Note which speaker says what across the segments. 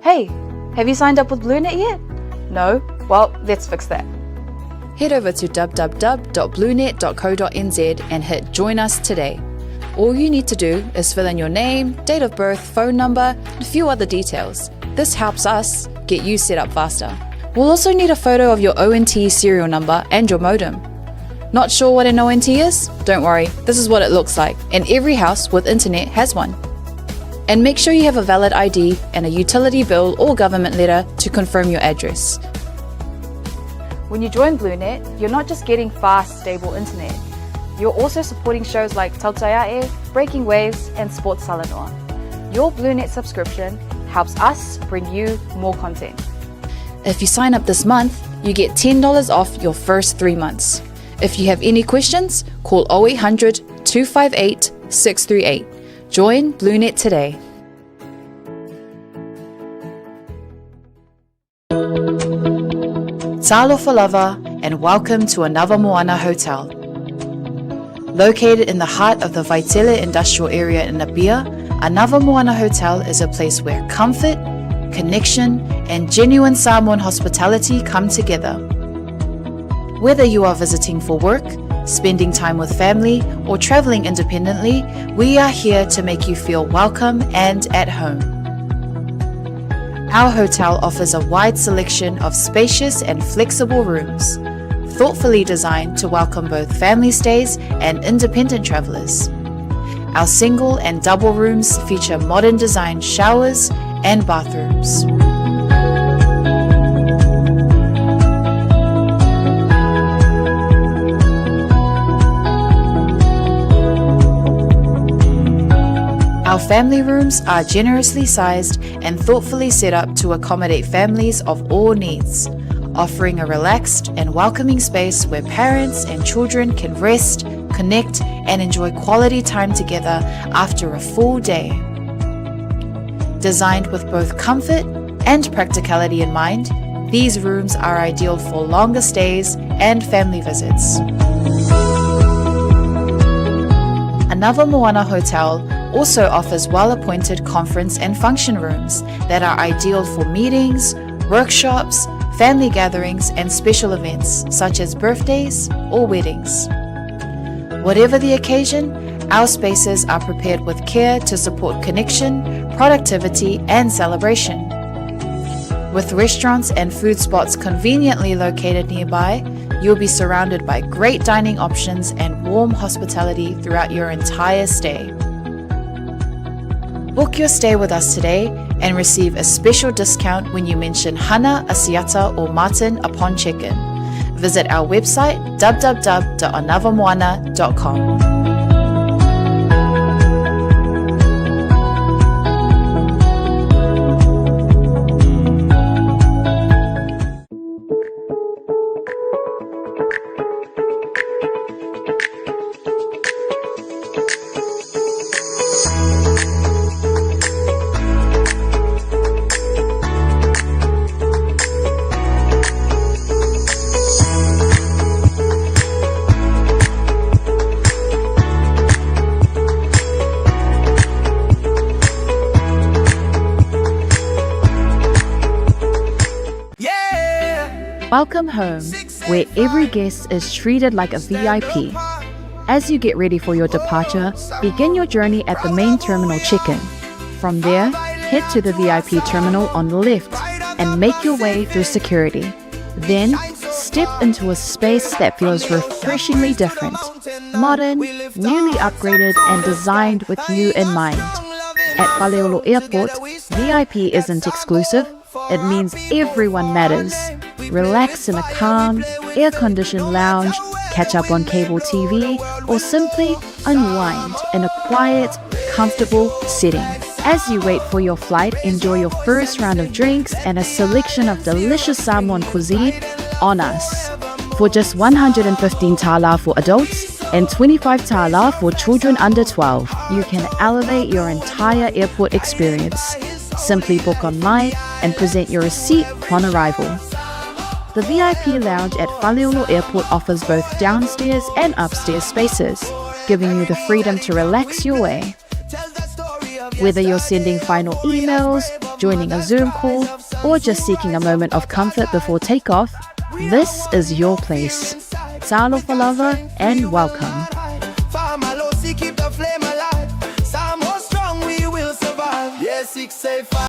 Speaker 1: Hey, have you signed up with BlueNet yet? No? Well, let's fix that. Head over to www.bluenet.co.nz and hit Join Us today. All you need to do is fill in your name, date of birth, phone number, and a few other details. This helps us get you set up faster. We'll also need a photo of your ONT serial number and your modem. Not sure what an ONT is? Don't worry, this is what it looks like, and every house with internet has one. And make sure you have a valid ID and a utility bill or government letter to confirm your address. When you join BlueNet, you're not just getting fast, stable internet. You're also supporting shows like Tautaiae, Breaking Waves, and Sports Salanoa. Your BlueNet subscription helps us bring you more content. If you sign up this month, you get $10 off your first three months. If you have any questions, call 0800 258 638. Join BlueNet today. Talofa lava and welcome to Anava Moana Hotel. Located in the heart of the Vaitele industrial area in Apia, Anava Moana Hotel is a place where comfort, connection, and genuine Samoan hospitality come together. Whether you are visiting for work, spending time with family, or traveling independently, we are here to make you feel welcome and at home. Our hotel offers a wide selection of spacious and flexible rooms, thoughtfully designed to welcome both family stays and independent travelers. Our single and double rooms feature modern design showers and bathrooms. Our family rooms are generously sized and thoughtfully set up to accommodate families of all needs, offering a relaxed and welcoming space where parents and children can rest, connect, and enjoy quality time together after a full day. Designed with both comfort and practicality in mind, these rooms are ideal for longer stays and family visits. Anava Moana Hotel also offers well appointed conference and function rooms that are ideal for meetings, workshops, family gatherings, and special events such as birthdays or weddings. Whatever the occasion, our spaces are prepared with care to support connection, productivity, and celebration. With restaurants and food spots conveniently located nearby, you'll be surrounded by great dining options and warm hospitality throughout your entire stay. Book your stay with us today and receive a special discount when you mention Hana, Asiata, or Martin upon check-in. Visit our website www.anavamoana.com. Welcome home, where every guest is treated like a VIP. As you get ready for your departure, begin your journey at the main terminal check-in. From there, head to the VIP terminal on the left and make your way through security. Then, step into a space that feels refreshingly different, modern, newly upgraded, and designed with you in mind. At Faleolo Airport, VIP isn't exclusive, it means everyone matters. Relax in a calm, air conditioned lounge, catch up on cable TV, or simply unwind in a quiet, comfortable setting. As you wait for your flight, enjoy your first round of drinks and a selection of delicious Samoan cuisine on us. For just 115 tala for adults and 25 tala for children under 12, you can elevate your entire airport experience. Simply book online and present your receipt upon arrival. The VIP lounge at Faleolo Airport offers both downstairs and upstairs spaces, giving you the freedom to relax your way. Whether you're sending final emails, joining a Zoom call, or just seeking a moment of comfort before takeoff, this is your place. Talofa lava and welcome.
Speaker 2: Keep the flame alive. Samoa strong, we will survive. Yeah, 685.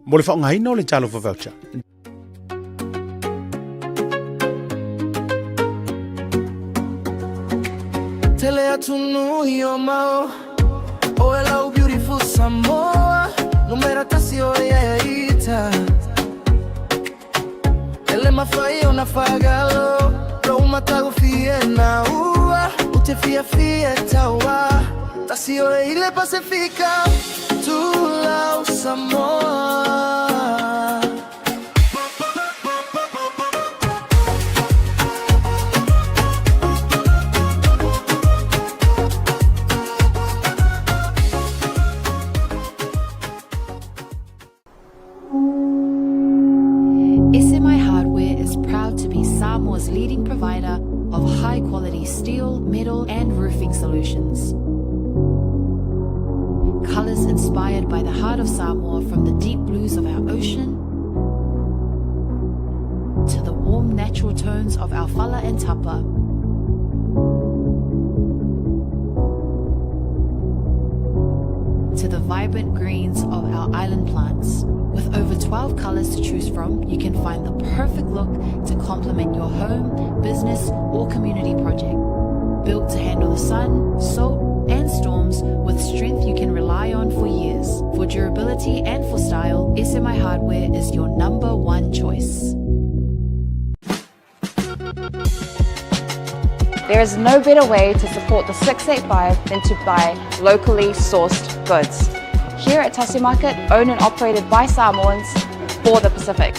Speaker 3: Mo le faaaogaina o le Talofa Voucher.
Speaker 2: Tele atu nui o mau Oh hello beautiful Samoa Numera tasi o ia ita Ele mafai ona fagalo Roma tago fie na ua Ute fia fia taua Tasi o ile Pasifika Tulau Samoa.
Speaker 1: SMI Hardware is proud to be Samoa's leading provider of high quality steel, metal, and roofing solutions. Colors inspired by the heart of Samoa, from the deep blues of our ocean to the warm natural tones of our fala and tapa. To the vibrant greens of our island plants. With over 12 colors to choose from, you can find the perfect look to complement your home, business, or community project. Built to handle the sun, salt, and storms with strength you can rely on for years. For durability and for style, SMI Hardware is your number one choice.
Speaker 4: There is no better way to support the 685 than to buy locally sourced goods. Here at Tasi Market, owned and operated by Samoans for the Pacific.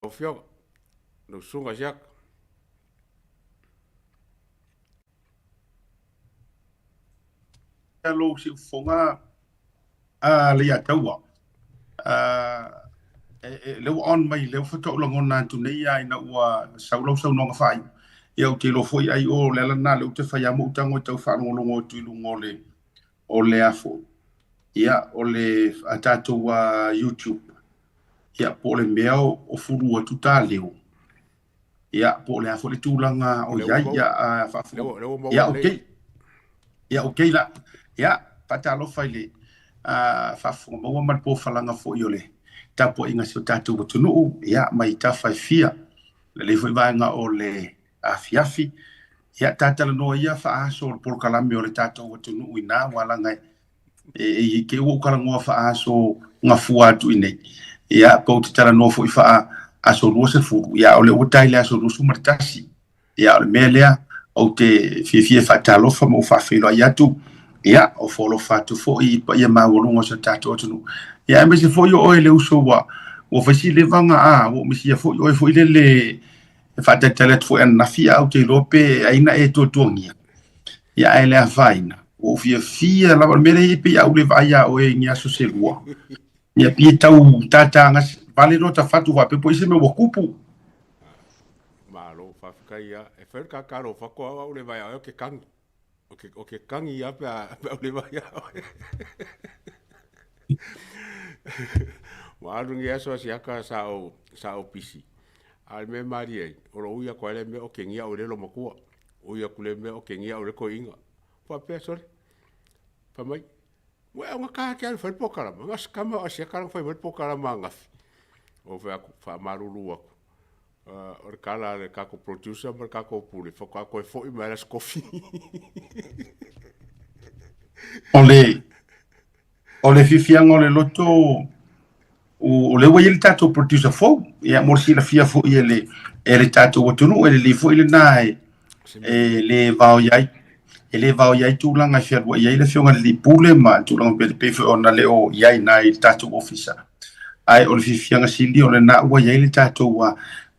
Speaker 5: Afioga, lau susuga Siaka.
Speaker 6: Lou siufofoga a Leiataua, lea ua on mai, lea faatoa ou lagona atu nei ia ina ua sau lau saunoaga faaiu. Ia ou te iloa foi ai o le ala lena lea ou te fai lava ma ou tago e tau faalogologo atu i luga o le o le a foi, ia o le a tatou YouTube, ia po o le mea o fulu atu ta leo, ia po o le a foi le tulaga o i ai, ia faafofoga, ia okay, ia okay la, ia faatalofa i le faafofoga maua ma le pofalaga foi o le tapuaiga a si o tatou atunuu, ia mai tafa e fia, lelei foi vaega o le afiafi, ia ta talanoa ia faaaso o le polokalame o le tatou atunuu ina ua laga e te ua ou talanoa faaaso gafua atu i nei. Ia, pe ou te talanoa foi faaaso 20, ia o lea ua tai le aso 21. Ia, o le mea lea, ou te fiafia e faatalofa ma ou faafeiloai atu, ia, o foalofa atu foi i paia maualuga o si o tatou atunuu. Ia, aemaise foi o oe le uso ua fai si levaga, a, ua ou misia foi oe foi lele e faatalitali atu foi ananafi, ae ou te iloa pe ai na e tuatuagia. Ia, ae le afaina, ua ou fiafia lava, o le mea lea e pei a ou le vaai ia oe i ni aso se lua. Ia, pei e tau tātā vale loa ta fatu faapea po o ai se mea ua kupu.
Speaker 5: Malo, faafetai ia. E fai o le kākā lofako au, au le vaai a oe o ke kagi. O ke kagi ia pe a pe au le vaai a oe. Ua alu ni aso asiaka sa ou, sa ou pisi. A o le mea e malie ai, o lou ui atu ai lea mea o ke gia o le lomatua. Ui atu le mea o ke gia o le toeaina. Faapea sole, fai mai, ua e augata ke alu e fai le polokalama, na o se tama o Asiata lana fai mai le polokalama ananafi. Ou fai atu, faamalulu atu, o le tala a le tatou producer ma le tatou pule, faatoa toe foi mai lava le Aso Tofi.
Speaker 6: O le, o le fiafiaga o le loto, o lea ua i ai le tatou producer fou, ia mo le silafia foi e le, e le tatou atunuu, e lelei foi lena e, e le vaoi ai, e le vaoi ai tulaga e fealuai ai le afioga i le alii pule ma tulaga pei pei foi ona le o i ai i ina i le tatou ofisa. Ae o le fiafiaga sili o lena ua i ai le tatou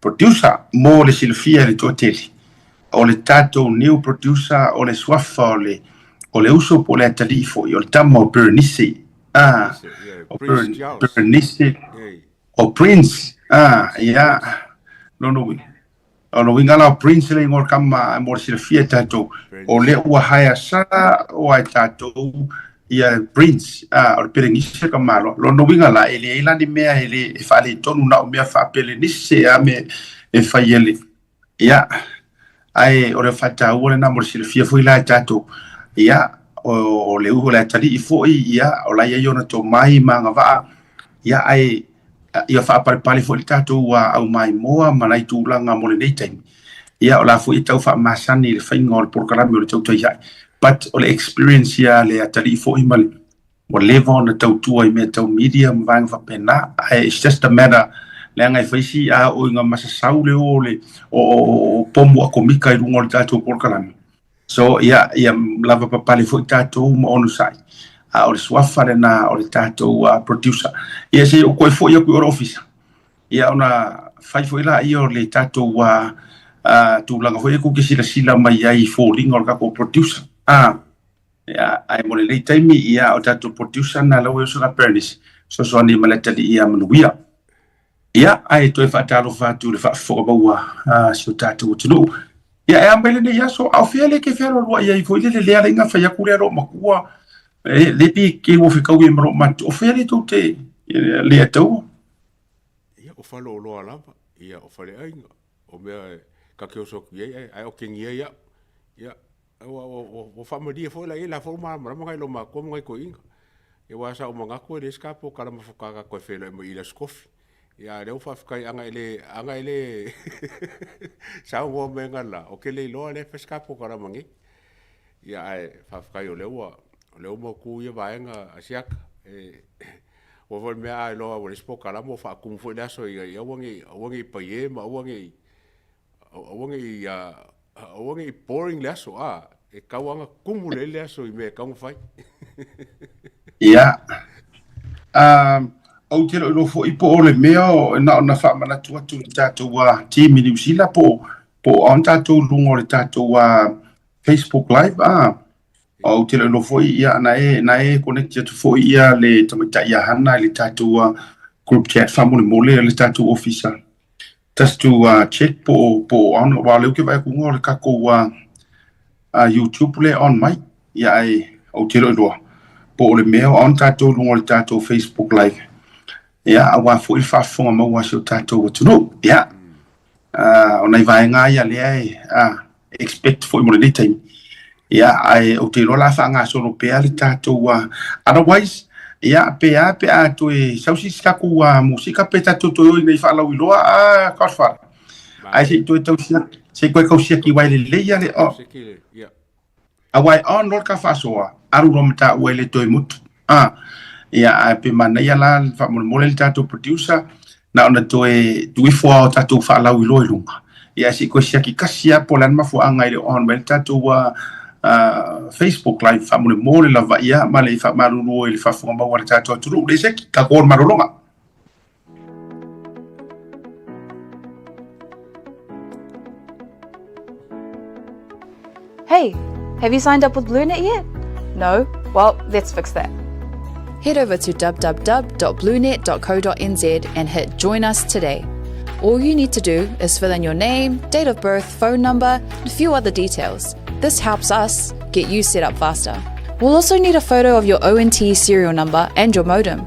Speaker 6: producer mo le silafia e le toatele. O le tatou new producer o le suafa o le o le uso po o le atalii foi o le tama o Berenice. Ah, o Berenice, o Prince. Ah, ia. Lona uiga, o lona uiga la o Prince le igoa o le tama mo le silafia e tatou. O lea ua hire sao lava e tatou ia Prince, ah, o le Pelenise ka malo. Lona uiga la, e leai la ni mea e le e faaletonu na o mea faa-Pelenise lava mea e fai e le Ia, ae o le faataua lena mo le silafia foi la e tatou. Ia, o le o le atalii foi, ia, o la e i ai ona tomai ma agavaa, ia, ae ia faapalepale foi le tatou aumaimoa ma nai tulaga mo lenei taimi. Ia, o la foi e tau faamasani i le faiga o le polokalame o le tautai ae. But o le experience ia a le atalii foi ma le ua leva ona tautua i mea tau media ma vaega faapena, ae it's just a matter leaga e fai si a oo ina masasau le o le o pomu atomika i luga o le tatou polokalame. So ia, ia lava papale foi tatou ma onosai. A o le suafa lena o le tatou producer. Ia se i ou toe foi atu i o le ofisa, ia ona fai foi laia o le tatou tulaga foi e tou te silasila mai ai i foliga o le tatou producer. Ia, ae mo lenei taimi, ia, o tatou producer na lau e uso la Bernice, fesoasoani ma le atalii ia Manuia. Ia, ae toe faatalofa atu i le faafofoga maua a si o tatou atunuu. Ia, e a mai lenei aso, a o fea lea e te fealualuai ai foi lele lea alai na fai atu lea loo matua, e, le pi ke ua fekaui ai ma loo matua, o fea lea tou te le ataua?
Speaker 5: Ia, o faleoloa lava, ia, o faleaiga, o mea e ta te oso atu i ai, ae, ae otegia ai au. Ia, Ua faamalie foi la i ai la foi ua malamalama nai loomatua ma nai toeaiina. Ia aua sa ou manatu e leai se ta polokalame faatoa ta toe feiloai mai i le Aso Tofi. Ia a o lea ua faafetai ana e le ana e le saunoa mai analeila, ou te le iloa lea e fai se ta polokalame nei. Ia ae faafetai o lea ua o lea ua mautu ia vaega a Siaka. E aua foi le mea a iloa ua leai se polokalame ua faatumu foi le aso ina ia aua ne i aua ne i paie ma aua ne i aua ne i aua ne i boring le aso, a, e tau lava ona tumu lelei le aso i mea e tatau ona fai.
Speaker 6: Ia. Ou te le o iloa foi po o le mea o na ona faamanatu atu i le tatou team i Niu Sila po o on tatou luga o le tatou Facebook Live a. Ou te le o iloa foi ia na e na e connect atu foi ia le tamaitai ia Hana i le tatou group chat faamolemole le tatou ofisa. Just to check po o on aua o lea ou te vaai atu o le tatou YouTube lea e on mai. Ia ae ou te le o iloa po o le mea o on tatou i luga o le tatou Facebook Live. Ia aua foi le faafofoga maua a si o tatou atunuu. Ia o nai vaega ia lea e expect foi mo lenei taimi. Ia ae ou te iloa o le a faagasolo pea le tatou otherwise ia pe a pe a toe sau se isi tatou musika pe tatou toe o i nei faalauiloa a Godfather. Ae se i toe tau siaki, se i toe tau siaki uaea lelei ia le Aua e on loa le ta faasoa, alu loa ma taua e le toe motu. A, ia, ae pe manaia la faamolemole le tatou producer, na ona toe tuu ifo lava o tatou faalauiloa i luga. Ia, ae se i toe siaki tasi lava po o le a le mafuaaga e le o on mai ai le tatou Facebook live faamolemole lava ia ma le faamalulu i le faafofoga maua a le tatou atunuu. Le seki, tatou o i le malologa.
Speaker 4: Hey, have you signed up with BlueNet yet? No? Well, let's fix that.
Speaker 1: Head over to www.bluenet.co.nz and hit Join Us today. All you need to do is fill in your name, date of birth, phone number, and a few other details. This helps us get you set up faster. We'll also need a photo of your ONT serial number and your modem.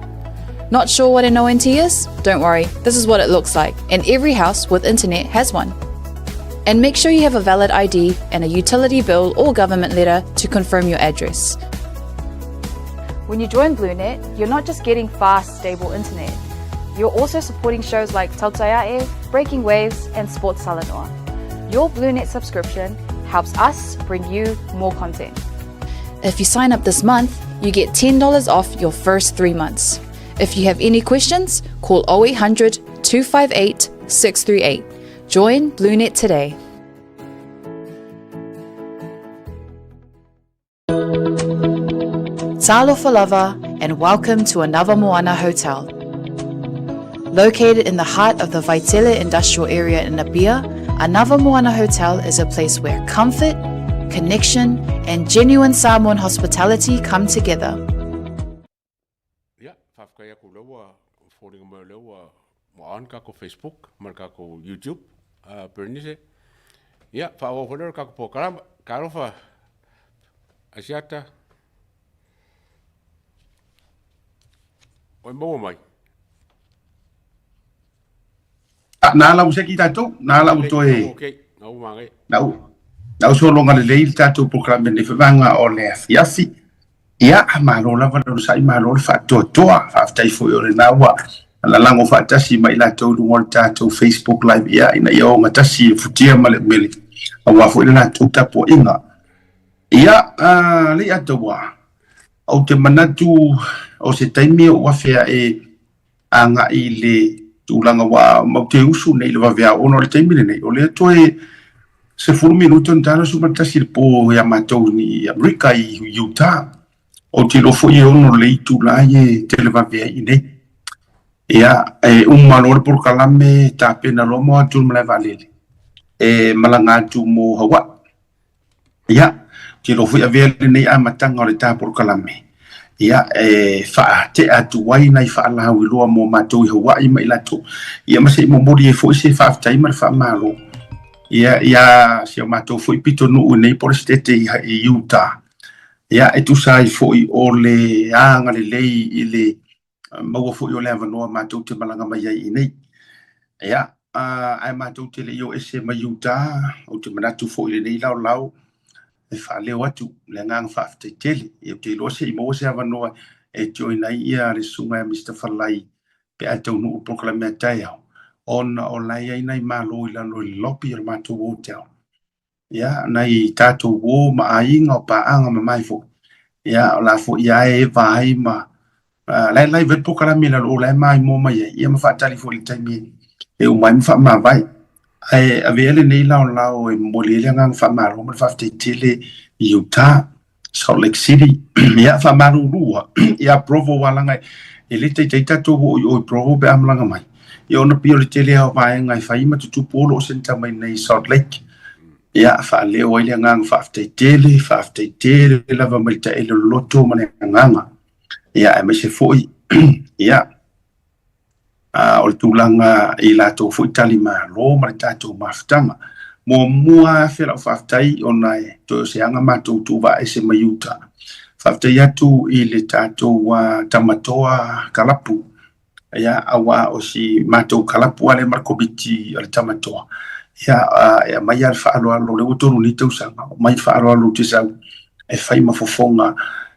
Speaker 1: Not sure what an ONT is? Don't worry, this is what it looks like, and every house with internet has one. And make sure you have a valid ID and a utility bill or government letter to confirm your address.
Speaker 4: When you join BlueNet, you're not just getting fast, stable internet. You're also supporting shows like Tautai A'e, Breaking Waves, and Sports Talanoa. Your BlueNet subscription helps us bring you more content.
Speaker 1: If you sign up this month, you get $10 off your first 3 months. If you have any questions, call 0800 258 638. Join BlueNet today. Talofa lava and welcome to Anava Moana Hotel. Located in the heart of the Vaitele industrial area in Apia, Anava Moana Hotel is a place where comfort, connection, and genuine Samoan hospitality come together.
Speaker 5: Ia, faafetai atu lea ua foliga mai o lea ua on kako Facebook ma le kako YouTube, Bernice. Ia, faaauau foi lea o le kako polokalama. Talofa, Asiata. Oi maua mai.
Speaker 6: Na ala ua seki tatou, na ala ua toe...
Speaker 5: Okay, na ua magai.
Speaker 6: Na ua, na ua sologa lelei le tatou polokalame lenei foi vaega o le afiafi. Ia, malo lava le onosai, malo le faatoatoa. Faafetai foi o lena ua lalago faatasi ma i latou i luga o le tatou Facebook Live, ia, ina ia ogatasi e futia ma le umele, aua foi le latou tapuaiga. Ia, Leiataua, ou te manatu o se taimi ou afe ae agai i le tulaga ua matou te usu nei i le vaveao ona o le taimi lenei, o lea toe 10 minute ona ta 11 i le po ia matou i Amerika i Utah. Ou te iloa foi e 6 le itula e televave ai i inei. Ia, e uma loa le polokalame, tapena loa ma o atu i le malae vaalele e malaga atu mo Hawaii. Ia, ou te iloa foi avea lenei amataga o le ta polokalame, ia, e faatea atu ai nai faalauiloa mo matou i Hawaii ma i latou, ia ma se i momoli ai foi se faafetai ma le faamalo, ia, iā si o matou foi pitonuu i nei po o le Setete i Utah, ia, e tusa ai foi o le agalelei i le maua foi o le avanoa matou te malaga mai ai i nei. Ia, ae matou te le i o ese mai Utah, ou te manatu foi i lenei laolao e faaleo atu le agaga faafetai tele. Ia, ou te iloa se i maua se avanoa e join ai ia le susuga ia Mister Falai pe a taunuu le polokalame a taeao, ona o la e i ai nai malo i lalo i le lobby o le matou hotel. Ia, nai tatou uo ma aiga o paaga mamae foi. Ia, o la foi ia e eva ai ma la e live ai le polokalame i lalo o la e maimoa mai ai, ia ma faatali foi i le taimi e uma ai ma faamavae. Ae avea lenei laolao e momoli ai le agaga faamalo ma le faafetai tele i Utah, Salt Lake City, ia faamalulua ia Provo aua leaga E le taitai tatou oo i o i Provo pe a malaga mai. Ia ona pei o le tele lava o vaega e fai ma tutupu o lo o centre mai nei i Salt Lake. Ia, faaleo ai le agaga faafetai tele, faafetai tele lava mai le taele o le loto ma le agaga. Ia, aemaise foi, ia, o le tulaga i latou foi talimalo ma le tatou mafutaga. Muamua afe lau faafetai ona e toe o se aga matou tuuvaa ese mai uta. Faafetai atu i le tatou Tamatoa Kalapu, ia, aua o si matou kalapu lea ma le komiti o le Tamatoa. Ia, e aumai lava le faaaloalo, lea ua 3 nei tausaga, aumai le faaaloalo ou te sau e fai ma fofoga,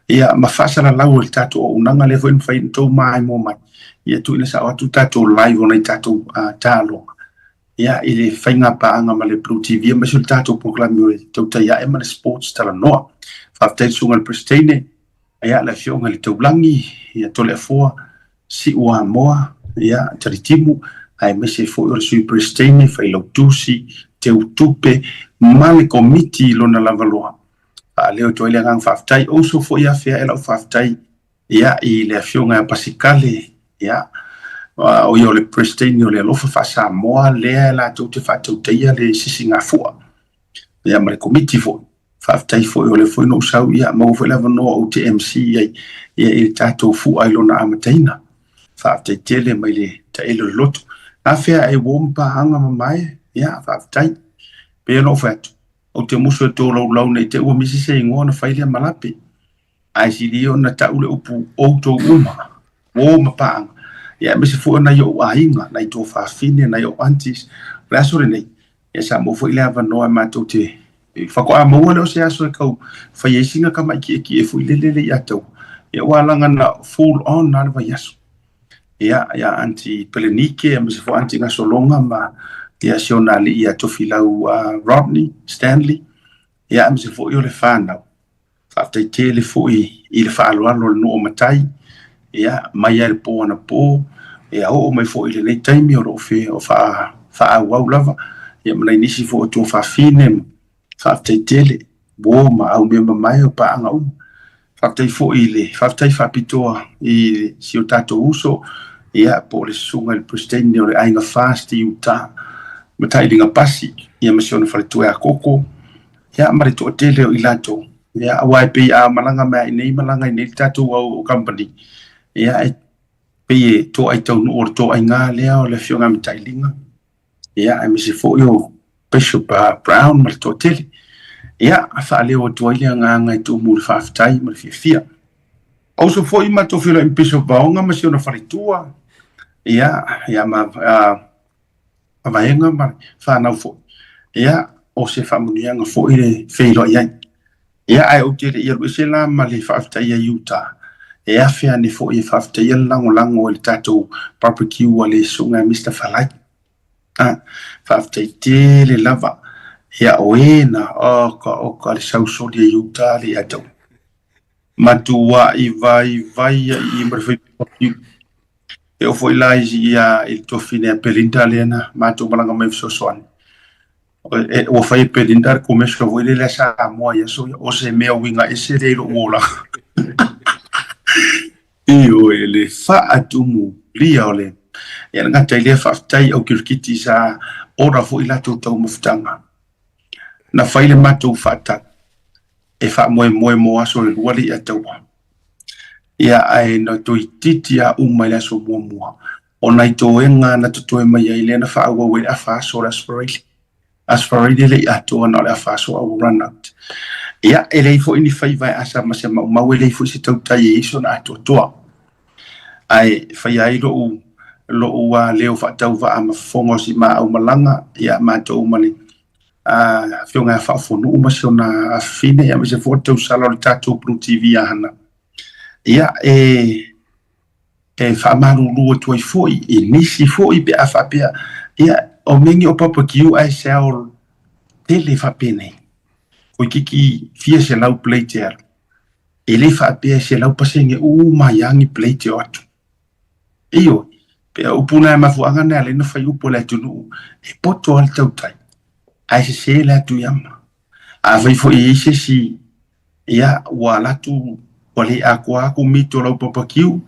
Speaker 6: ia, ma faasalalau e le tatou auaunaga lea foi na mafai ona outou maimoa mai, ia tuuina sao atu tatou live o nai tatou taaloga, ia, i le faiga paaga ma le Blue TV, aemaise o le tatou polokalame o le Tautai Ae ma le Sports Talanoa. Faafetai i le susuga i le Peresetene, ia, le afioga i le Taulagi, ia, Toleafoa, Siuamoa, ia, Talitimu, aemaise foi o le Sui Peresetene, Failautusi, Teutupe, ma le Komiti i lona lavaloa. Faaleo atu ai le agaga faafetai. O uso foi afea e lau faafetai, ia, i le afioga ia Pasikale, ia, o ia o le Peresetene o le Alofa Faa-Samoa lea e latou te faatautaia le sisigafua, ia, ma le Komiti foi. Faafetai foi o lea foi na ou sau, ia, maua foi le avanoa ou te MC ai, ia, i le tatou fua i lona amataina. Faafetai tele mai le taele o le loto. Afea e uo ma paaga mamae, ia, faafetai. Pei ona ou fai atu, ou te musu e tolaulau nei te ua misi se igoa ona fai lea ma lape. Ae sili ona tau le upu outou uma, uo ma paaga. Ia, aemaise foi o nai ou aiga, nai tuafafine, nai ou aunties. O le aso lenei, ia sa maua foi le avanoa e matou te faatoa maua lea o se aso e tau fai ai sina tamai kiekie foi lele le ia tau. Ia ua alaga na full on na le vaiaso. Ia, ia Auntie Pelenike, aemaise foi Auntie Gasologa ma ia si ona alii ia Tofilau Rodney Stanley. Ia, aemaise foi o le whanau. Faafetai tele foi i le faaaloalo o le nuu o matai, ia, mai lava i le po anapo, ia oo mai foi i lenei taimi o lo o faaauau lava, ia ma nai nisi foi o tuafafine ma faafetai tele, uo ma aumea mamae o paaga uma. Faafetai foi i le faafetai faapitoa i si o tatou uso, ia, po o le susuga i le Peresetene o le Aiga Fast i Utah, Matailiga Pasi, ia ma si ona faletua ia Koko, ia ma le toatele o i latou. Ia, aua e pei a malaga mai i nei malaga i nei le tatou au company, ia, e pei e toai taunuu o le toaiga lea o le afioga ia Matailiga, ia, aemaise foi o Bishop Brown ma le toatele. Ia, faaleo atu ai le agaga e tumu i le faafetai ma le fiafia. Uso foi matou feiloai ma Bishop Vaoga ma si ona faletua, ia, ia ma vaega ma le fanau foi. Ia, o se faamanuiaga foi le feiloai ai. Ia, ae ou te le i alu ese la ma le faafetaia i uta, e afe ane foi e faafetaia le lagolago i le tatou barbecue a le susuga ia Mister Falai. Faafetai tele lava. Ia, o e na, oka, oka, le sausoli e uta le ia tau. Matuai vaivai ia i ma le fai barbecue. E oo foi la ia i le tuafafine ia Belinda lea na matou malaga mai fesoasoani. Ua fai e Belinda le commercial foi lele a Samoa i aso ia, o se mea uiga ese lea i lou olaga. Ioe, le faatumulia o le... Ia le gata i lea faafetai au kirikiti sa ora foi latou taumafataga. Na fai le matou faatau e faamoemoe mo aso e 2 le ia taua. Ia ae na toeitiiti lava uma i le aso muamua o nai toega na totoe mai ai lea na faaauau ai le afa aso o le Aso Faraile. Aso Faraile e le i atoa na o le afa aso a ua run out. Ia, e leai foi ni faiva e asa ma se maumau, e leai foi se tautai e i ai sona atoatoa. Ae faia ai lou lou leo faatauvaa ma fofoga o si maau malaga, ia matou ma le afioga ia Faafonuu ma si ona afafine, ia aemaise foi o le tausala o le tatou Blue TV ia Hana. Ia, e e faamalulu atu ai foi i nisi foi pe a faapea, ia, o mea nei o barbecue ae sell tele faapenei, toeitiiti fia selau plate e alu. E le faapea e 100% uma ai lava ni plate e o atu. Ioe, pe o upu na e mafuaaga na e ala ai ona fai upu a le atunuu, e poto lava le tautai, ae sese le atu i ama. Afai foi e i ai se isi, ia, ua alu atu, ua le atoa atu mito o lau barbecue,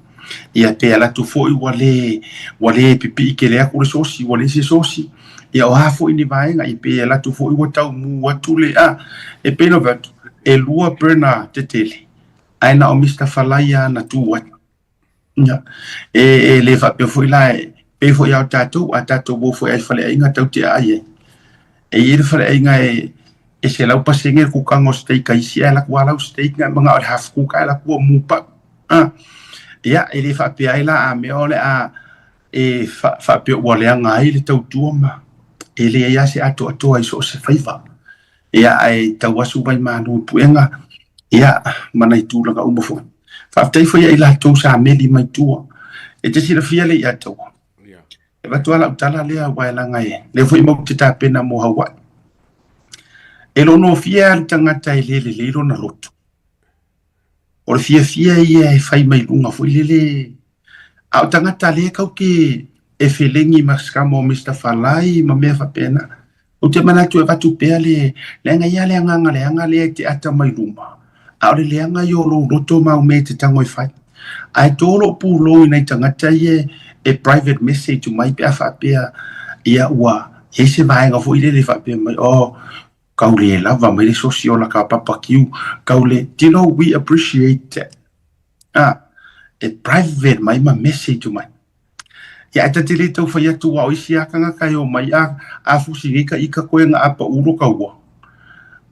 Speaker 6: Ia pe alu atu foi ua le ua le pipii tele atu le sosi, ua leai se sosi. Ia o a foi ni vaega, ia pe alu atu foi ua tau mu atu le a. E pei ona fai atu, e lua burner tetele, ae na o Mister Falai lava na tu ai. Ia, e, e le faapea foi la, e pei foi lava o tatou, a tatou o foi lava i faleaiga tatou te aai ai. E i ai le faleaiga e, e 100% le kukaga o steak a isi ae alu atu lava lau steak na e manao i le half cook ae alu atu ua mu pau. A, ia, e le faapea ai la a mea o le a e faapea ua leaga ai le tautua ma e leai lava se atoatoa i so o se faiva. Ia, ae tau asu mai malu i puega, ia, ma nai tulaga uma foi. Faafetai foi ia i latou sa meli mai tua. E te silafia le ia taua. E avatu lava lau tala lea aua e leaga e lea foi matou te tapena mo Hawaii. E lonofia lava le tagata e le lelei lona loto. O le fiafia ia e fai mai luga foi lele. A o tagata lea kau ke e felegi ma scam o Mister Falai ma mea faapena. Ou te manatu e avatu pea le leaga ia le agaga leaga lea e te ata mai luma. A o le leaga ia o lou loto ma au mea e te tago e fai. Ae to lou pulou i nai tagata ia e private message mai pe a faapea ia ua i ai se vaega foi lele faapea mai, oh, kau le lava mai le sosi o laka papakiu, kau le, do you know, we appreciate that. Ah, e private mai ma message mai. Ia ae ta te le tau fai atu aua o isi a tagata e omai a a fusi nei ka ika koe nga apa ulo ka ua.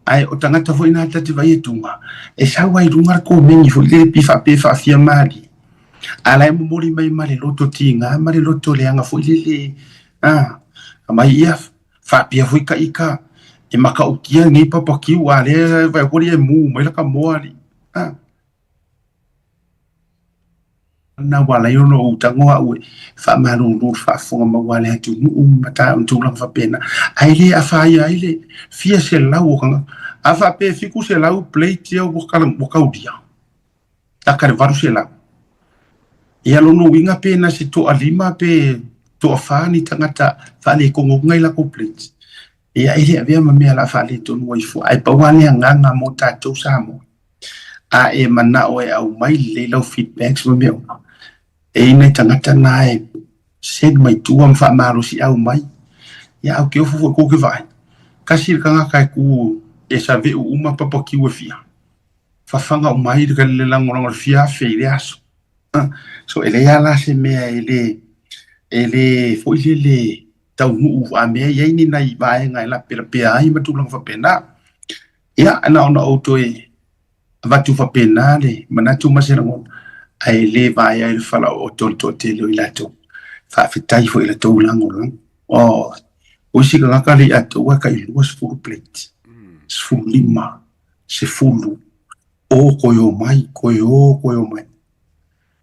Speaker 6: Ae o tagata foi na ta te vai atu nga e sau ai lunga le komeni foi lele pi faapea e faafia malie. A la e momoli mai ma le loto tiga ma le loto leaga foi lele a mai ia faapea foi ka ika e makautia nei papakiu a lea vai kori e mu mai la ka moa ali. A Na ua alai ona ou tago au e faamalulu le faafofoga maua a le atunuu ma tulaga faapena, ae le afaina ai le fia selau o tagata. A faapea e 700 plate ia ua kaulia, taka le 800. Ia lona uiga pe na se toalima pe toafa ni tagata faaletonu i latou plate. Ia e le avea ma mea o le a faaletonu ai fua, ae pau lava le agaga mo tatou Samoa. A e manao e aumai lelei lau feedbacks ma mea uma, e i nai tagata na e send mai tua ma faamalosiau mai. Ia ae ou te ofo foi kou ke vaai. Kasi le tagata e ku e saveu uma papakiu e fia. Fafaga uma ai le lagolago le fia afe i le aso. So e leai lava la se mea e le e le foi lele taunuu a mea i ai ni nai vaega e lapelapea ai ma tulaga faapena. Ia, na ona ou toe avatu faapena le manatu ma se lagona, ae le vaea i le falaooto o le toatele o i latou. Faafetai foi i la tou lagolago. Oh, o isi tagata le i atoa e tai 20 plate, 15, 10, o koe omai, koe o, koe omai.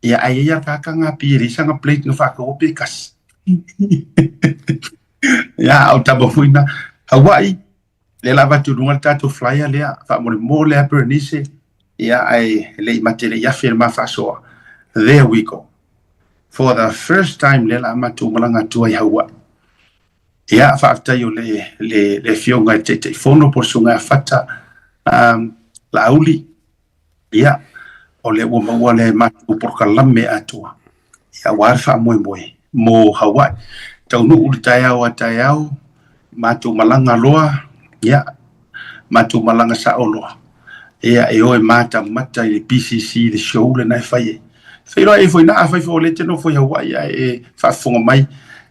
Speaker 6: Ia, ae i ai lava ka ngā pī e leai sana plate na whakaua pe kasi. Ia, o tama foi na. Hawaii, lea la avatu i luga le tatou flyer lea, faamolemole lava Bernice, ia, ae le i mate le i afe le ma faasoa. There we go. For the first time lea la matou malaga atu ai Hawaii. Ia, faafetai o le, le, le afioga i le Taitaifono po o le Susuga ia Fata um, Laauli, Ia, o lea ua maua le matou polokalame atoa, ia, aua le faamoemoe mo Hawaii. Taunuu le taeao a taeao, matou malaga loa, ia, matou malaga sao loa. Ia, e o e matamata i le PCC, le show lena e fai ai. Feiloai ai foi i ina, afai foi o lea e te nofo i Hawaii ae e faafofoga mai,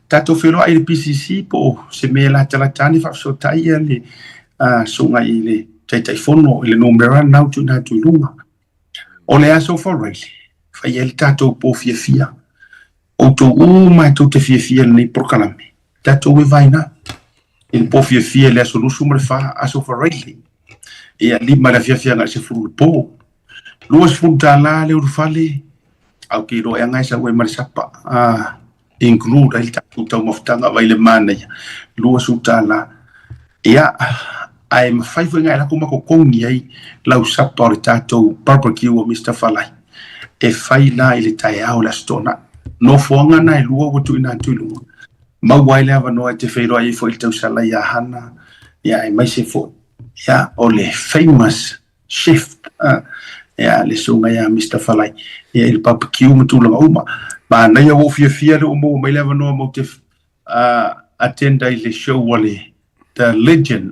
Speaker 6: tatou feiloai i le PCC po o se mea e latalata ane faafesootai ia le susuga i le Taitaifono i le numera lena ua tuuina atu i luga. O le Aso Faraile, fai ai le tatou po fiafia. Outou uma e tou te fiafia i lenei polokalame, tatou e vaina i le po fiafia i le aso 24, Aso Faraile, ia 5 i le afiafi agai i le 10 i le po. $20 le ulufale, ae ou te iloa ea na e sau ai ma le sapa. Include ai le tatou taumafataga vai le manaia, $20. Ia, ae mafai foi ona e alu atu ma totogi ai lau sapa o le tatou barbecue o Mister Falai e fai la i le taeao o le Aso Toonai. Nofoaga na e lua ua tuuina atu i luga, maua ai le avanoa e te feiloai ai foi i le tausala ia Hana, ia aemaise foi ia o le famous chef. Ia, le susuga ia Mister Falai, ia, i le barbecue ma tulaga uma. Manaia ua ou fiafia lea ua maua mai le avanoa matou te attend ai i le show a le the legend,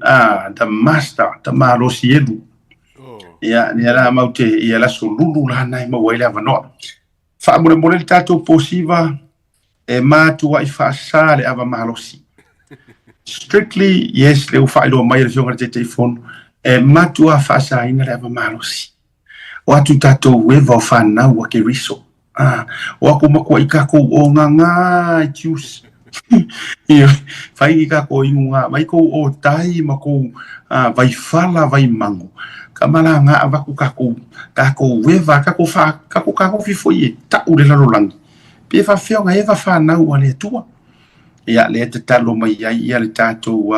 Speaker 6: the master, Tamalosi Elu. Ia, lea la matou te, ia le aso Lulu la na e maua ai le avanoa. Faamolemole le tatou posiva e matuai faasa le ava malosi. Strictly, yes, lea ua faailoa mai e le Afioga i le Taitaifono, e matua faasaina le ava malosi. O atu tatou eva o fanau a Keriso. Ah, o aku matuai kakou o ngāngā i tius. Ioe, fai ni kakou inuga, mai kou o tai ma kou vaifala vaimago, ka malaga avaku kakou, kakou eva, kakou fa, kakou kakofi foi e ta'u le lalolagi, pe faafefea ona eva fanau a le Atua. Ia, lea e tatalo mai ai ia le tatou,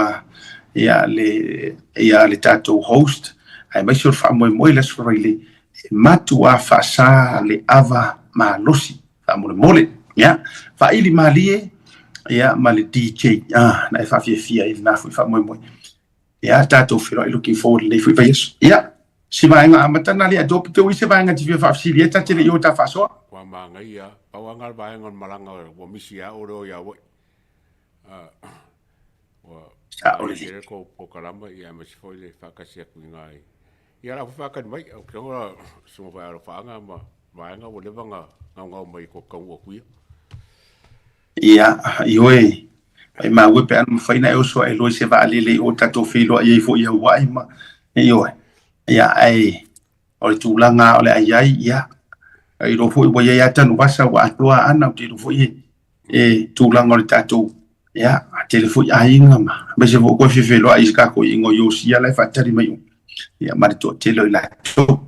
Speaker 6: ia le, ia le tatou host, aemaise o le faamoemoe i le Aso Faraile, e matuā faasā le ava malosi faamolemole. Ia, faaili malie, ia, ma le DJ, na e faafiafia i lena foi faamoemoe. Ia, tatou feiloai looking forward i lenei foi vaiaso. Ia, si vaega amata na le adopt te ui se vaega te fia faafesili ai ta te le i o ta faasoa.
Speaker 5: Ua manaia, pau lava na o le vaega o le malaga ua misi lava oe ia oe. Ua
Speaker 6: Sao lelei.
Speaker 5: tele kou polokalama ia aemaise foi le faatasi atu i ina i ia la foi faatali mai au ke ola susuga foi alofaaga ma vaega ua leva na gaugau mai ko taunuu atu ia.
Speaker 6: Ia, ioe, maimau e pe ana mafai na e oso ae loa i se vaalele i o tatou feiloai ai foi i Hawaii ma, ioe. Ia, ae o le tulaga o le a i ai, ia, e iloa foi ua i ai lava tanuvasa ua atoa ana, ou te iloa foi e e tulaga o le tatou, ia, tele foi aiga ma aemaise foi koe fefeiloai i se kakou iiga o Iosia la e faatali mai uma, ia, ma le toatele o i latou.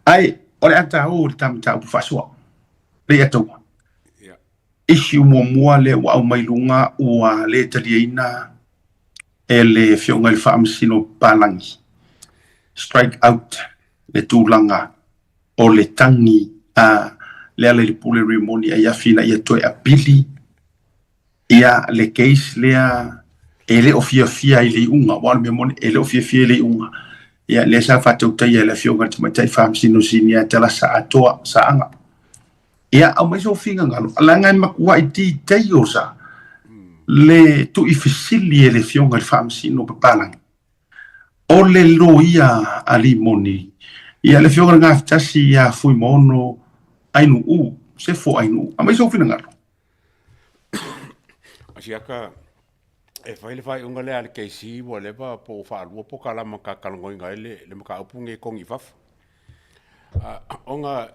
Speaker 6: Ae o le a taua le ta mataupu faasoa, le Ataua. Issue muamua lea ua aumai luga ua le taliaina e le Afioga i le Faamasino Palagi, strike out le tulaga o le tagi a Lealailepule Rimoni Aiafi ina ia toe apili ia le case lea e le o fiafia i le iuga, aua o le mea moni e le o fiafia i le iuga. Ia lea sa faatautaia e le Afioga i le Tamaitai Faamasino Sinia Talasa Atoa Saaga. Ia aumai sou finagalo, leaga e matuai details a le tuuifesili e le Afioga i le Faamasino Papalagi. O le loia a Limoni, ia le Afioga i le Gafatasi ia Fuimaono Ainuu, Sefo Ainuu. Aumai sou finagalo.
Speaker 5: Asiaka, e fai le faaiuga lea a le KC ua leva po ua faalua polokalama na talanoaina ai le, le mataupu lenei e togi i fafo. Ona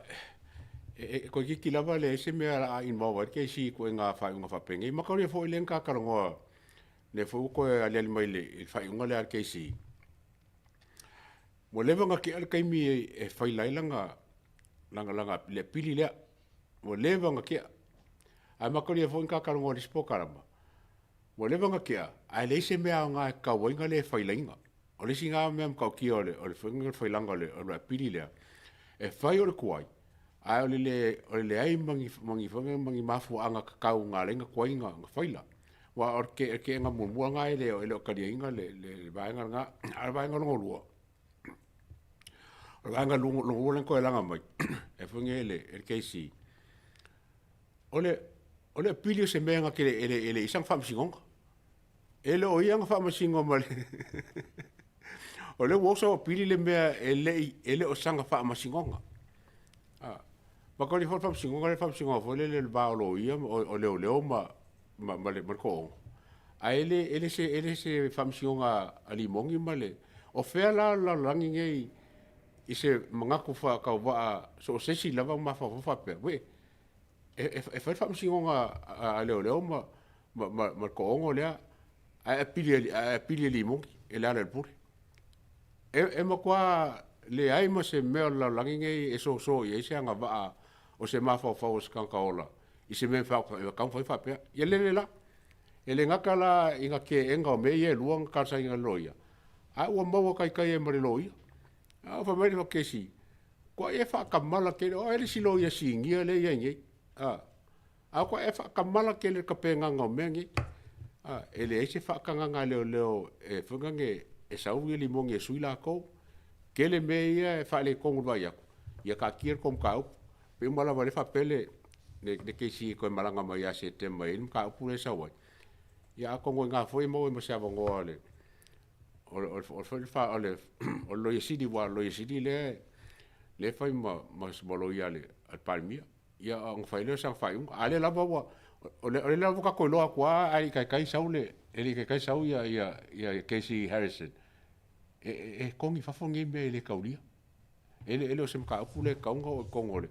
Speaker 5: e toeitiiti lava leai se mea o le a involve ai le KC i ituaiga faaiuga faapenei. Mataulia foi lea na ta talanoa lea foi ua toe aliali mai i le faaiuga lea a le KC, ua leva ona tea le taimi e faila ai lana, lana, lana, le apili lea. Ua leva ona tea. Ae mataulia foi na ta talanoa i le isi polokalama, ua leva ona tea, ae leai se mea aoga e tatau ai ona le failaina. O le isi na mea matautia o le, o le failaga o le, o le apili lea, e fai o le tuai, Ae o le le, o le leai ma ni, ma ni, ma ni mafuaaga tatau na ala ai ona tuai ona faila. Aua o le ke, keega muamua lena e le, e le o taliaina le, le, le vaega lena. A o le vaega lona lua, o le vaega lona lua lea na toe laga mai e foi nei e le, e le KC, o le, o le apili o se mea na te le, e le, e le i sana faamasinoga. E le o ia na faamasino ma le O lea ua oso apili le mea e le i, e le o sana faamasinoga. A, maka o le faamasinoga le faamasinoga foi lele le va o loia, o leoleo ma, ma, ma le, ma le toaono. Ae e le, e le se, e le se faamasinoga a Limoni ma le, o fea la le lalolagi nei i se manatu faatauvaa so o se isi lava mafaufau faapea, uē, e, e fai le faamasinoga a leoleo ma, ma, ma, ma le toaono lea, ae apili, ae apili e Limoni e Lealailepule. E, e matua leai ma se mea o le lalolagi nei e soso i ai se agavaa o se mafaufau o se tagata ola i se mea e taumafai faapea. Ia lele la. E le gata la i na keega o mea ia e lua na talosagaina e le loia, ae ua maua taitai ai ma le loia. A fai mai le kesi, kua e faatamala tele, o ai le isi loia sinia lea e i ai nei. A, A kua e faatamala tele le tapenaga o mea nei. A, e leai se faatagaga a leoleo e foi nane e sau ia limoni e sui latou. Tele mea ia e faaletonu i le vaai atu. Ia taatia le tou mataupu. Pe uma lava o lea e faapea le le kesi e toe malaga mai ia Setema e i ai le mataupu lea e sau ai. Ia atonu o i ina foi e maua ai ma se avanoa o le o le o le o le Loia Sili aua o le Loia Sili lea lea e fai ma ma loia a le Palemia. Ia ona fai lea o sana faaiuga. A o lea lava ua o lea lava ua tatou iloa atu lava ae le i taitai sau le e le i taitai sau ia ia Casey Harrison e togi i fafo nei mea e le taulia. E le o se mataupu lea e tatau ona oo i totonu o le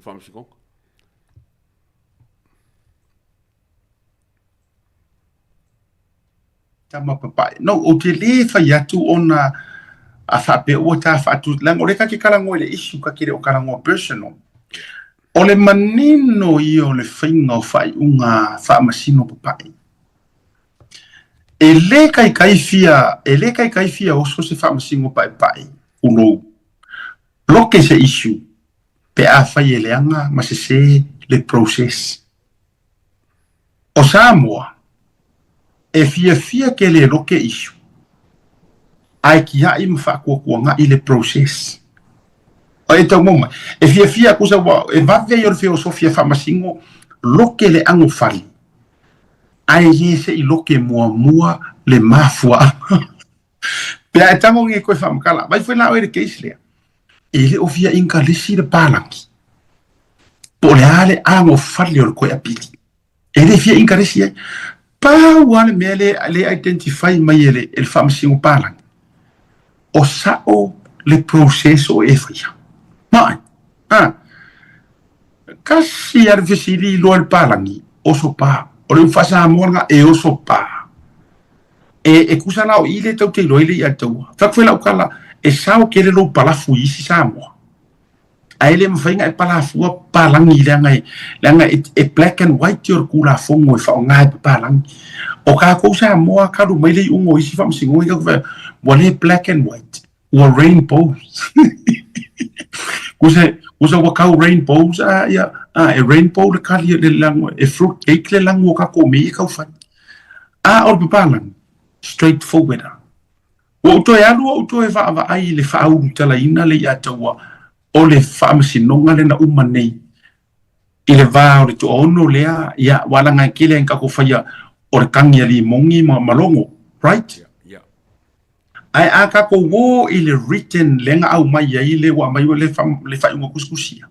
Speaker 5: Faamasinoga.
Speaker 6: Tama papae. No, ou te lē fai atu ona a faapea ua ta faatu, leaga o lea ka te talanoa i le issue, ka te le o talanoa personal. O le manino ia o le faiga o faaiuga faamasino papae. E lē kaikai fia, e lē kaikai fia oso se faamasino paepae ulou. Loke se issue pe afai e leaga ma sesē le process. O Samoa, e fiafia ke le loke issue, ae kiaʻi ma faatuatuagaʻi le process. O e tau mau mai, e fiafia kusa ua e vave ia o le feosofia faamasino loke le agofale, ae le se i loke muamua le mafuaaga. Pe a e tago nge koe faamakala, vai foi la oe le case lea. E le o fia inkalisi le palagi. Po o le a le agofale o le koe apili. E le fia inkalisi ai. Pau lava le mea le, le identify mai e le, e le faamasino palagi. O sao le process o e faia. Mai. Ah. Kasi a le fesili loa le palagi, oso pa. O le upu faa-Samoa lena, e oso pa. E, e kusa la o i le tau te iloa i le ia taua. Fai atu foi lau tala, e sao tele lou palafu i isi Samoa. Ae le mafai ona e palafua papalagi leaga e, leaga e, e black and white o le Tulafono e faaaoga e papalagi. O tatou Samoa talu mai le iuga o isi faamasinoga, tatou fai, ua le black and white, ua rainbow. Kusa, kusa ua kau rainbows a ia, a e rainbow le kali le lagu, e fruit cake le lagu o tatou mea ia tau fai. A o le papalagi, straight forward a. Ua ou toe alu ou toe vaavaai i le faaulutalaina le ia taua o le faamasinoga lea na uma nei i le va o le toaono lea, ia, ua alaga e tele ai na tatou faia o le tagi a limogi ma, ma logo, right?
Speaker 5: Yeah, yeah.
Speaker 6: Ae a tatou o i le written lea na aumai ai le ua aumai le, fa, le faaiuga tusitusia.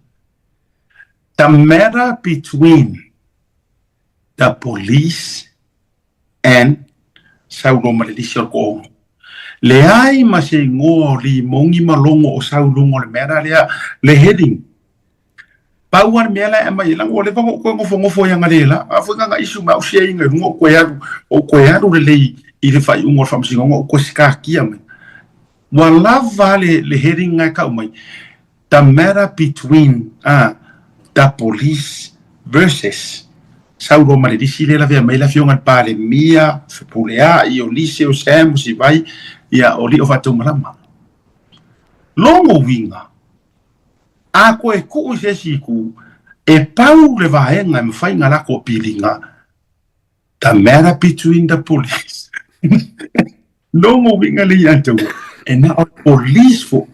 Speaker 6: The matter between the police and Saulo ma le lisi o le toaono. Leai ma se igoa o limogi ma logo o sau i luga o le mea la lea, le heading. Pau lava le mea la e aumai ai, leaga ua leva ona ou toe nofonofo ai analeila, a foi na ona issue mai au siaiga i luga ou toe alu, ou toe alu lelei i le faaiuga o le faamasinoga ou toe sikatia mai. Ua lava le, le heading na e tau mai, The matter between the police versus Saulo ma le lisi lea e lavea mai le afioga i le Palemia, Fepuleai, o Lise, o Sam, o Sivai, ia, o Lio Faataumalama. Logo uiga, a koe tuu i se isi itu, e pau le vaega e mafai ona latou piliga, the matter between the police. Logo uiga le ia te ua, e na o le police foi,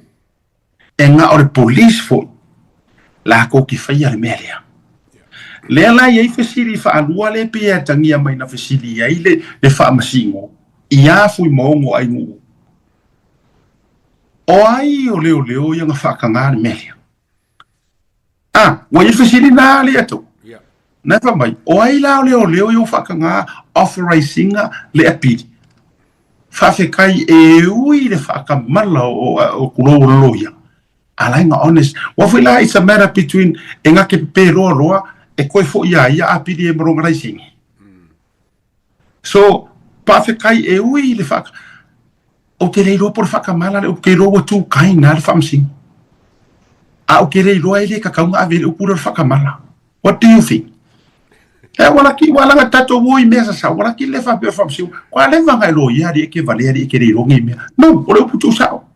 Speaker 6: e na o le police foi, latou te faia le mea lea. Lea la e i ai fesili faalua lea e pei e atagia mai na fesili ai le, le faamasino, iā Fuimaono Ainuu. O ai o leoleo ia na faatagā le mea lea? Ah, ua i ai le fesili na le atu. Na fai mai, o ai la o leoleo ia ua faatagā authorise-ina le apili? Faafetai e ui i le faatamala o, o tulou o le loia, a la e na honest. Ua foi la it's a matter between e na te pepe loa loa e koe foi iā ia apili e ma lona laisene. So, faafetai e ui i le whaaka... Ou te le iloa po o le faatamala le upu, ke iloa ua too kind lava le faamasino. A ou te le iloa e le tatau ona ave i le upu lea o le faatamala. What do you think? E ua laki, ua laga tatou o i mea sasao, ua laki le faapea o le faamasino. Kua leva ona e loia alii e ke valea alii e ke le iloa nei mea. No, o le upu tuusao.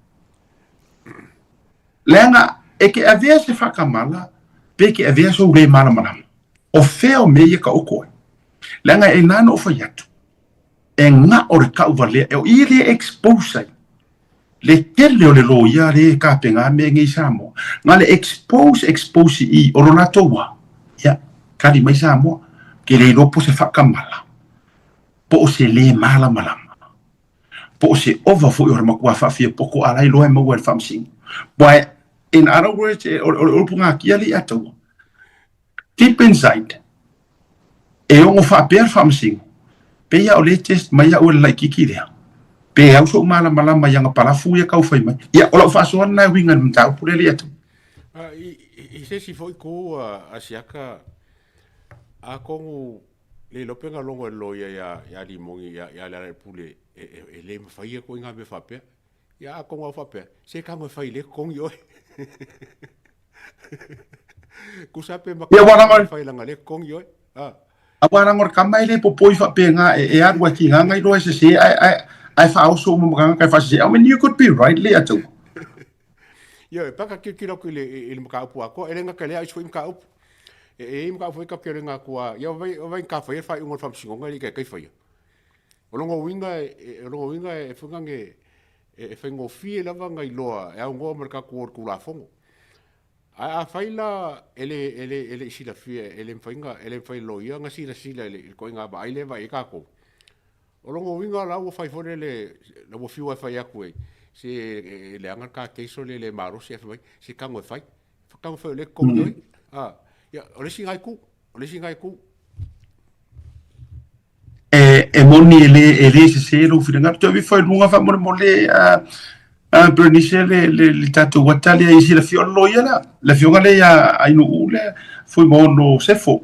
Speaker 6: Leaga e ke avea se faatamala pe ke avea sou le malamalama. O fea o mea ia taoto ai? Leaga e na ona ou fai atu, e gao le tauvalea, o i lea e expose ai. Le tele o le loia le kapega mea nei i Samoa. Na le expose expose i o lo latou wa. Ia, tali mai Samoa, ke le iloa po o se faatamala, po o se le malamalama, po o se ova foi o le matua faafia poto a la iloa e maua e le Faamasino. But in other words, o le upu natia le ia taua. Deep inside, e ono faapea le Faamasino, pei lava o lea e test mai au e le laitiiti lea, pe au so'u malamalama i ana palafu ia tau fai mai. Ia, o lau faasoa lena e uiga i le mataupu lea le ia taua.
Speaker 5: I se isi foi itu a siaka, atonu le iloa pe na logo e le loia ia Limogi ia Lealailepule e le mafai ia ituaiga mea faapea. Ia atonu a faapea, se tago e fai i lea totogi oe. Tusa pe
Speaker 6: Ia, ua lava-
Speaker 5: fai langa lea totogi oe. Ah.
Speaker 6: Aua leaga o le tama e le popoi faapena e alu ai tigaga iloa e sese ae faaoso uma ma tagata e faasese. I mean you could be right le ia taua.
Speaker 5: Ioe, pe a ka tilotilo atu i le mataupu atoa, e le gata i lea a o isi foi mataupu. E i ai mataupu foi tatou te alu atu a, ia o vai na faia le faaiuga o le Faamasinoga e le i taitai faia. O lona uiga, o lona uiga e foi nane e faigofie lava ona iloa e aunoa ma le tatou o i le Tulafono. Ae afai la e le, e le, e le i silafia, e le mafai ona, e le mafai e le loia ona silasila i le ituaiga vaai lea e vaai ai tatou, o lona uiga la ua fai foi lele, la ua fiu lava e fai atu e, se e leaga le ta case o le le malosi ae fai mai, se tago e fai. Tago e fai o lea e totogi oe. Ia, o le isi lena itu, o le isi lena itu.
Speaker 6: E moni e le sese lou finagalo. Toe ifo i luga faamolemole a Bernice le tatou ata lea i silafia o le loia lea, le afioga lea ia Ainuu lea Fuimaono Sefo.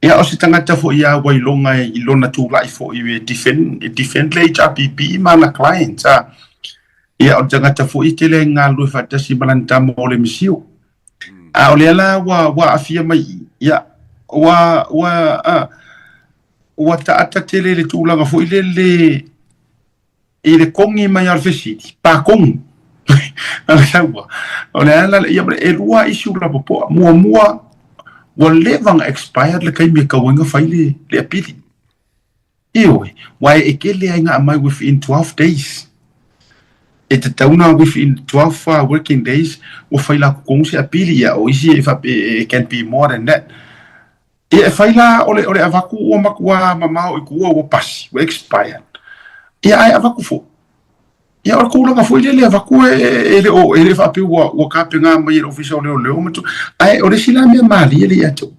Speaker 6: Ia o se tagata foi ia ua iloga i lona tulai foi e defend le HRPP ma ana clients. Ia o le tagata foi e tele ai galulue faatasi ma lana tama o le Misio. A o lea la ua aafia mai i i, ia, ua taata tele i le tulaga foi lele i le kogi mai o le fesili, pa kogi. O le a la, ia, e lua issue lapopoa. Muamua, ua leva ona expired le taimi e tatau ai ona fai le apili. Ioe, aua e tele ai na aumai within 12 days. E tatau ona within 12 working days ua fai la totonu se apili, ia o isi e faapea it can be more than that. Ia e fai la o le avatu ua matua mamao i tua ua pasi, ua expired. Ia ae avatu foi. Ia o le tulaga foi lele avatu e le o e le faapea ua tapena mai e le Ofisa o Leoleo ma ae o le isi la mea malie le ia te au.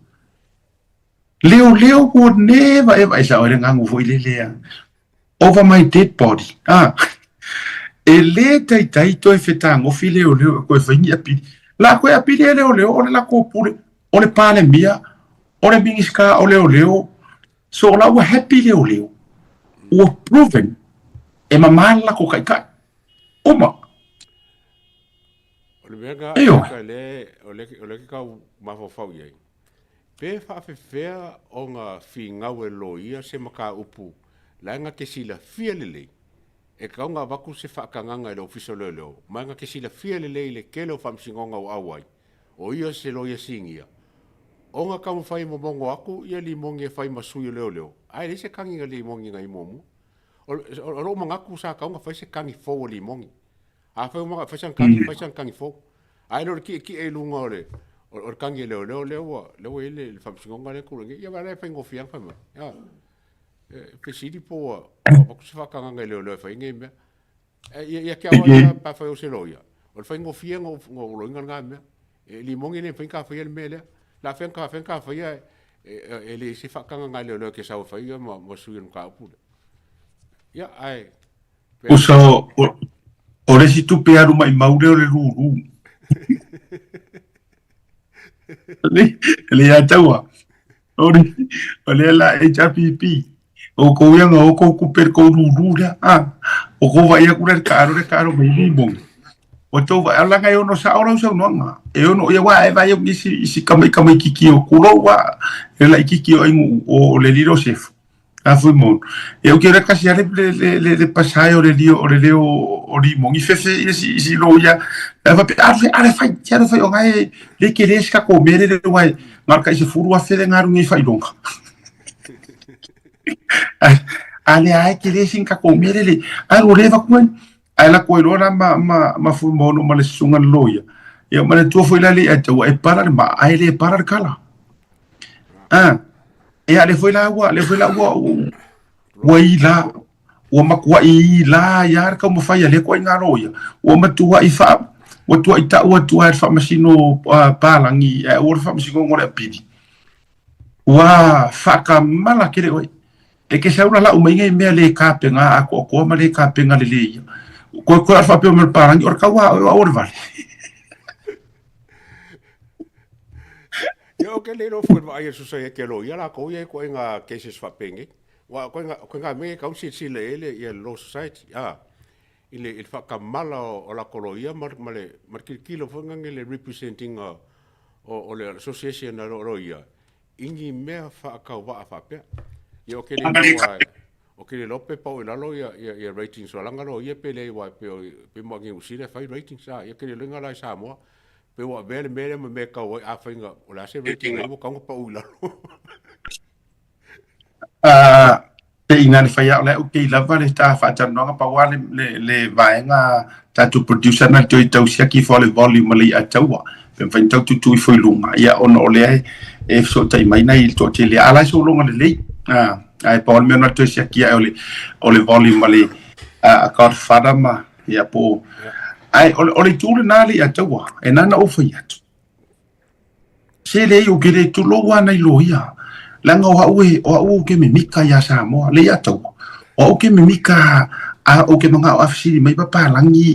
Speaker 6: Leoleo would never ever, e sao ai le gagu foi lele a, over my dead body, a, e le taitai toe fetagofi leoleo e toe fai ni apili. La koe apili e leoleo o le latou pule, o le Palemia, o le Minisita o leoleo, so o la ua happy leoleo, ua proven e mama le latou taitai. Uma.
Speaker 5: O le mea na, o le, o le, o le ke tau mafaufau i ai, Pe faafefea ona finau e loia se mataupu leaga te silafia lelei e tatau ona avatu se faatagaga i le Ofisa o Leoleo ma e na te silafia lelei le tele o faamasinoga ua auai o ia se loia sinia ona taumafai e momono atu ia limoni e fai ma sui o leoleo ae leai se tagi na limoni na i muamua. O lou manatu sa tatau ona fai se tagi fou a limoni. Afai ua manao e fai sana tagi, fai sana tagi fou. Ae le o le tietie i luga o le o le tagi a leoleo lea ua lea ua i ai le faamasinoga lea e tulai nei, ia vaai la e faigofie lava ona fai mai. A, e fesili po ua avatu se faatagaga i leoleo e fai ai nei mea. Ia te au ia pe afai o se loia, o le faigofie ona ou loiga lena mea. E limoni e le mafai ona ta faia le mea lea. La fea ona ta faia e leai se faatagaga a leoleo e te sau e fai ia ma sui o le mataupu lea. Ia, ae
Speaker 6: Uso, o le isi tupe alu maimau lea o le lulu. Le ia taua. O le la HRPP. O kou ia o kou kupe le kou lulu lea. Ah, o kou vai aku le kaaro le kaaro mai ni mong. O tou vai ala ngai ono sa ora saunoaga. E ono ia wa e vai o isi isi kama kama kiki o kulo wa e la kiki o ingu o le lilo sefu. A fui mo. E o ke ora kasi ale le pasai o le lio o le leo o limogi fefe ia si si lo ia. E fa pe ale ale fai ti ale fai o ngai le ke le ska ko mere le wai ngar ka se furu a fele ngaru ngi fai longa. Ale ai ke le sin ka ko mere le. Ai o le va kuen. Ae lako ai loa la ma, ma, ma Fuimaono ma le susuga le loia. Ia manatua foi la le ia taua e pala le maa, ae le pala le kala. Ah, ia le foi la ua, le foi la ua, ua i la, ua matuai i la ia le taumafai a lea ituaiga loia. Ua matuai faa, ua tuai tau atu lava e le faamasino palagi, ae aua le faamasinoga o le apili. Ua faatamala tele oe. E te sau la lau mai nei mea le tapena atoatoa ma le tapena lelei ia. Koe koe a faapea mai le palagi, o le tau a oe o au o le vale.
Speaker 5: Ia o ke le iloa foi vaai e susa ia ke loia lakou ia i ituaiga cases faapenei. Aua o ituaiga mea ia e tatau ona silasila i ai le ia le Law Society a, i le i le faatamala o latou loia ma ma le ma le tilotilo foi lea i le represent ina o le association a loia i ni mea faatauvaa faapea. Ia ou te le iloa ou te le iloa pe pau i lalo ia ia ia ratings o lana loia pe leai aua e pei o pei mo Niu Sila e fai ratings a, ia ou te le iloa ina la i Samoa pe ua avea le mea lea ma mea e tau ai afai na o le a se rating ai ua tatau ona pau i lalo.
Speaker 6: Pe ina le fai ao le au kei lava le ta faatalanoaga pau lava le, le, le vaega tatou producer na toe tau siaki ifo le volume o le i'a taua pe mafai ona tau tuutuu ifo i luga ia ona o lea e fesootai mai nai toatele a la e sologa lelei a ae pau le mea na toe siaki ae o le o le volume o le a Godfather ma ia po ae o le, o le itu lena le i'a taua e nana ou fai atu Se leai ou ke le tulou a nai loia, leaga o a'u e, o a'u ou ke mimika iā Samoa, le iā taua, o a'u ke mimika a ou ke mana'o a fesili mai papalagi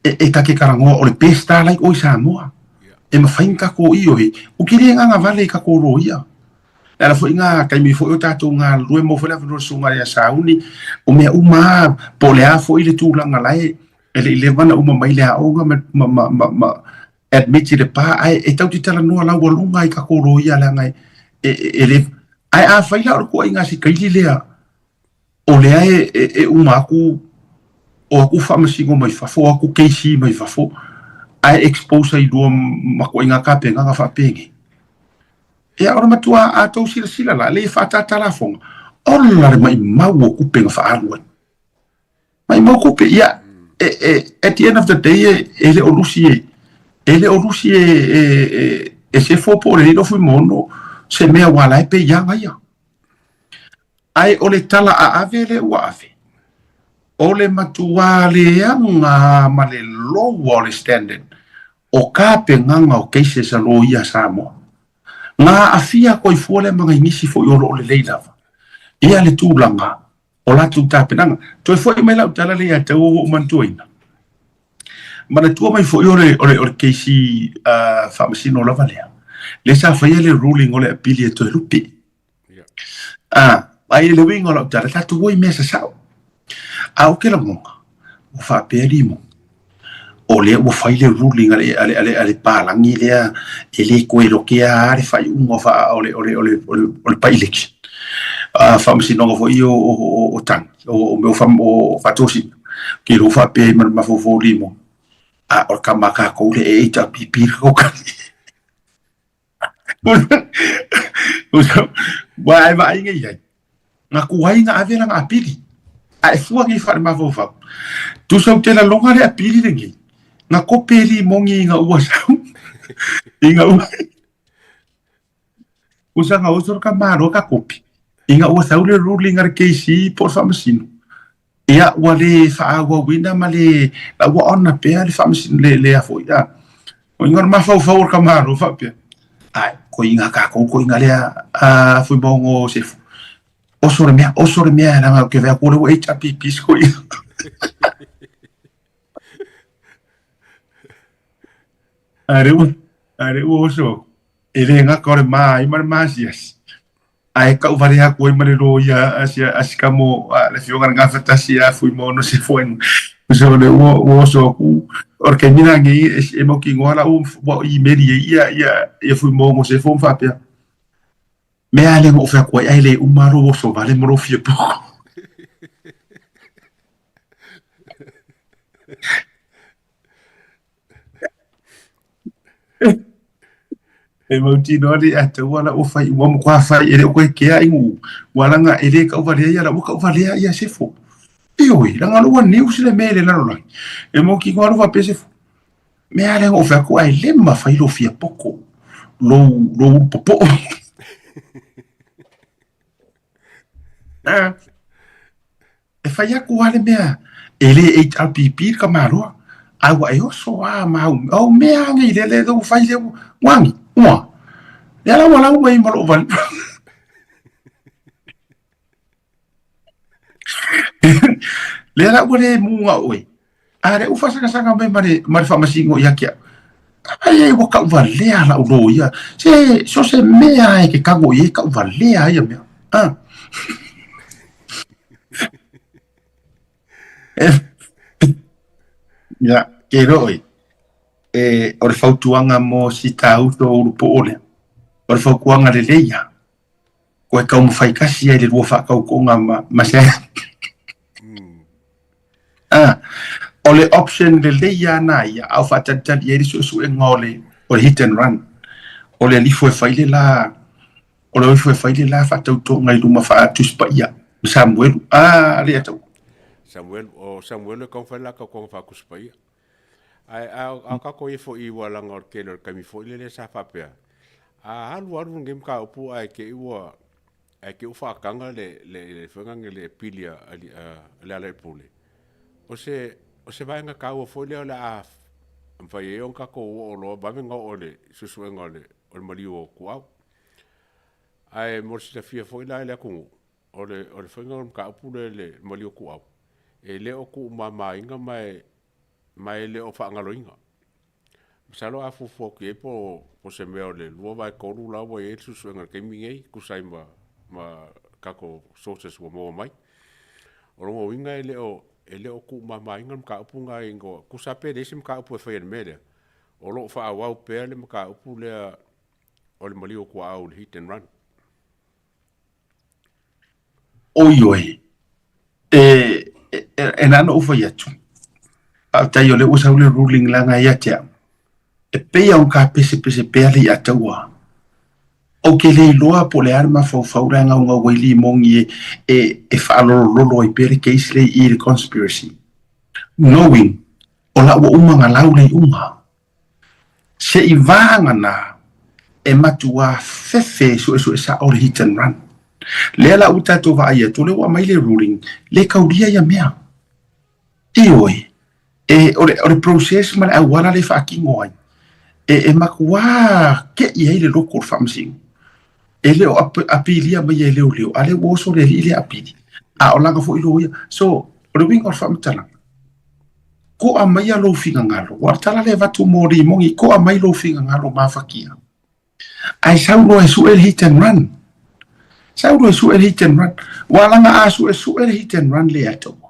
Speaker 6: e, e ta ke talanoa o le best a like oi Samoa. E mafai na takou ioe, ou ke le agaga vale i takou loia. Le ala foi ngā taimi foi o tatou galulue mo foi le avanoa susuga ia Sauni, o mea uma a, po o le a foi le tulaga la e, e le i leva na uma mai le aoga ma, ma, ma, ma, ma admit i le pa ae e tau te talanoa laualuga i takou loia leaga e, e, e le ae afai la o le tuuaiga a si kaili lea o lea e, e, e uma atu o aku faamasino mai fafo o aku KC mai fafo ae expose ai lua ma tuuaiga tapenaga faapenei. Ia o le matua a tou silasila la le faatatala lafoga ola le maimau o tupe na faaalu ai. Maimau tupe, ia, e, e, at the end of the day, e, e le o lusi e, e le o lusi e, e, e, e se fo po o le lilo Fuimaono se mea ua ala ai pe ia ia. Ae o le tala a ave le ua ave, o le matua leaga ma le lower o le standard o tapenaga o cases a loia Samoa. Nga aafia koifua lea ma nai nisi foi o lo o lelei lava. Ia le tulaga o latou tapenaga. Toe foi mai lau tala lea ia te au ua ou manatuaina. Manatua mai foi o le, o le, o le keisi uh, faamasino lava lea. Lea sa faia le ruling o le apili e toe lupe. Ah, ai le uiga o lau tala, tatou o i mea sasao. A o ke lagona, ua faapea limo, o lea ua fai le ruling a le, a le, a le, a le palagi lea e le toe lokea lava le faaiuga o le, o le, o le, o le, o le by-election. Faamasinoga foi o, o, o, o tagi, o, o mea o, o faatosina. Ke iloa faapea ai ma le mafaufau limo, a o le kama a kākou lea e HRPP le kakokali. Ua e vaai nei ai, na tuai na ave lana apili, a e fua nei faale-mafaufau. Tusa ou te laloga le apili lenei, na kope limoni ina ua sau, ina ua, usa na oso le tamāloa ka kopi, ina ua sau le ruling a le KC po o le faamasino. Ia, ua le faaauauina ma le, la ua ona pea le faamasino, le, le a foi, a. O inga o le mafaufau o le tamāloa faapea, ai, ko inga kākou, ko inga lea, a, Fuimaono Sefu. Oso le mea, oso le mea, leaga ou te vaai atu o lea ua HRPP se koina. A lea ua, a lea ua oso aku. E le gata o le ma ai ma le masiasi. Ae tau vale atu ai ma le loia a si a si kamo a le afioga i le Gafatasi a Fuimaono Sefoaiga. So le ua ua oso atu o le taimi lenei e e mautinoa la ua ua imeli ai ia ia ia Fuimaono Sefo ma faapea, mea lea na ou fai atu ai ae le uma lou oso vale ma lou fia poko. E mautinoa le ia taua la ua fai ua matua fai e le o koe kea i ua laga e le kauvalea ia la ua kauvalea ia Sefo. Ioe, leaga o lea ua news le mea i le lalolagi. E mautinoa lava faapea se mea lea na ou fai atu ae le mafai lou fia poto, lou, lou ulu popoo. Ah, e fai atu lava le mea, e le HRPP le tamaloa, ae ua e oso lava ma au, au mea lava nei lea lea ua fai lea ua agi, ua. Lea la ua lau mai ma lou vali. Lea la ua le muga oe. A lea ua faasagasagamai ma le, ma le faamasino ia te au. Ai ai ua tauvalea lau loia. Se, so se mea e te tago i ai tauvalea ia mea. Ah. Ia, ke roi. E, o le fautuaga mo si tāuto o ulu lea. O le fautuaga lelei ia. Koe taumafai kasi ai le lua faatautoga ma, ma se Ah, o le option lelei lava na ia, a o faatalitali ai le suesuega o le, o le hit and run. O le alifo e fai le la, o le alifo e fai le la faatautoga i luma faa-Tusi Paia, ma Samuelu. Ah, le atau.
Speaker 5: Samuelu, o Samuelu e taumafai le la tautoga faa-Tusi Paia. Ae a a tatou i ai foi ua laga o le tele o le taimi foi lele sa faapea, a alu alu lenei mataupu ae te i ua ae te i ua faataga le le le foi lea le pili a Lealailepule, o se o se vaega taua foi lea o le a mafai ai ona tatou oo loa vave ona oo i le suesuega o le o le maliu o Tuau. Ae mo le silafia foi la e le atunuu, o le o le faiga o le mataupu lea i le maliu o Tuau, e le o tuumamaina ma e ma e le o faagaloina. Masalo a fuafua atu i ai po o se mea o le 2/3 la ua i ai le suesuega i le taimi nei, tusa ai ma, ma tatou sources ua maua mai. O lona uiga e le o, e le o tuumamaina le mataupu lena i ingoa, tusa pe leai se mataupu e faia i le mea lea, o lo o faaauau pea le mataupu lea o le maliu o tuaau i le hit and run.
Speaker 6: Oi oi, e, e, e na ona ou fai atu, faafetai o lea ua sau le ruling leaga ia te au, e pei lava ona tapesepese pea le iataua. Ou te le iloa po o le a le mafaufau la e gaugau ai limogi e, e, e faalolololo ai pea le case lea i i le conspiracy. Knowing, o la ua uma ona lau le iuga. Se i vagana e matuā fefe e suesue sa'o le hit and run. Lea la ua tatou vaai atu, o lea ua aumai le ruling, le taulia ia mea. Ioe, e, o le, o le process ma le auala lea e faatino ai, e, e matuā te'i ai le loto o le faamasino. E le o apilia mai e leoleo, a lea ua oso le alii lea apili, a o lana foi loia. So, o le uiga o le faamatalaga, Koa maia lou finagalo. Ua tala le avatu mo Rimoni, koa mai lou finagalo mafakia. Ae sau loa e sue le hit and run. Sau loa e sue le hit and run. Ua langa a sue sue le hit and run le atoa.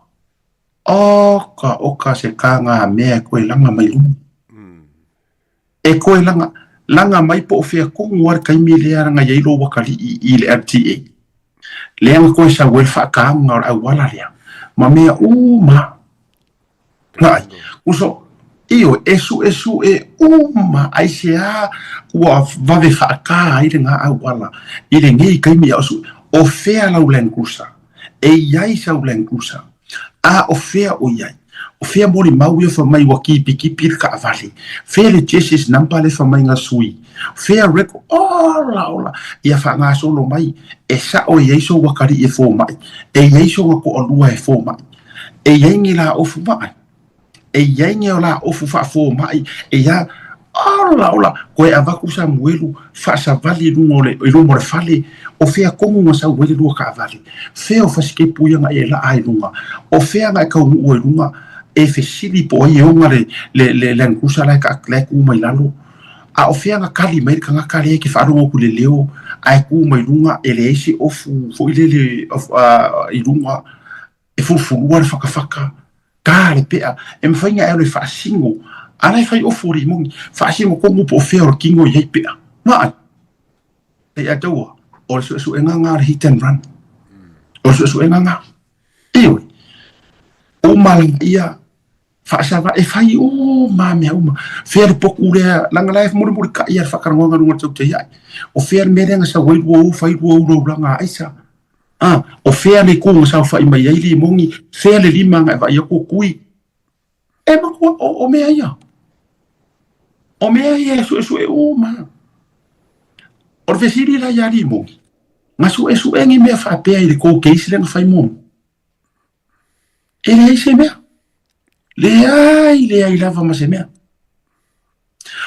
Speaker 6: Oka, oka se ka ngā mea e koe langa mai luga. E koe langa, langa mai po o fea kogu a le taimi lea langa i ai lou atalii i le LTA. Lea na koe sau ai le faataga o le auala lea, ma mea uma. Nai, uso, ioe, e suesue uma aisea ua vave faata ai lena auala i lenei taimi a o sue, o fea lau Land Cruiser? E i ai sau Land Cruiser? A o fea o i ai? O fea molimau ia fai mai ua kipikipi le taavale? Fea le chassis number lea fai mai na sui? Fea record? Ola ola! Ia faagasolo mai, e sa'o e i ai sou atalii e fomai, e i ai sona toalua e fomai, e i ai ni la ofu vaai, e i ai ni la ofu faafomai, e ia ola ola koe avatu Samuelu faasavali i luga o le i luma o le fale, o fea tonu na sau ai le lua taavale, fea o fasikepu ia na e laa i luga, o fea na e taunuu ai i luga, e fesili po o ai e ona le le le Land Cruiser la e la e tu mai lalo. A o fea na kali mai le tagata lea e te faalogo atu i le leo ae tu mai luga e leai se ofu foi lele i luga e fulufulua le fatafata, ta le pea, e mafai ona e alu e faasino, a la e fai ofu o limoni, faasino tonu po o fea o le tino e i ai pea. Vaai, e ia taua, o le suesuega lena o le hit and run. O le suesuega lena. Ioe, uma laia, faasava, e fai uma mea uma. Fea le potu lea, leaga la e mulimulitai lava le faatalanoaga i luga o le tautai ae. O fea le mea lea na sau ai lua u, fai lua u laulaga a aisa. A, o fea le itu na saofaʻi mai ai Limoni, fea le lima na e vaai atu o Tui. E matua, o, o mea ia. O mea ia e suesue uma. O le fesili la iā Limoni, na suesue ni mea faapea i le kou case lea na fai muamua? E leai se mea. Leai, leai lava ma se mea.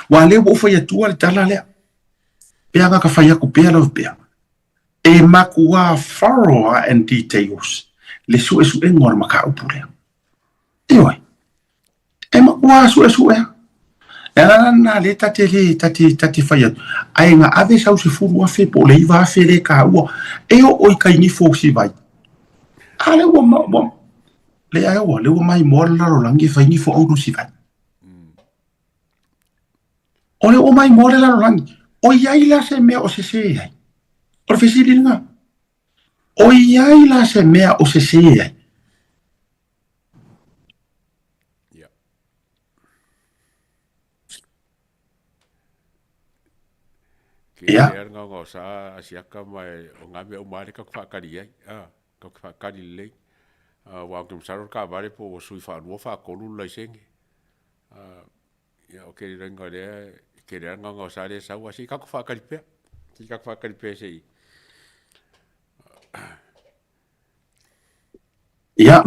Speaker 6: Ua lea ua ou fai atua le tala lea. Pe a ka fai aku pea lava pea. E makuā thorough lava and details le suesuega o le mataupu lea. Ioe, e makuā suesue lava. Le ala la lena lea ta te le, ta te, ta te fai atu, ae na ave sau 10,000 po o le 9,000 lea e taua, e oo i tai nifo o Sivai. A lea ua, ua, leai aua, lea ua maimoa le lalolagi e fai nifo auro Sivai. O le oo mai mo le lalolagi, o i ai la se mea o sesē ai? O le fesili lena. O i ai la se mea o sesē ai?
Speaker 5: Ia. Ke
Speaker 6: Ia.
Speaker 5: lea ngaonga o sa asiaka ma e o ngā mea uma ale ka whaakari ai. Ah, ka whaakari lelei. Ah, wa ke masalo ka vare po o sui whaalua whaakolu laisenge. Ah, Ia, o ke rerenga lea, ke rea nganga o sa lea sau, a sei kako whaakari pea. Sei kako whaakari pea sei.
Speaker 6: Ia,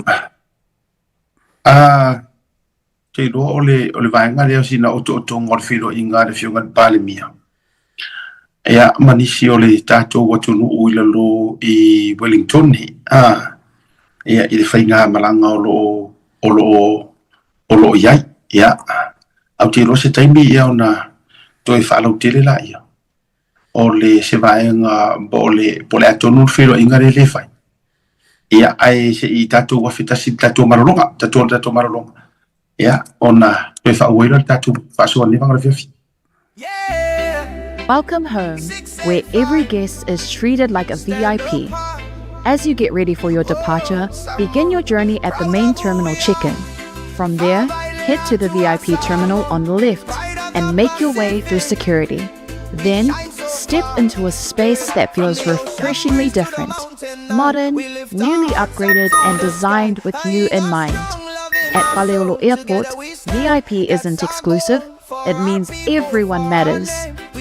Speaker 6: te iloa o le, o le vaega lea o sina otootoga o le feiloaiga a le Afioga i le Palemia. Ia, ma nisi o le tatou atunuu i lalo i Wellington, ia, i le faigamalaga o lo o, o lo o o lo o i ai. Ia, ae ou te iloa se taimi ia ona toe faalautele laia o le se vaega po o le po o le a tonu le feiloaiga lea le fai. Ia, ae se i tatou afe tasi i le tatou malologa, tatou le tatou malologa. Ia, ona toe faaauau ai lea o le tatou faasoa nei vaega o le afiafi.
Speaker 1: Welcome home, where every guest is treated like a VIP. As you get ready for your departure, begin your journey at the main terminal check-in. From there, head to the VIP terminal on the left and make your way through security. Then, step into a space that feels refreshingly different. Modern, newly upgraded, and designed with you in mind. At Faleolo Airport, VIP isn't exclusive, it means everyone matters.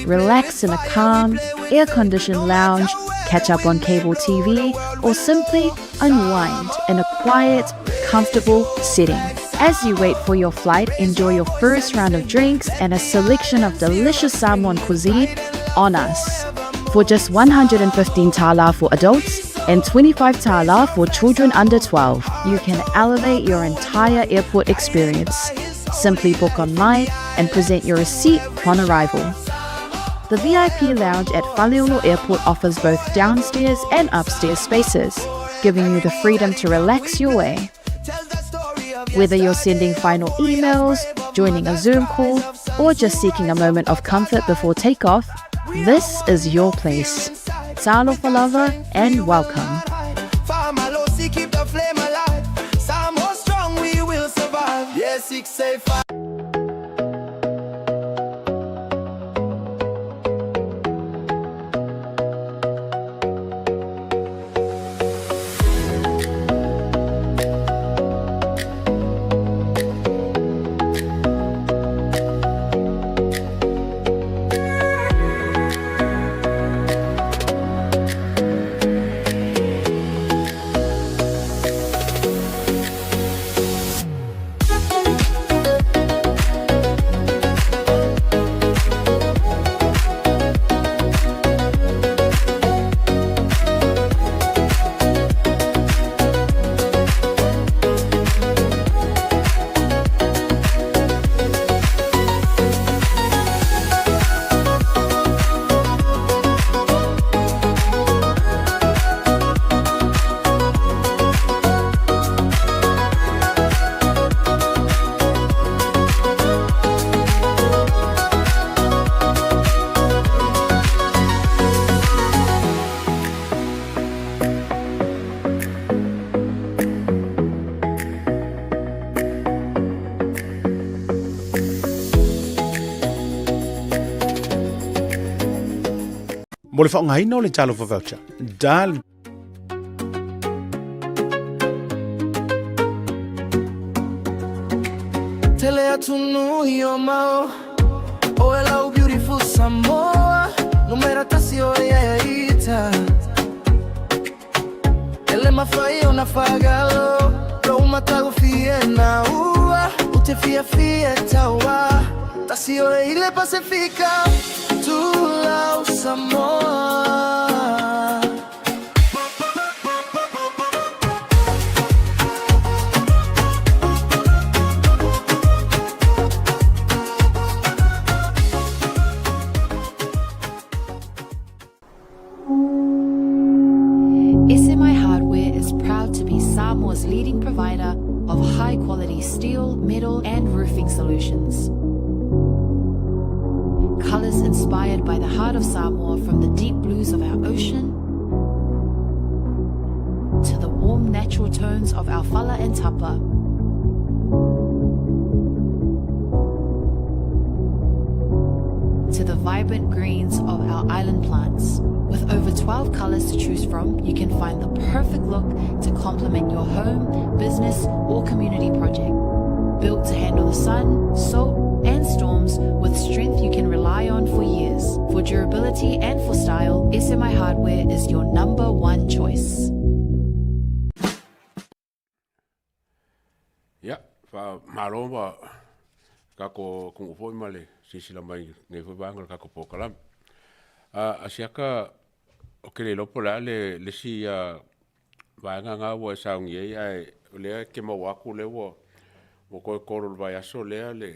Speaker 1: Relax in a calm, air-conditioned lounge, catch up on cable TV, or simply unwind in a quiet, comfortable setting. As you wait for your flight, enjoy your first round of drinks and a selection of delicious Samoan cuisine on us. For just 115 tala for adults and 25 tala for children under 12, you can elevate your entire airport experience. Simply book online and present your receipt upon arrival. The VIP lounge at Faleolo Airport offers both downstairs and upstairs spaces, giving you the freedom to relax your way. Whether you're sending final emails, joining a Zoom call, or just seeking a moment of comfort before takeoff, this is your place. Talofa lava and welcome.
Speaker 3: Mo le faaaogaina o le Talofa Voucher, dial.
Speaker 2: atunuu i o mao. O e lau beautiful Samoa, numera tasi o e ita. E le mafai ona faagalo, lou matagofie na ua, ou te fiafia e taua. Tasi oe i le Pasefika, Tulau Samoa.
Speaker 1: SMI Hardware is proud to be Samoa's leading provider of high quality steel, metal, and roofing solutions. Colors inspired by the heart of Samoa, from the deep blues of our ocean to the warm natural tones of our fala and tapa. To the vibrant greens of our island plants. With over 12 colors to choose from, you can find the perfect look to complement your home, business, or community project. Built to handle the sun, salt, and storms with strength you can rely on for years. For durability and for style, SMI Hardware is your number one choice.
Speaker 5: Ia, faamalo ma kako kugu foi ma le silasila mai nei foi vaega o le kako polokalame. A siaka o ke le iloa po o le a le le isi vaega na ua e saunia ai, ae o lea e ke maua atu lea ua toe kolo i le vaiaso lea le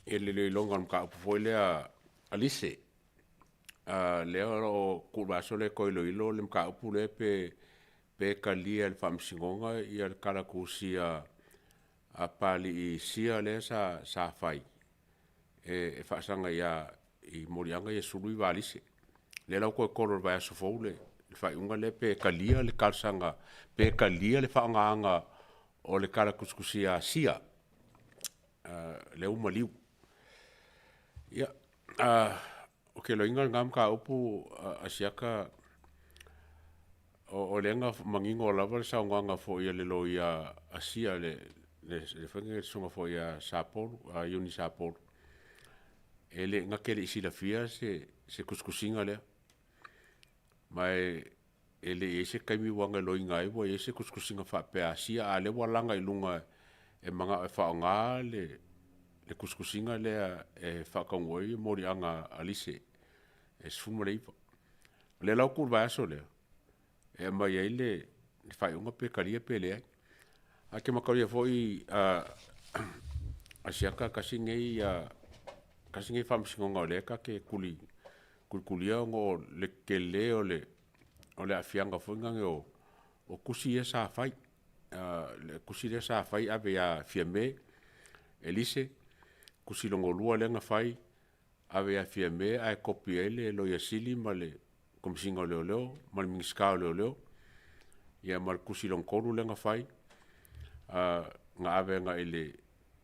Speaker 5: le iloiloga o le mataupu foi lea a Lise. Lea o lo o tuu i le vaiaso lea e toe iloilo le mataupu lea pe talia e le Faamasinoga le kalatusia a Papalii Sia lea sa fai e faasaga ia i moliaga ia 19 a Lise. Lea la ua toe kolo i le vaiaso fou le faaiuga lea pe talia le talosaga, pe talia le faaaogaina o le tala tusitusia a Sia lea ua maliu. Ia, o ke loiga lena mataupu a siaka o lea na manino lava le saunoaga foi a le loia a Sia le foi le susuga foi ia Sapolu, a Iuni Sapolu, e le na te le i silafia se tusitusiga lea. Ma e le i ai se taimi ua na loiga ai ua i ai se tusitusiga faapea a Sia, a o lea ua laga i luga e manao e faaaoga le tusitusiga lea e faataunuu ai moliaga a Lise e 19. O lea la ua tuu i le vaiaso lea e aumai ai le faaiuga pe talia pe leai. Ae ke mataulia foi a siaka tasi nei faamasinoga o lea ta te kuli kulikulia ona o le tele o le aafiaga foi lea o tusi ia sa fai. Le tusi lea sa fai ave ia Fiame Elise, tusi lona lua lea na fai ave ia Fiame ae kopi ai le Loia Sili ma le Komesina o Leoleo ma le Minisita o Leoleo, ia ma le tusi lona tolu lea na fai na ave agai i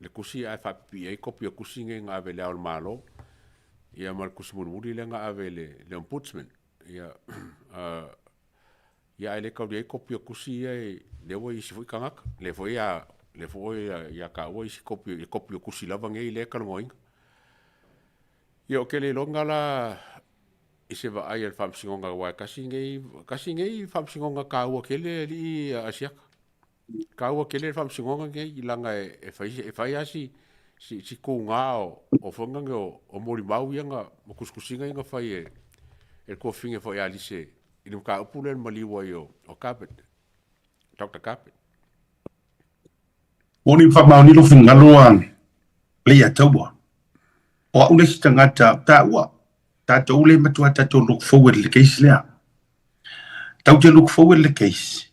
Speaker 5: le tusi ae faapipii ai kopi o tusi nei na ave i Le Ao o le Malo, ia ma le tusi mulimuli lea na ave i le Ombudsman. Ia, ia ae le taulia ai kopi o tusi ia lea ua i isi foi tagata. Lea foi a lea foi ia taua isi kopi, kopi o tusi lava nei lea e talanoaina. Ia o ke le iloga la i se vaai a le Faamasinoga, aua e tasi nei Faamasinoga taua tele alii a siaka. Taua tele le Faamasinoga nei, leaga e fai lava si tuga o foi nei o molimau ia na ma tusitusiga ia na fai e le tuafafine foi a Lise i le mataupu lea i le maliu ai o Carpet, Dr. Carpet.
Speaker 6: Moni ma faamaoni lou finagalo a Leiataua. O au le isi tagata taua, tatou le matua tatou look forward i le case lea. Tatou te look forward i le case,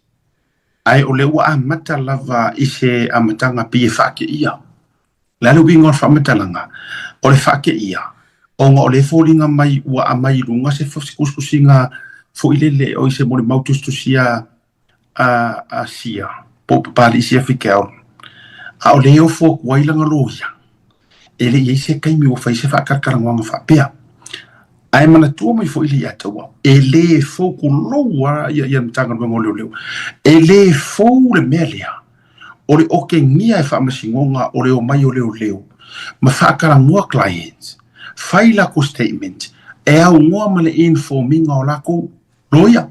Speaker 6: ae o lea ua amata lava i se amataga pei e faateia. O le a le uiga o le faamatalaga? O le faateia, ona o lea e foliga mai ua aumai i luga se tusitusiga foi lele o i se molimau tusitusia a Sia po o Papalii Sia Fikeaolo, a o lea e ofo atu ai lana loia, e le i ai se taimi ua fai se faatalatalanoaga faapea. Ae manatua mai foi Leiataua, e le fou, tulou lava ia Matagaluega o Leoleo, e le fou le mea lea o le okegia e Faamasinoga o le omai o leoleo. Ma faatalanoa clients, fai latou statement e aunoa ma le inform ina o latou loia.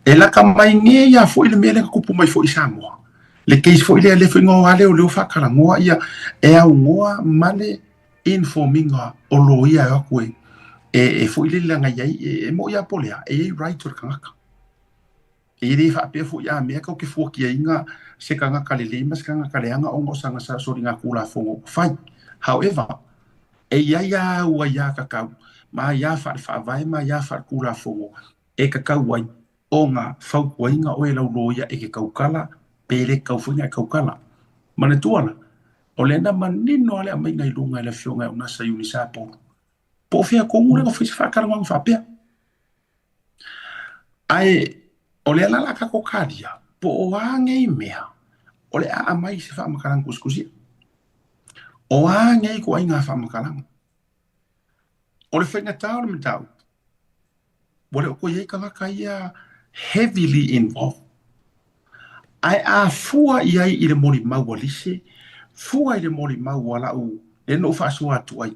Speaker 6: E lata mai nei lava foi le mea lea na tupu mai foi i Samoa, le case foi lea, lea foi na o lava leoleo faatalanoa ia e aunoa ma le inform ina o loia e o atu e e foi lele leaga e i ai, e moni lava po o le a, e i ai right o le tagata. E le faapea foi a mea tatou te fuatiaina se tagata lelei ma se tagata leaga ona o sana soligatulafono ua fai. However, e i ai lava au aiatatau ma aia faale-faavae ma aia faale-tulafono e tatau ai ona fautuaina oe e lau loia e te tautala pe le tatau foi ona e tautala. Manatua la, o lea na manino lava le aumaiga i luga e le Afioga ia Unasa Iunisa Polu, po o fea tonu lea na fai se faatalanoaga faapea. Ae o lea la o le a tatou talia, po o a nei mea o le a aumai i se faamatalaga tusitusia. O a nei ituaiga faamatalaga? O le faigata o le mataupu, ua le o toe i ai tagata ia heavily involved. Ae a fua i ai i le molimau a Lise, fua i le molimau a lau, lea na ou faasoa atu ai,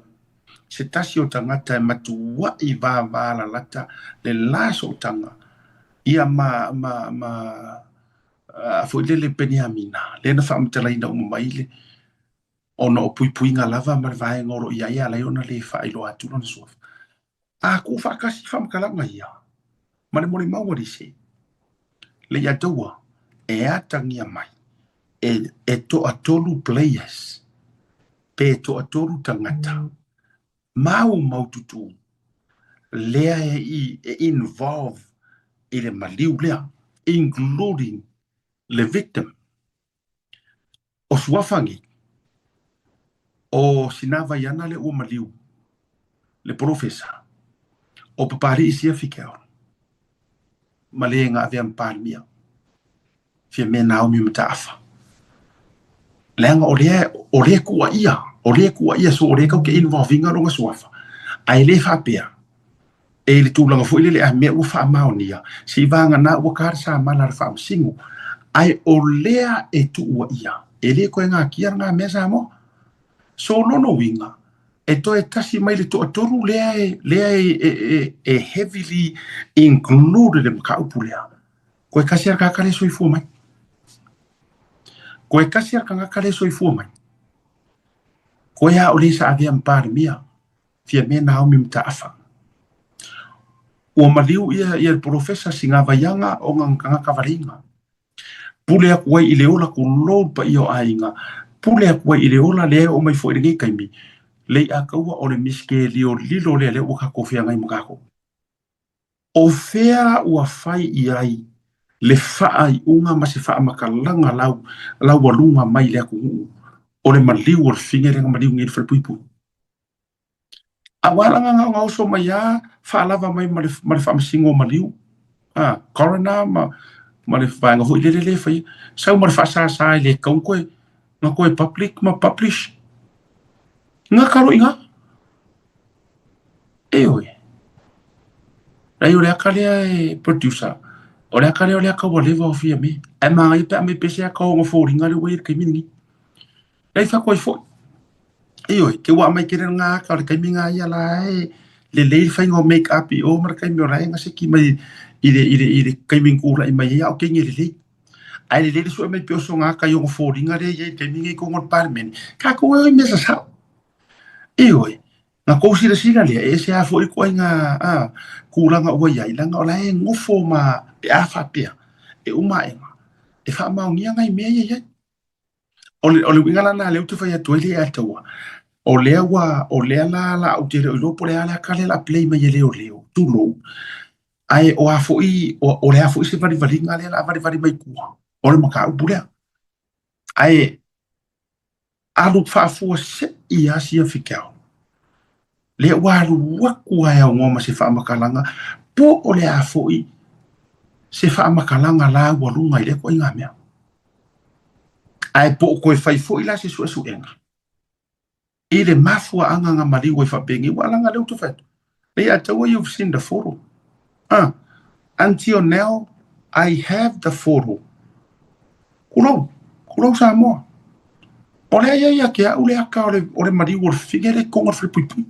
Speaker 6: se tasi o tagata e matuai vavalalata le la sootaga ia ma, ma, ma, foi lele Peniamina, lea na faamatalaina uma mai le, ona o puipuiga lava ma le vaega o lo o i ai e ala ai ona le faailoa atu lona suafa. A tuufaatasi faamatalaga ia ma le molimau a Lise, Leiataua e atagia mai e, e toatolu players pe toatolu tagata maumaututu lea e, e involve i le maliu lea, including le victim. O suafa nei, o Sinavaiana lea ua maliu, le polofesa, o Papali'i Siafi Keaolo, ma le na avea ma Palemia, Fiame Naomi Mataafa. Leaga o lea, o lea tuuaia, o lea tuuaia, so o lea tatou te involve ina lona suafa, ae le faapea, e i le tulaga foi lele a mea ua faamaonia, seivagana ua ta le samala a le Faamasino, ae o lea e tuuaia, e le toe natia lena mea Samoa. So o lona uiga, e toe tasi mai le toatolu lea e, lea e, e, e, e heavily included le mataupu lea. Koe tasi a le tagata lea e soifua mai. Koe tasi a le tagata lea e soifua mai. Koe a o le sa avea ma Palemia. Fiame Naomi Mataafa. Ua maliu ia ia le polofesa Singavaiaga ona na tagata valeiga. Pule aku ai i le ola tulou le paia o aiga, pule aku ai i le ola lea e oo mai foi i lenei taimi, Lei'ataua o le miskelio lilo lea lea ua tatou feagai ma tatou. O fea ua fai i ai le faaiuga ma se faamatalaga lau laualuga mai le atunuu o le maliu o le fine lea na maliu nei i le falepuipui? Aua la na oso mai a faalava mai ma le, ma le faamasino o maliu, a, coroner ma, ma le vaega foi lele le faia, sau ma le faasasa e le tatau koe, na koe public ma publish. Nga kalo i nga. Ioe. Leai o le aka lea e producer, o le aka lea o le aka ua leva o fia me. Ae manaia pe a aumai pea se aka o ona foliga lea ua i ai i le taimi lenei. Leai fatu ai foi. Ioe, ke ua aumai tele ngā aka o le taimi ngā ia la e lelei le faiga o make up i o ma le taimi o la e gaseki mai i le, i le, i le taimi na tulai mai ai a o kenge lelei. Ae lelei le sue mai pe oso ngā aka i ona foliga lea i ai i le taimi nei i totonu o le Palemene. Tatou e o i mea sasao. Ioe, Na kou silasila lea, e ese lava foi ituaiga tulaga ua i ai, leaga o la e nofo ma pe a faapea, e uma aʻega, e faamaonia nai mea ia i ai. O le, o le uiga la lena lea ou te fai atu ai le Ataua, o lea ua, o lea la la ou te le o iloa po o le a le aka lea o le a play mai e leoleo, tulou, ae o a foi, o, o le a foi se valivaliga lea o le a valivali mai tua, o le mataupu lea. Ae Alu faafua seʻi a sia Fikeao. Lea ua alu aku a e aunoa ma se faamatalaga po o le a foi se faamatalaga laualuga i lea ituaiga mea. Ae po o toe fai foi la se suesuega i le mafuaaga na maliu ai faapenei, ua alaga lea ou te fai atu. Leiataua you've seen the photo. Ah, until now I have the photo. Kulou, kulou Samoa. O le ai ia te au le aka o le maliu o le fine le konga o le falepuipui.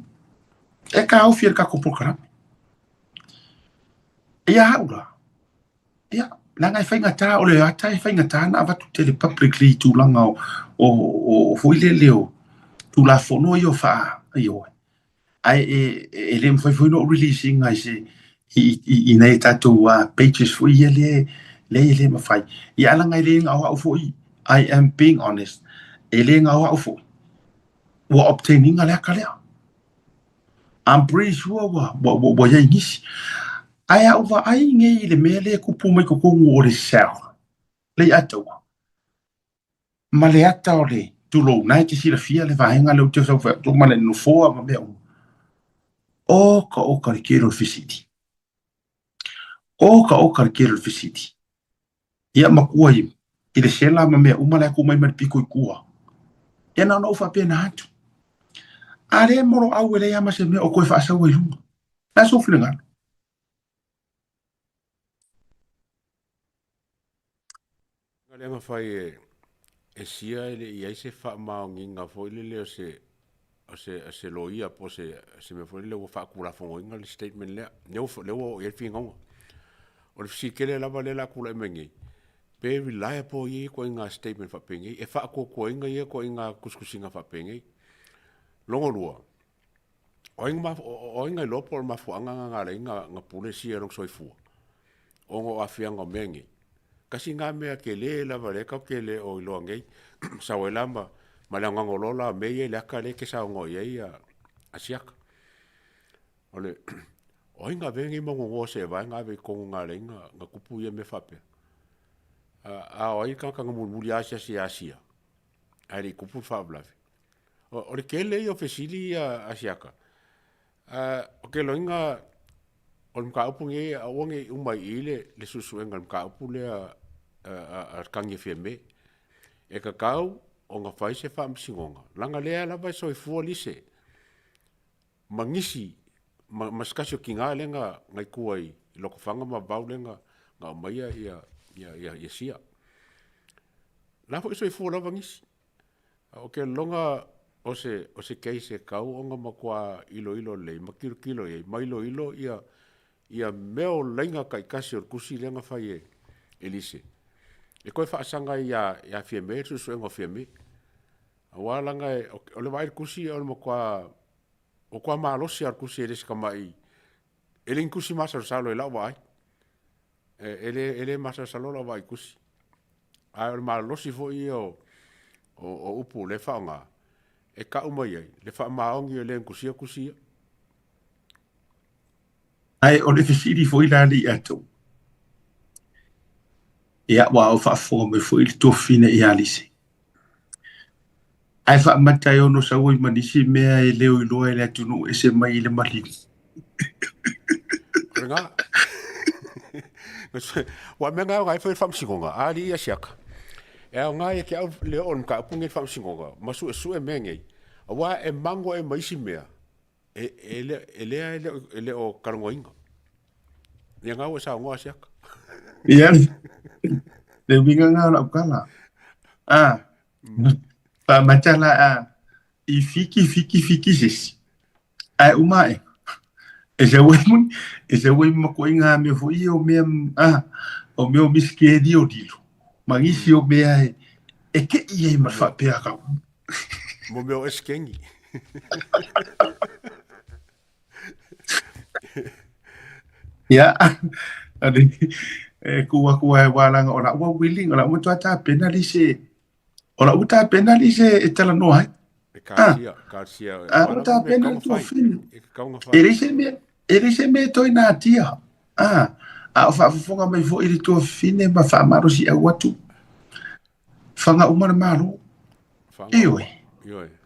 Speaker 6: E taofi e le tatou polokalame. Ia au la, ia, leaga e faigata, o le ata e faigata ona avatu tele publicly i tulaga o foi lele o Tulafono ia o faa, ioe. Ae e le mafai foi ona ou release ina i se i nai a tatou pages foi ia lea e le mafai. Ia ae leaga e le gao au foi, I am being honest, e le gao au foi ua obtain ina le ata lea. I'm pretty sure ua i ai nisi. Ae a ou vaai nei i le mea lea e tupu mai totonu o le cell, Leiataua, ma le ata o le tulou, na e te silafia le vaega lea ou te sau fai atu ma le nofoa ma mea uma. Oka oka le tele o le fesili. Oka oka le tele o le fesili. Ia matua i le sela ma mea uma la e tu mai ma le pito i tua. Ia na ona ou faapena atu. A lea moloau e leai lava ma se mea o toe faasau ai luga. O le a sou finagalo?
Speaker 5: Lea na fai e sia e le i ai se faamaoniga foi lele o se o se o se loia po o se se mea foi lele ua faatulafonoina le statement lea. Lea ua lea ua oo i ai le finauga. O le fesili tele lava lea o le a tulai mai nei, pe reliable ia ituaiga statement faapenei, e faatuatuaina ia ituaiga tusitusiga faapenei. Lona lua, O ai o ai na iloa po o le mafuaaga na na ala ai na pule sia i lona soifua ona o aafiaga o mea nei. Tasi na mea tele lava lea tatou te le o iloa nei, sau ai la ma le anoano loa la o mea ia i le ata lea e te saunoa i ai a Siaka. O le o ai na avea nei mau nonoa seevae na ave i totonu na ala ai na tupu ia mea faapea. A o ai le tagata na mulimuli asiasi ia Sia ae le i tupu le faalavelave. O le tele ia o fesili ia a Siaka, o ke loiga o le mataupu lenei aua ne i uma i i le suesuega o le mataupu lea a le Tagi a Fiame. E tatau ona fai se faamasinoga, leaga lea lava e soifua lise ma nisi ma se tasi o tina lea na i tua i Lotofaga ma Vavau lea na aumaia ia Sia. O la foi e soifua lava nisi. Ou te lagona o se, o se case e tatau ona matua iloilo lelei ma tilotilo i ai ma iloilo ia, ia mea o laina taitasi o le tusi lea na fai e, e Lise. E toe faasaga ai ia, ia Fiame, le suesuega o Fiame. Aua leaga e, o le vaai i le tusi o le matua, matua malosi lava o le tusi e le se tamai, e le ni tusi masalosalo i lau vaai. E le, e le masalosalo lau vaai tusi. Ae o le malosi foi ia o, o, o upu o lea e faaaoga, e tau mai ai le faamaoni o le na tusia tusi ia.
Speaker 6: Ae o le fesili foi la le iatou. Ia, ua o faafofoga mai foi le tuafafine ia Lise. Ae faamata e ono sau ai ma nisi mea e le o iloa e le atunuu ese mai i le maliu.
Speaker 5: O lena. Ua mea na aoga ai foi le faamasinoga, a alii ia siaka. E aoga ia te au le oo o le mataupu lenei i le faamasinoga ma suesue mea nei, aua e mago ai ma isi mea e lea e le o talanoaina. Ia na ua e saunoa siaka.
Speaker 6: Ia, le uiga lena o lau tala. Ah, faamata la a i fiki fiki fiki se isi. Ae uma ae, e sau ai ma, e sau ai ma makuaiga mea foi ia o mea, ah, o mea o misikeli o lilo, ma nisi o mea e te'i ai ma le faapea kau.
Speaker 5: Mo mea o esikeni.
Speaker 6: Ia, e kū aku ai wā langa o lau willing, o lau matua tapena li se, o lau tapena li se e talanoa ai.
Speaker 5: E kātia, kātia.
Speaker 6: Ah, ua tapena le tuafine. E leai se mea, e leai se mea e toe natia. Ah, a o faafofoga mai foi le tuafine ma faamalosiau atu. Faga uma le Malo. Ioe.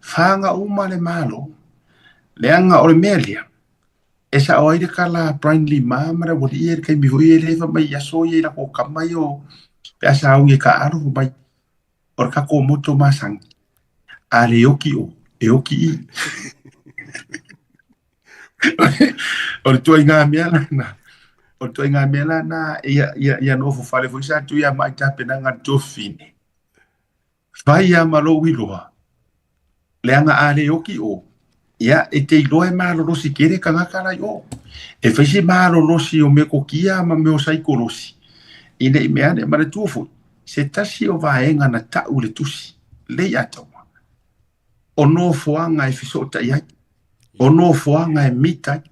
Speaker 6: Faga uma le Malo. Leaga o le mea lea, e sao ai le tala a Brian Lima ma le aualii ia i le taimi foi ia lea fai mai i aso ia i latou tama ia o pe a sauni e taaalo fai mai o le tatou moto masani, a le oki o, e oki i. O le ituaiga mea lena, o le ituaiga mea lena ia nofo fale foi sa tui a mai tapenaga a le tuafafine. Fai lava ma lou iloa, Leaga a le oki o, ia, e te iloa e malolosi tele tagata la i o. E fai si malolosi o metokia ma mea o saikolosi, ina i mea ane, manatua foi, se tasi o vaega na tau i le tusi, Leiataua, o nofoaga e fesootai ai, o nofoaga e mita ai.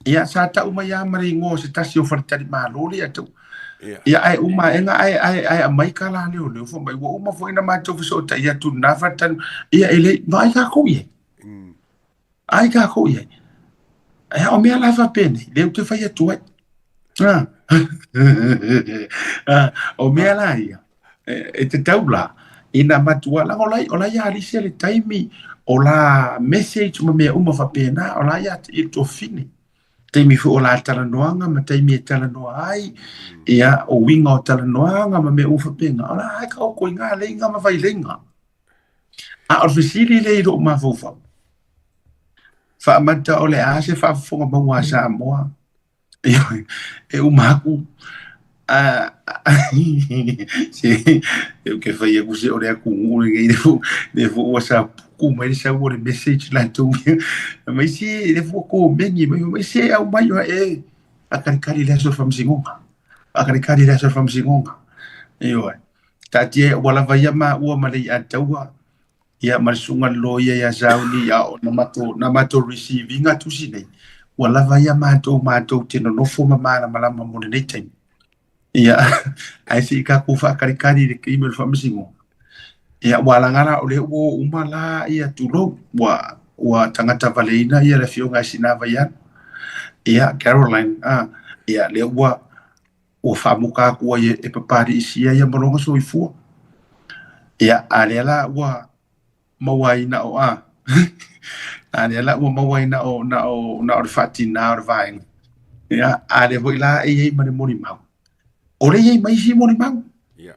Speaker 6: Ia, sa tau mai lava ma le igoa o se tasi o faletalimalo Leiataua. Ia, ae uma aega ae, ae, ae aumai tala a leoleo fai mai, ua uma foi ona matou fesootai atu i lena faletali, ia e le, vaai tatou i ai. Ai tatou i ai. Ae o mea la faapenei, lea ou te fai atu ai. Ah. Ah, o mea la ia, e tatau la, ina matua, leaga o la, o la ia alisi le taimi, o la message ma mea uma faapena, o la ia i le tuafafine. Taimi foi o la talanoaga ma taimi e talanoa ai, ia, o uiga o talanoaga ma mea uma faapena, o la e taoto i ina leiga ma vaileiga. A o le fesili lea i lou mafaufau, faamata o le a se faafofoga maua a Samoa e uma aku se ou te fai atu se o le atunuu lenei lea foi ua sapuku mai le sau o le message latou mai se lea foi ua komeni mai mai se aumai oe e faatalikali le aso o le faamasinoga faatalikali le aso o le faamasinoga ioe taatia ua lava ia maua ma Leiataua ia ma le susuga i le loia ia Sauni a o na matou na matou receive ina tusi nei ua lava ia matou matou te nonofo ma malamalama mo lenei taimi. Ia ae se i tatou faatalikali i le taimi o le faamasinoga. Ia ua laga la o lea ua oo uma la ia tulou ua ua tagata valeina ia le afioga ia Sinavaiana. Ia Caroline a ia lea ua ua faamuta atu ai e Papali'i ia ma lona soifua. Ia, a lea la ua maua ai na o a, a lea la ua maua ai na o, na o, na o le faatina o le vaega. Ia, a lea foi la e i ai ma le molimau. O lea e i ai ma isi molimau.
Speaker 5: Ia.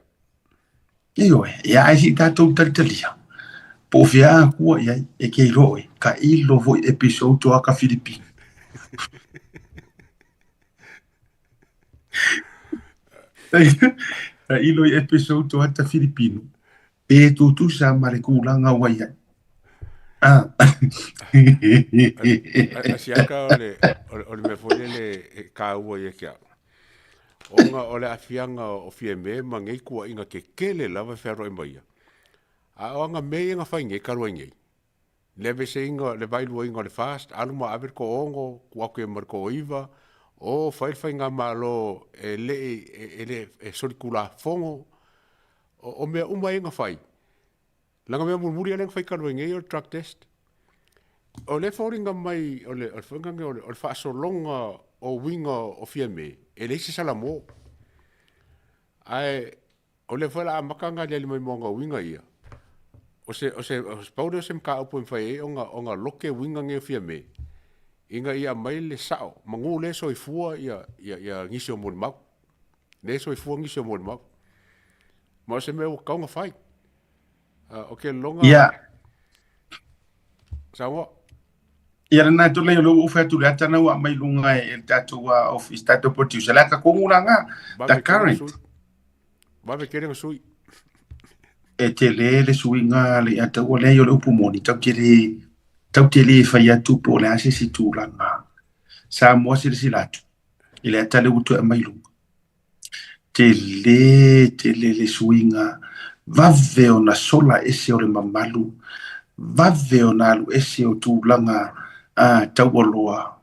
Speaker 6: Ioe, ia ae se i tatou talitalia. Po o fea akua i ai, e ke iloa oe, ka ilo foi episode to aka Filipino. Tailo i episode o ata Filipino, e tutusa ma le tulaga ua i ai. Ah.
Speaker 5: Asiaka o le, o le mea foi lele e kāua ia ke au. Ona o le aafiaga o Fiamē ma nei tuuaiga tetele lava e fealuai mai ia. A o aga mea ia na fai nei talu ai nei, Le aveeseina, le vaeluaina o le FAST, alu ma ave le toaono, tuu atu i ai ma le toaiva, o fai le faigamalo e le i, e le, e solitulafono. O, o mea uma ia na fai, leaga mea mulimuli lava lea na fai talu ai nei o le drug test. O lea e foliga mai o le, o le faiga lenei o le, o le faasologa o uiga o Fiamē, e leai se salamo. Ae O lea foi o le a amata ona aliali mai mo ana uiga ia, o se, o se, o se pau lea o se mataupu e mafai ai ona, ona loke uiga nei o Fiamē, ina ia aumai le sao, manu lea e soifua ia, ia, ia nisi o molimau. Lea e soifua nisi o molimau. Ma o se mea ua tatau ona fai. Uh, o ke lona...
Speaker 6: Ia.
Speaker 5: Samoa.
Speaker 6: Ia lena tole o lou fai atu le ata na ua aumai luga e le tatou office tatou producer le ata tonu la nga the current.
Speaker 5: Vave tele na sui.
Speaker 6: E tele le suiga le ata ua leai o le upu moni tatou te le tatou te le fai atu po o le a se isi tulaga Samoa silasila atu i le ata lea ua toe aumai luga. Tele tele le suiga, vave ona sola ese o le mamalu, vave ona alu ese o tulaga taualoa,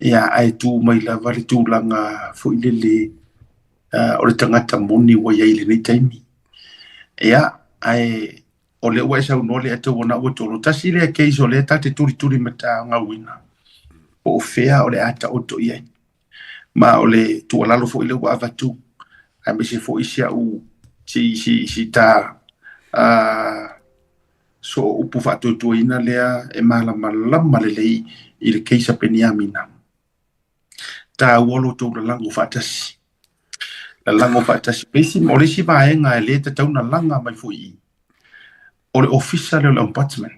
Speaker 6: ia ae tu mai lava le tulaga foi lele o le tagata moni ua i ai i lenei taimi. Ia, ae o lea ua e saunoa Leiataua ua tolo. Tasi lea case o lea ta te tulituli matagauina, po o fea o le a taoto i ai. Ma o le tuualalo foi lea ua avatu, aemaise foi si au si si si ta sooupu faatuatuaina lea e malamalama lelei i le case a Peniamina. Taua lo outou lalago faatasi. Lalago faatasi. O le isi, o le isi vaega e le tatau ona laga mai foi i i, o le ofisa lea o le Ombudsman.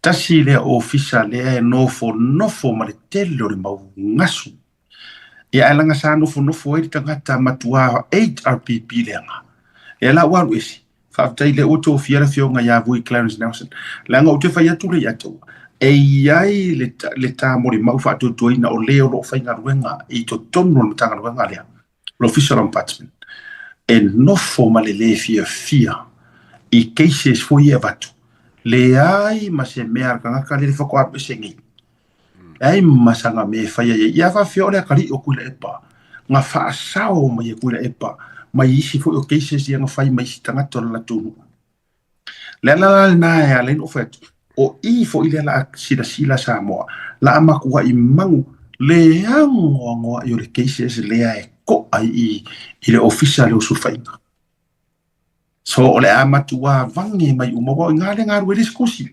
Speaker 6: Tasi lea ofisa lea e nofonofo ma le tele o le mau gasu. Ia ae leaga sa nofonofo ai le tagata matua HRPP leaga. Lea la ua alu ese. Faafetai lea ua tofia le afioga ia Vui Clarence Nelson. Leaga ou te fai atu lea ia te au, e i ai le, le ta molimau faatuatuaina o le o lo o faigaluega i totonu o le Matagaluega lea, le Ofisa o le Ombudsman, e nofo ma le lē fiafia i cases foi e avatu, leai ma se mea a le tagata lea le faatoa alu ese nei. Leai ma sana mea e faia i ai. Ia faafefea o le atalii o Tuilaepa na faasao mai e Tuilaepa mai isi foi o cases ia na fai mai isi tagata o le latou nuu. Le ala la lena e ala ai ona ou fai atu, o i foi lea la a silasila Samoa, la a matuai manu le anoanoai o le cases lea e to'a i i le ofisa lea o sulufaiga. So o le a matua vage mai uma, aua o i ina le galue ai le isi tusi.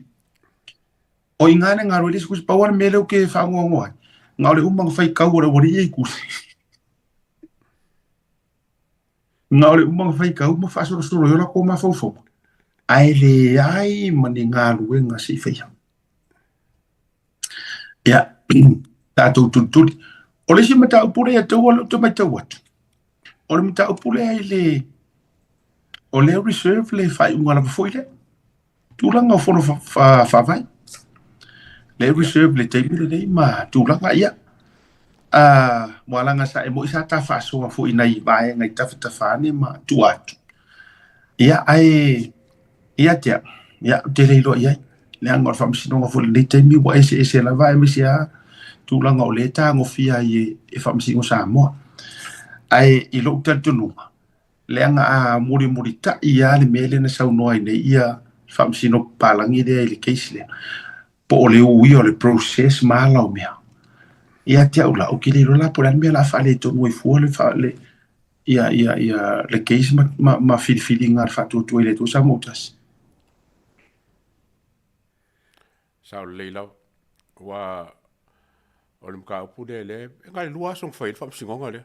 Speaker 6: O i ina le galue ai le isi tusi, pau lava le mea lea ou te faanoanoa ai, na o le uma ona faitau o le aualii ia i tusi. Na o le uma ona faitau ma faasolosolo ai o latou mafaufauga, ae leai ma ni galuega se i faia. Ia, tatou tulituli. O le isi mataupu lea ia te au lea ou te matau atu, o le mataupu lea i le, o lea reserve le faaiuga lava foi lea. Tulaga o fono faavae. Lea reserve le taimi lenei ma tulaga ia. Ua laga sa e moi sa ta faasoa foi nai vaega i tafatafa ane ma tua atu. Ia, ae ia te au, ia, ou te le iloa i ai. Leaga o le faamasinoga foi i lenei taimi ua eseese lava aemaise lava tulaga o lea e tagofia ai e Faamasino Samoa. Ae i lou talitonuga, leaga a mulimulitai lava le mea lea na saunoa ai nei ia Faamasino Papalagi lea i le case lea, po o le uia o le process ma ala o mea. Ia te au la, ou te le iloa la po o le a le mea o le a faaletonu ai fua le, le, ia, ia, ia, le case ma, ma, ma filifiliga a le Faatuatua i le Atua Samoa Tasi.
Speaker 5: Sao lelei lava. Ua o le mataupu lea lea e na o le 2 aso na fai ai le faamasinoga lea.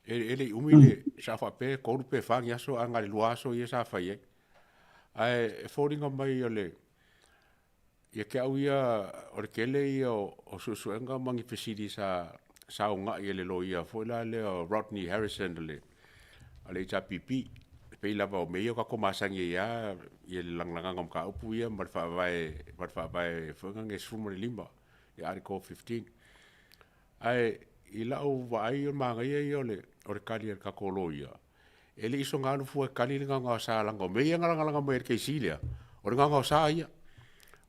Speaker 5: E le i umi le sa faapea e 3 pe 4 ni aso ae na o le 2 aso ia sa fai ai. Ae e foliga mai o le ia te au ia o le tele ia o suesuega ma ni fesili sa sa ogai e le loia foi la lea o Rodney Harrison o le a le HRPP. E pei lava o mea ia ua tatou masani ai lava ia le lagalaga o mataupu ia ma le faavae ma le faavae foi lea 15, le Article 15. Ae i lau vaai o le manaia ia o le, o le tali a le tatou loia, e le i soona alu fua e tali le gaogaosa leaga o mea ia na lagalaga mai e le KC lea, o le gaogaosa ia.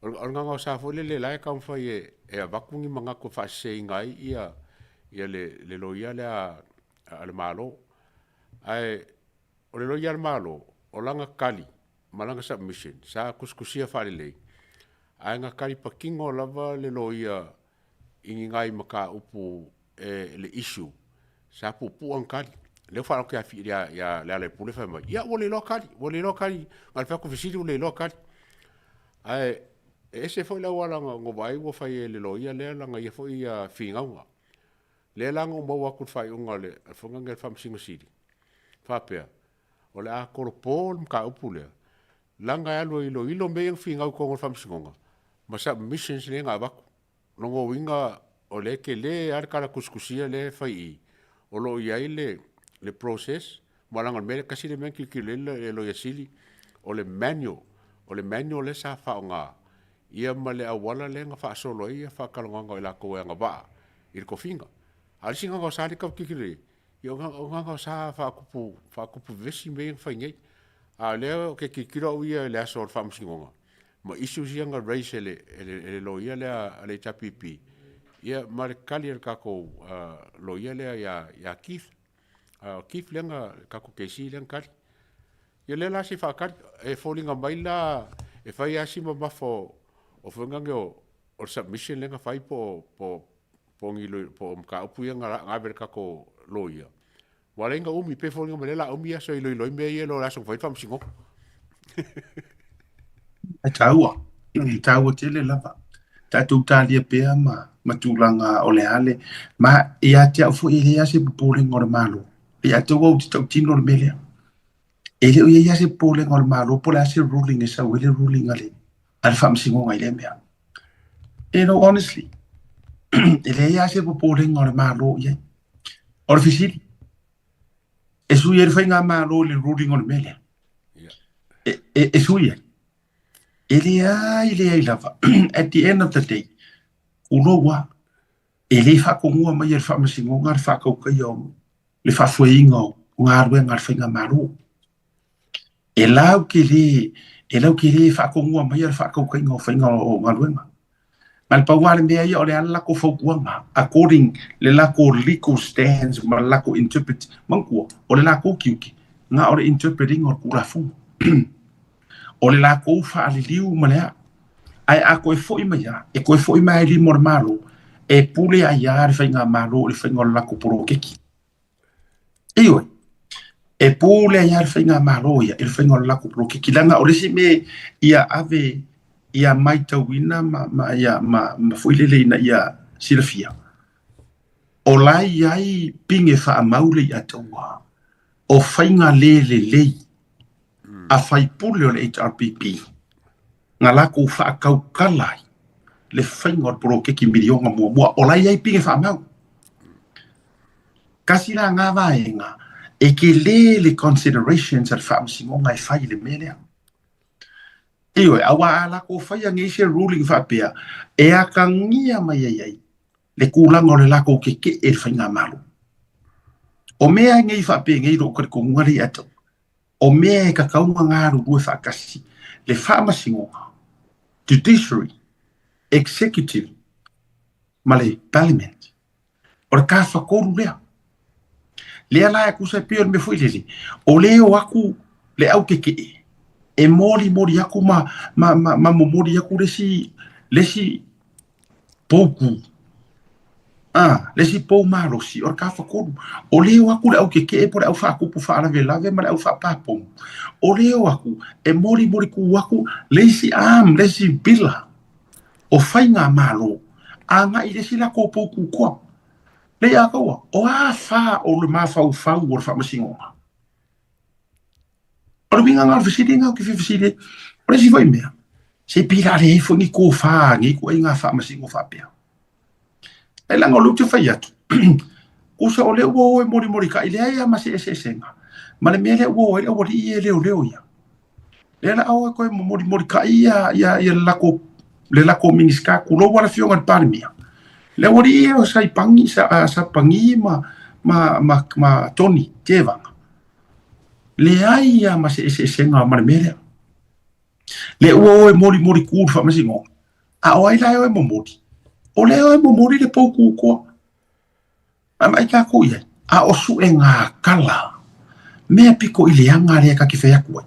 Speaker 5: O le gaogaosa foi lele la e taumafai e, e avatu ni manatu e faaseseina ai ia, ia le, le loia lea a le Malo. Ae o le loia a le Malo, o lana tali ma lana submission sa tusitusia faalelei, ae na tali patino lava le loia i ni nai mataupu e le issue sa puupuu ana tali. Lea ua faalogo atu ia ia Lealailepule fai mai, ia ua le iloa tali, ua le iloa tali, na o le fai atu fesili ua le iloa tali. Ae e ese foi le auala na ou vaai ua fai e le loia lea lana ia foi finauga. Lea la na ou maua atu i le faaiuga a le Fono lenei a le Faamasino Sili, faapea, o le a tolopo le mataupu lea, leaga e alu e iloilo mea ia na finau i totonu o le Faamasinoga ma submissions lea na avatu. Lona uiga o lea e tele lava le tala tusitusia lea e fai i i, o lo o i ai le, le process, ma leaga o le mea lea, tasi lea mea na tilotilo i ai le Loia Sili, o le manual, o le manual lea sa faaaoga, ia ma le auala lea na faasolo ai faatalanoaga o i latou e agavaa i le tofiga. A o le isi gaogaosa lea e tau tilotilo i ai, ia o gaogaosa faatupu, faatupu vevesi mea ia na fai nei. A o lea ou te tilotilo au ia i le aso o le faamasinoga, ma issues ia na raise e le, e le, e le loia lea a le HRPP, ia ma le tali a le tatou loia lea ia, ia Keith. O Keith lea na, le tatou KC lea na tali. Ia lea la se i faatali, e foliga mai la, e fai lava si mamafa o, o foi nane o, o le submission lea na fai po, po, po o ni, po o mataupu ia na ave i le tatou loia. Ua ala ai ona umi, pei e foliga mai lea o le a umi aso e iloilo ai mea ia i lo le aso na fai ai le faamasinoga.
Speaker 6: E taua, e taua tele lava. Tatou talia pea ma, ma tulaga o le a le, ma ia te au foi e leai lava se popolega o le Malo. Ia te au au te tautino le mea lea. E le o i ai lava se popolega o le Malo po o le a se ruling e sau ai le ruling a le, a le faamasinoga i lea mea. You know, honestly, e leai lava se popolega o le Malo i ai. O le fesili, e sui ai le faigamalo i le ruling o le mea lea? E, e, e sui ai. E leai, leai lava. At the end of the day, ulou a, e le faatogua mai e le Faamasinoga le faataukaia o le faafoeina o galuega a le Faigamalo. E lau ke le, e lau ke le faatogua mai le faataukaiga o faiga o galuega. Na le pau lava le mea ia o le a le latou fautuaga according le latou legal stands ma le latou interpret, manatua o le latou tiute na o le interpret ina o le Tulafono. O le latou faaliliu ma le a. Ae a toe foi mai lava, e toe foi mai i lima o le Malo, e pule ai lava le Faigamalo i le faiga o le latou poloketi. Ioe, e pule ai lava le Faigamalo ia i le faiga o le latou poloketi, leaga o le isi mea ia ave ia matauina ma, ma, ia, ma, ma foi lele ina ia silafia, o la e i ai pine faamau le i'a taua o faiga le lelei a faipule o le HRPP na latou faataukala ai le faiga o le poloketi miliona muamua, o la e i ai pine faamau. Tasi la na vaega e tele le considerations a le Faamasinoga e fai i le mea lea. Ioe, aua a latou faia nei se ruling faapea, e atagia mai ai ai le tulaga o le latou tetee i le Faigamalo. O mea nei faapenei i lou talitonuga lea ia te au, o mea e tatau ona galulue faatasi le Faamasinoga, Judiciary, Executive ma le Parliament. O le tafatolu lea. Lea la e tusa e pei o le mea foi lele, o lea e o atu le au tetee e molimoli atu ma, ma, ma, ma momoli atu le isi, le isi pouku, a, le isi pou malosi o le tafatolu. O lea e o atu le au tetee po o le au faatupu faalavelave ma le au faapapomu, o lea e o atu e molimoli tu atu le isi arm, le isi pila o faigamalo agai i le isi latou pou kukoa. Lei a kaua, o a fa o le mafaufau o le Faamasinoga? O le uiga lena o le fesili lena ou te fia fesili ai. O le isi foi mea, se pei o le a leai foi ni tofa a nei ituaiga faamasino faapea. Ae leaga o lea ou te fai atu, tusa o lea ua o e molimolikai, leai lava ma se eseesega ma le mea lea ua o ai le aualii ia e leoleo ia. Lea la a o e toe molimolikai ia, ia, ia le latou, le latou Minisita, tulou lava le Afioga i le Palemia, le aualii ia o Saipangi, sa, Sapagi ma, ma, ma, ma Tony Tevaga, leai lava ma se eseesega ma le mea lea. Lea ua o e molimoli ku le Faamasinoga, a o ai la e o e momoli? O lea e o e momoli le pou kukoa. A vaai takou i ai, a o suʻega kala, mea piko i leaga lea ka te fai atu ai.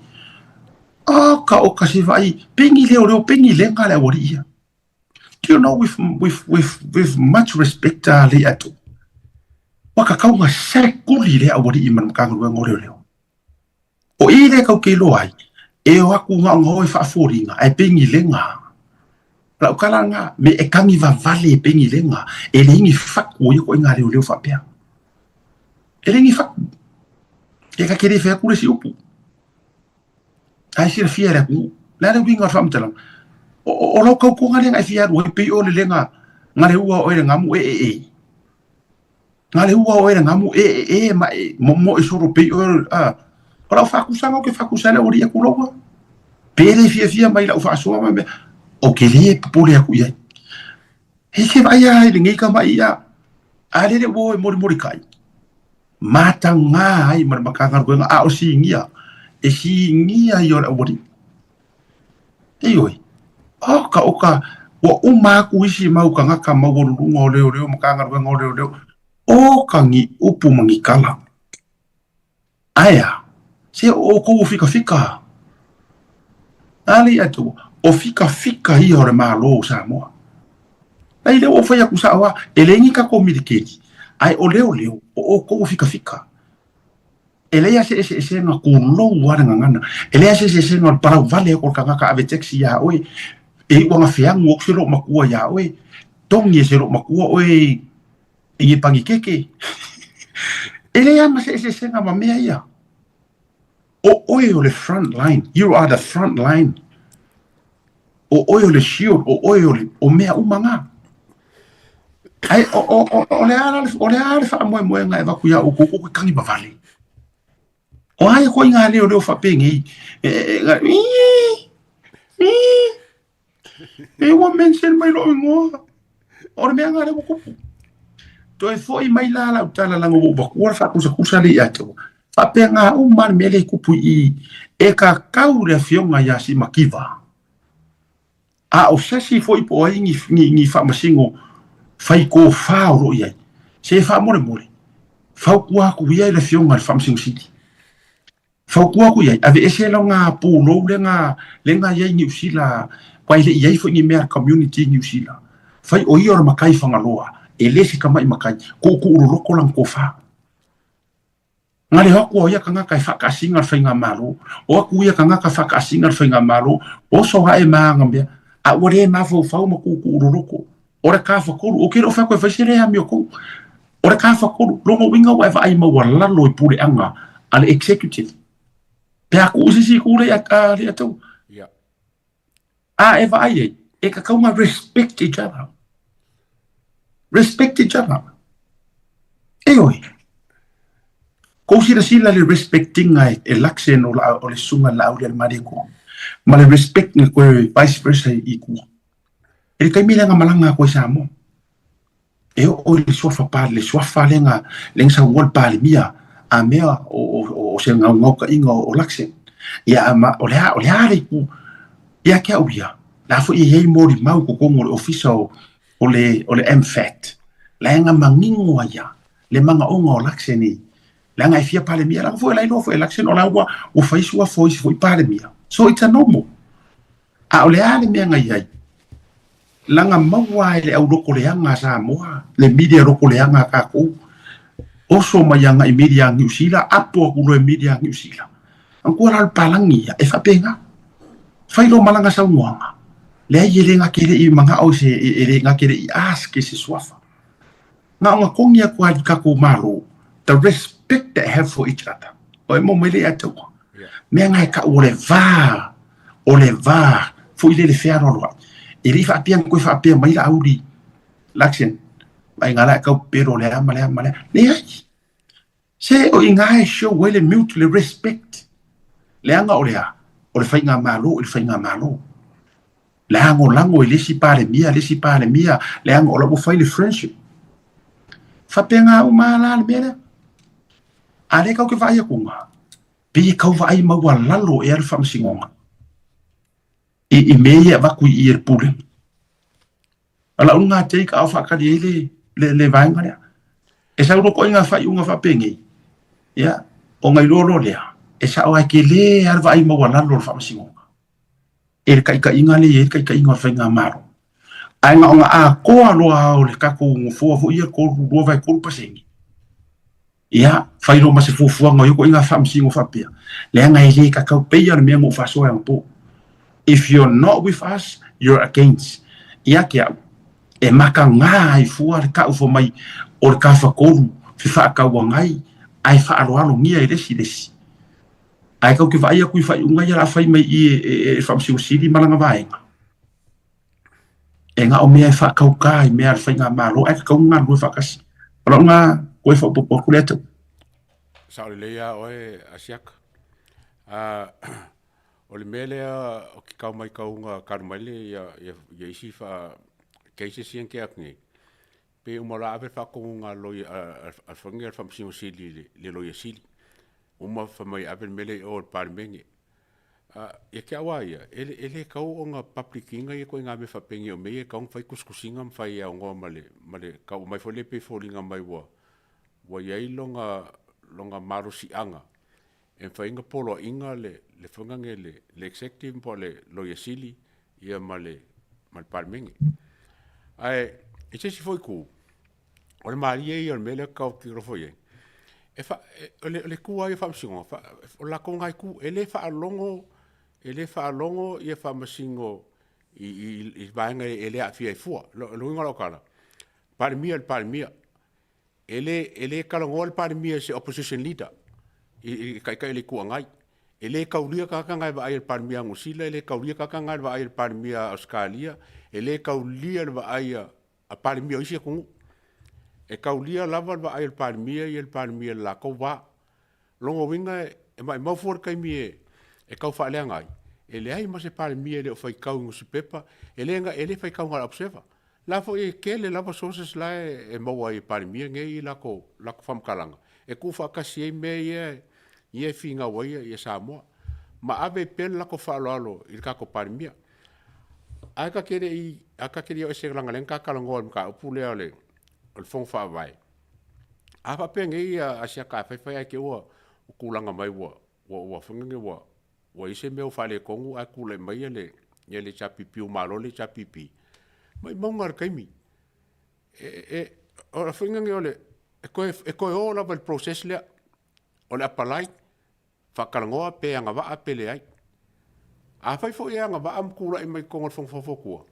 Speaker 6: A ka o ka se vaai, pengi leoleo, pengi lega le aualii ia. Do you know, with, with, with, with much respect a le atu, ua kakau nga sekuli le aualii ma le Matagaluega o Leoleo. O i lea kau ke iloa ai, e o aku ngaongao e faafoliga, ae pengi lega. Lau tala nga, me e kagi vavale e pengi lega, e leai ni fatu o ia koʻi leoleo faapea. E leai ni fatu. E ka ke le fai atu le isi upu. Ae silafia e le atunuu. O le a le uiga o le faamatalaga? O, o, o lau tautoga lea na e fia alu ai, pei o le lega na le ua o oe le gamu e e e. Na le ua o oe le gamu e e e ma e momoe solo pei o a. O lau faakusaga ou te faakusa ai le aualii atu loua. Pe le fiafia mai lau faasoa ma mea, ou te le popole atu i ai. He se vaai lava i lenei tamaʻi a, a lele ua o e molimolikai. Mataga ai ma le Matagaluega a o sigia, e sigia ia o le aualii. Ioe, oka oka, ua uma aku isi mau tagata maualuluga o leoleo, Matagaluega o Leoleo, oka ni upu ma ni tala. Ae a? Se o outou o fikafika. A le ia tou, o fikafika ia o le Malo o Samoa. Ai lea ua ou fai atu sao lava, e leai ni tatou milikeli, ae o leoleo, o outou o fikafika. E leai lava se eseesega, tulou lava le gagana, e leai lava se eseesega o le palau vale atu o le tagata ave taxi ia oe, e iu anga feagu atu se loomatua ia oe, togi e se loomatua oe i ni panikeke. E leai lava ma se eseesega ma mea ia. O oe o le front line, you are the front line. O oe o le shield, o oe o le o mea uma ngā. Ai, o, o, o, o le a la, o le a le faamoemoega e avatu iā outou, kou ke kagi vavale. O a ia koiga leoleo faapenei e e ua mention mai lou igoa. O le mea lena lea ua tupu. Toe foi mai la lau tala leaga ua ou avatua le faakusakusa lea ia te au. Faapena uma le mea lea e tupu i i. E kakau le afioga ia Simakiva. A o se isi foi po o ai ni, ni, ni faamasino fai tofa o lo o i ai, se faamolemole, fautua atu ia i le afioga i le Faamasino Sili. Fautua atu i ai, aveese lona pulou lea na i ai i Niu Sila, aua e le i i ai foi ni mea a le community i Niu Sila. Fai o ia o le matai Fagaloa, e le se tamai matai, tuutuu loloto lana tofa. Na le o atu o ia tagata e faataasina le faigamalo, o atu ia tagata faataasina le faigamalo, oso ae ma ana mea, a ua le mafaufau ma tuutuu loloto. O le tafatolu, ou te le o fai atu e fai se le amiotonu. O le tafatolu, lona uiga ua e vaai maualalo i puleaga a le executive. Pe a tuu se isi itu lea ia te A e vaai ai, e tatau ona respect each other. Respect each other. Ioe. Kou silasila le respectinga e Luxen o, la, o le susuga i le Laaulialemalietoa ma le respect na koe vice versa i tua. I le taimi lea na malaga atu ai Samoa, e oo i le suafa pa, le suafa lea na, lea na saunoa le Palemia a mea o, o, o se gaogaokaiga o, o Luxen. Ia, ma, o le a, o le a le itu ia te au ia, la foi e i ai molimau i totonu o le ofisa o, o le, o le MFAT. Leaga manino ai ia le manaoga o Luxen i, leaga e fia Palemia, leaga foi o la e iloa foi e Luxen o la ua, ua fai suafa o isi foi Palemia. So it's a normal. A o le a le mea na i ai? Leaga maua e le au loko leaga a Samoa, le media loko leaga a tatou, oso mai agai media a Niu Sila, apo atu loa e media a Niu Sila. Manatua la o le palagi ia, e faapena. Fai loa ma lana saunoaga, leai e le na te le i manao i se, e le na te le i ask i se suafa. Na ona togi atu lava i le tatou Malo, the respect that have for each other. O e maua mai lea ia te au. Mea na e tau o le va, o le va foi lele fealoaloai. E le i faapea na toe faapea mai Laauli Luxen, vaaiga la e tau pepelo o le a ma le a ma le a. Leai. Se o i ina e show ai le mute, le respect. Leaga o le a? O le faigamalo i le faigamalo. Le lagolago i le isi Palemia, le isi Palemia, leaga o la ua fai le friendship. Faapena uma la le mea lea. A lea kau te vaai atu, pei e tau vaai maualalo ea le faamasinoga i, i mea ia e avatu i i e le Pulega. O lau lena take a o faatali ai le, le, le vaega lea. E sau loa koiga faaiuga faapenei, ia, ona iloa loa lea, e sao lava e tele lava le vaai maualalo o le faamasinoga e le taitaiga lea e i ai le taitaiga o le faigamalo. Ae na ona atoa loa lava o le tatou nofoa foi ia 2.3%, ia, fai loa ma se fuafuaga o ia ituaiga faamasino faapea, leaga e le tatau pei lava o le mea na ou faasoa anapo. If you're not with us, you're against. Ia te au, e mataga ai fua le tau fai mai o le tafatolu fefaatauagai ae faaaloalogia e le isi le isi. Ae tatou te vaai atu i faaiuga ia o le a fai mai i i e le Faamasino Sili ma lana vaega. E na o mea e faatauta i mea a le faigamalo ae tatau ona galulue faatasi. O lau lena toe faaopoopo atu lea tau.
Speaker 5: Sao lelei lava oe Asiata. O le mea lea o ke kau mai kauga kalu mai le ia ia ia isi fa cases ia ke atu nei. Pe uma la ave faatonuga a loia a a le Faamasino Sili i le Loia Sili. Uma fai mai ave le mea lea i o i le Palemene. Ia te au lava ia, e le, e le tatau ona public ina ia ituaiga mea faapenei o mea ia e tatau ona fai tusitusiga ma fai e aunoa ma le, ma le tau mai foi lea pei e foliga mai ua, ua i ai lona, lona malosiaga e mafai ai ona poloaiga le, le foi lea le executive po o le Loia Sili ia ma le, ma le Palemene. Ae i se isi foi itu, o le malie ia o le mea lea tau tilotilo foi i ai, e fa, e, o le, o le itu lava ia o faamasinoga, fa, o le latou lena itu, e le faalogo, e le faalogo ia faamasino i, i, i vaega e le aafia ai fua. O le uiga o lau tala, Palemia i le Palemia, e le, e le talanoa le Palemia i se opposition leader, i, i taitai o le Itu Agai. E le taulia tagata na e vaai a le Palemia a Niu Sila, e le taulia tagata na e vaai a le Palemia a Ausetalia, e le taulia le vaai a a Palemia o isi atunuu. E taulia lava le vaai a le Palemia ia le Palemia i le latou va. Lona uiga e maimau fua le taimi e e tau faaleaga ai, e leai ma se Palemia e le o faitau i nusipepa, e le e le faitau na o le Observer. La foi e tele lava sources la e, e maua ai e Palemia nei i lako, lako faamatalaga, e tuufaatasi ai mea ia, ia e finau ai ia Samoa. Ma ave pea le lako faaaloalo i le tatou Palemia. Ae ta te le i, a ta te le i o ese leaga lea na ta talanoa i le mataupu lea o le, o le Fono Faavae. A faapea nei a Asiata a faifai ae te ua tulaga mai ua, ua, ua foi nei ua, ua i ai se mea ua faaletonu ae tulai mai ia le, ia le HRPP ua malo le HRPP, maumauga le taimi. E, e, o le foi nei o le, e toe, e toe o lava i le process lea, o le apalai, faatalanoa pe agavaa pe leai. Afai foi e agavaa ma tulai mai totonu o le Fono Faufautua,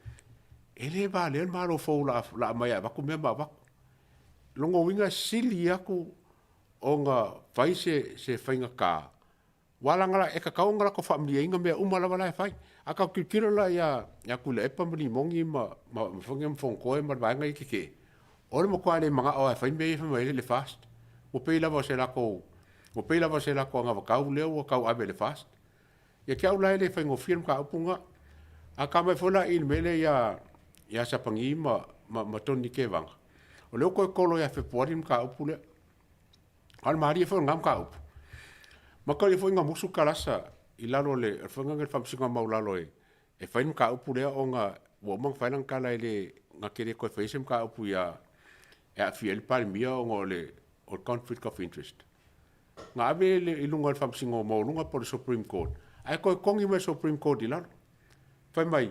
Speaker 5: e le valea le Malo fou la, la aumai e avatu mea ma avatu. Lona uiga e sili atu ona fai se, se faigata, ua laga la, e tatau ona latou faamalieina mea uma lava la e fai. A tatou tilotilo la ia, ia Tuilaepa ma Limoni ma, ma, ma, ma, ma Fonotoe ma le vaega ia tetee, O le matua le manao lava e fai mea ia fai mai ai le FAST. Ua pei lava o se latou, ua pei lava o se latou anavatau lea ua tau ave i le FAST. Ia te au la e le faigofie le mataupu lena. A ta mai foi la i le mea lea ia, ia Sapagi ma, ma, ma Tony Tevaga, o lea ua toe tolo ia Fepuari le mataupu lea. A o le malie foi o lena mataupu, mataulia foi na musu kalasa i lalo o le, o le faiga lena o le Faamasinoga Maualalo e, e fai le mataupu lea ona ua uma ona fai lana tala e le na te le toe faia se mataupu ia e aafia ai le Palemia ona o le o le conflict of interest. Na ave le, i luga o le Faamasinoga Maualuga po o le Supreme Court, ae toe togi mai le Supreme Court i lalo. Fai mai,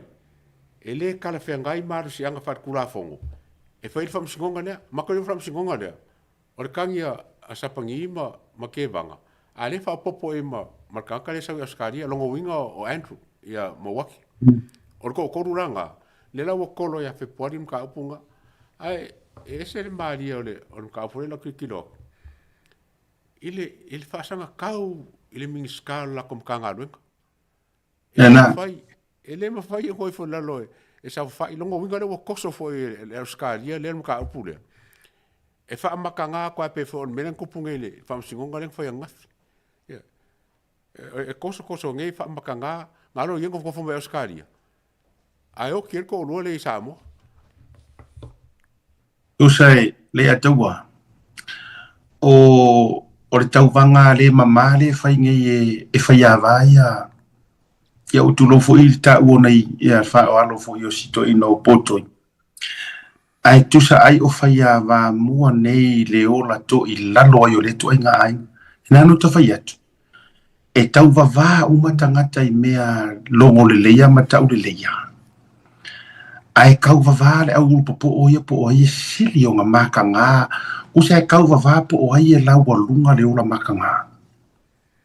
Speaker 5: e le talafeagai malosiaga faaletulafono e fai le faamasinoga lea. Ma toe le faamasinoga lea, O le tagi a Sapagi ma, ma Kevaga, a lea faaopoopo i ai ma, ma le tagata lea e sau i Ausetalia, lona uiga o Andrew, ia Mauaki. O le toatolu la na, lea la ua tolo ia Fepuari le mataupu na. Ae e ese le malie o le, o le mataupu lea i lau tilotilo atu, i le, i le faasagatau i le Minisita o le latou Matagaluega. E le mafai, e le mafai e ifo i lalo e, e saofafai. Lona uiga lea ua toso foi e le Ausetalia lea le mataupu lea. E faamataga atu lava pei foi o le mea lea na tupu nei i le faamasinoga lea na fai ananafi. Ia. E, e toso nei faamataga, na alo ia nofonofo mai Ausetalia. Ae oti ai le toalua lea i Samoa.
Speaker 6: Tusa e le ataua, o, o le tauvaga le mamā le fai nei e, e faiāvā ia, ia ou tulou foi i le taua nei ia faaoalo foi o si toeaina o Potoi. Ae tusa ai o faiāvā mua nei le ola toilalo ai o lea ituaiga aiga. E na ona ta fai atu, e tauvavā uma tagata i mea logo leleia ma tau leleia, ae kauvavā le au ulu popoo ia po o ai e sili ona makagā, usa e kauvavā po o ai e laualuga le ola makagā.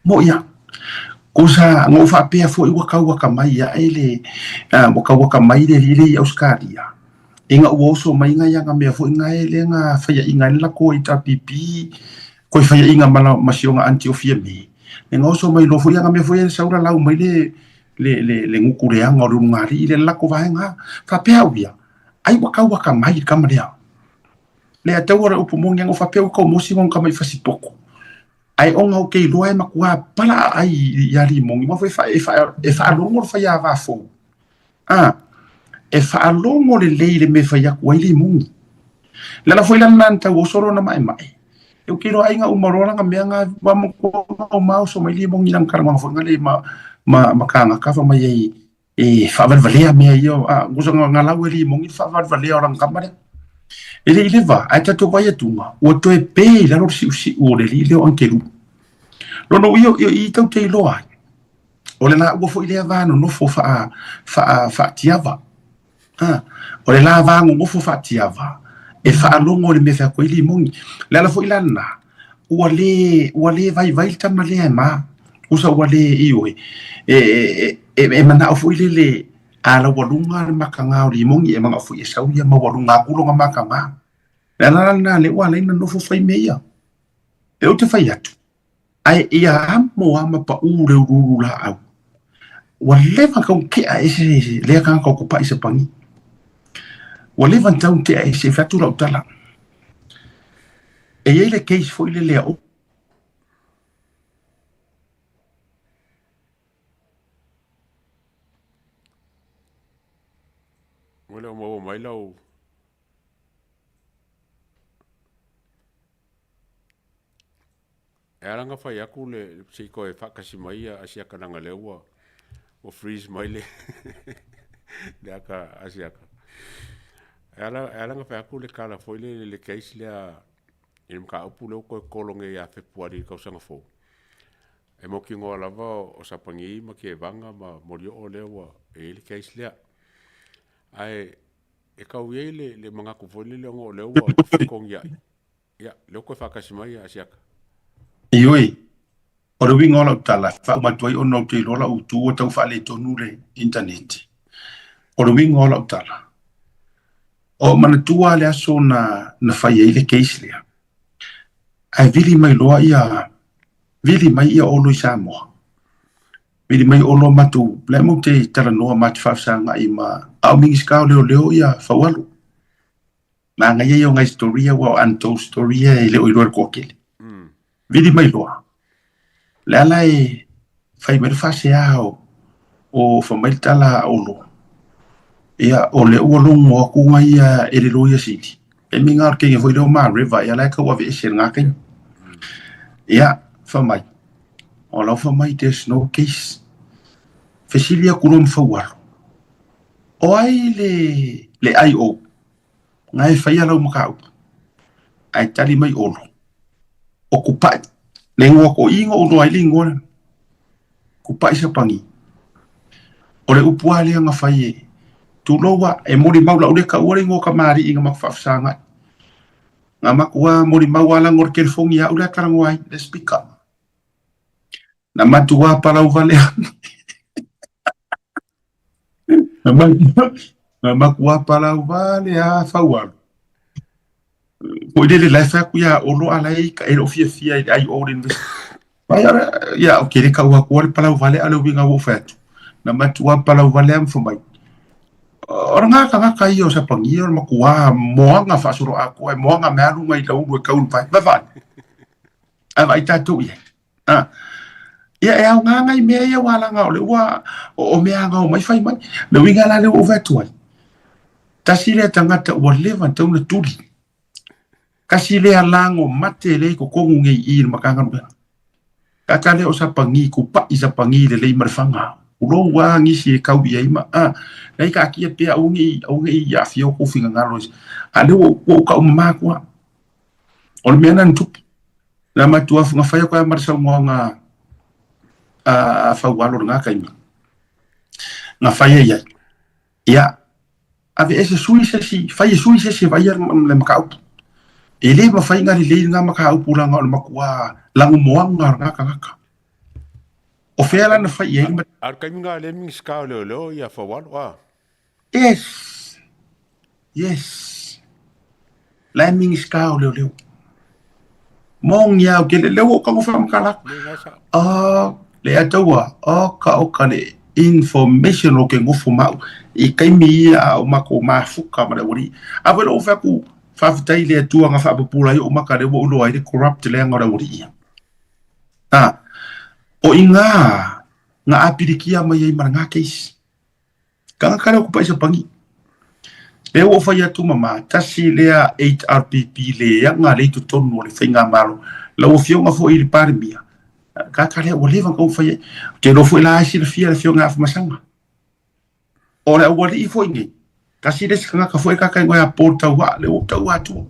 Speaker 6: Moʻi a. Kusa, na ou faapea foi ua kau akamai aʻe le, ua kau akamai le alii lea i Ausetalia, ina ua oso mai ngai ana mea foi nae lea na faiaʻiga ai le latou HRPP, koe faiaʻiga ma, la, ma si ona aunty o Fiame, le na oso mai loa foi ana mea foi e sau lalau mai le, le, le, le gutu leaga o le ulugalii lea le latou vaega. Faapea au ia, ai ua kau akamai le tama lea. Le ataua le upu moni ana faapea ua kau mosi ngona tama i fasipoku. Ae ona ou te iloa e matua pala ai ia Limoni, aua foi e, fa, e faalogo le faiāvā fou. A, e faalogo lelei le mea e fai atu ai Limoni. Le ala foi la lena na tau oso lona maemae. E ou te iloa ai na uma loa lana mea na ua matua uma oso mai Limoni i lana talanoaga foi na le ma, ma, ma kānaka fai mai ai e faavalevalea mea ia, a, kusa nga lau e Limoni le faavalevalea o lana tama lea. E le i leva, ae tatou vaai atuga, ua toe pe i lalo le siusiu o le alii lea o Angelu. Lona uiga o i tau te iloa ai, o le laua foi lea va nonofo faa, faa, faatiava. A, o le la va nonofo faatiava, e faalogo i le mea e fai atu ai Limoni. Le ala foi la lena, ua le, ua le vaivai le tama lea e ma, usa ua le ioe, e, e, e, e manao foi lele, a laualuga le makaga o Limoni, e manao foi e sau ia maualuga atu lona makaga. Le ala la lena lea ua ala ai ona nofo fai mea ia. E ou te fai atu, ae ia amo lava ma paʻū le uluulu laau. Ua leva ona tau tea ese lea tagata o Kopaʻi Sapagi. Ua leva ona tau tea ese, e fai atu lau tala. E i ai le case foi lele a
Speaker 5: Ua le o maua mai lau E ala ona fai atu le se i toe faatasi mai ia Asiata leaga lea ua ua freeze mai le le ata Asiata. E ala e ala ona fai atu le tala foi lele i le case lea i le mataupu lea ua toe tolo nei ia Fepuari i le tausaga fou. E mautinoa lava o Sapani ma Tevaga ma Molioo lea ua e i ai le case lea. Ae e tau i ai le le manatu foi lele ona o lea ua fetogiai Ia, lea ua toe faatasi mai ia Asiata.
Speaker 6: Ioe, o le uiga o lau tala, e faauma atu ai ona ou te iloa lau tu ua tau faaletonu le internet. O le uiga o lau tala, o manatua le aso na, na fai ai le case lea. Ae vili mai loa ia, vili mai ia Olo i Samoa. Vili mai Olo matou, lea matou te talanoa matou faafesagai ma, a o Minisita o Leoleo ia Faualo. Manaia ia o ngai story ia ua o untold story ia e le o iloa e le toatele. Vili mai loa. Le ala e fai mai le faasea o, o fai mai le tala a Olo. Ia, o lea ua logo atu ngai ia e le loia sili. E mi ngā kenge foi leo ma river, ia lai kau ave ese ngā kenge. Ia, fai mai. O lau fai mai, there's no case. Fesili aku loa ma Faualo. O ai le, le IO? Nga e faia lau mataupu. Ae tali mai Olo. O Kupa'i. Le igoa ko i o loa ai le igoa lena. Kupa'i Sapagi. O le upu lava lea na fai e tulou a e molimau lau le taua le igoa o kamali'i na matou faafesagai. Na matou a molimau a laga o le telefoni ia au lea talanoa ai, le speaker. Na matou a palau vale Na matua palau vale a Faualo. Foi lele la e fai atu ia Olo a la e e le o fiafia i le IO le university. Vai ora, ia, o ke le kau atu le palau vale a le uiga ua ou fai atu. Na matua palau vale a ma fai mai. O le ngā kangaka ia o Sapagi o le matua moaga faasoloatoa e moaga me alu ngai laulu e kau le vai. Vai vai. Ae vaai tatou i ai. A, ia e aoga ngai mea ia ua laga o le ua o mea aga o mai fai mai. Le uiga la lea ua ou fai atu ai. Tasi lea tagata ua leva ona tatau ona tuli. Kasi lea lago mate lea i totonu nei i i le Matagaluega. Tata lea o Sapagi, kupa'i Sapagi lelei ma le faga. Tulou lava nisi e kau i ai ma a, lai taatia pea aua ne i aua ne i aafia outou finagalo. A o lea ua ou tau mama atu lava. O le mea lena na tupu. Na matua na fai atu ai ma le saunoaga a Faualo i lena taimi. Na fai ai ai, ia, aveese sui se isi, fai e sui se isi e vaaia le mataupu. E le mafai ona lelei lena mataupu leaga o le matua lanumoana o lena tagata. O fea la na fai i ai le
Speaker 5: A o le taimi lena lea e Minisita o Leoleo ia Faualo a?
Speaker 6: Yes! Yes! La e Minisita o Leoleo. Moni lava, ou te le, lea ua ou tago faamatala atu. Ah, le ataua, oka oka le information o ke nofo ma au i taimi ia a o matou mafuta ma le aualii. A foi la ua fai atu, faafetai i le Atua na faapupula ai ou maka lea ua ou iloa ai le corrupt leaga o le aualii ia. Ah, o i ina na apilikia mai ai ma lena case. Tagata lea o Kupa'i Sapagi. Lea ua ou fai atu mama, tasi lea HRPP leaga lea i totonu o le faigamalo. Lau Afioga foi i le Palemia, tagata lea ua leva ona taumafai ai. Ou te iloa foi la e silafia le Afioga ia Afamasaga. O le aualii foi nei, tasi le isi tagata foi tagata igoa ia Paul Tauaa, lea ua ou taua atua.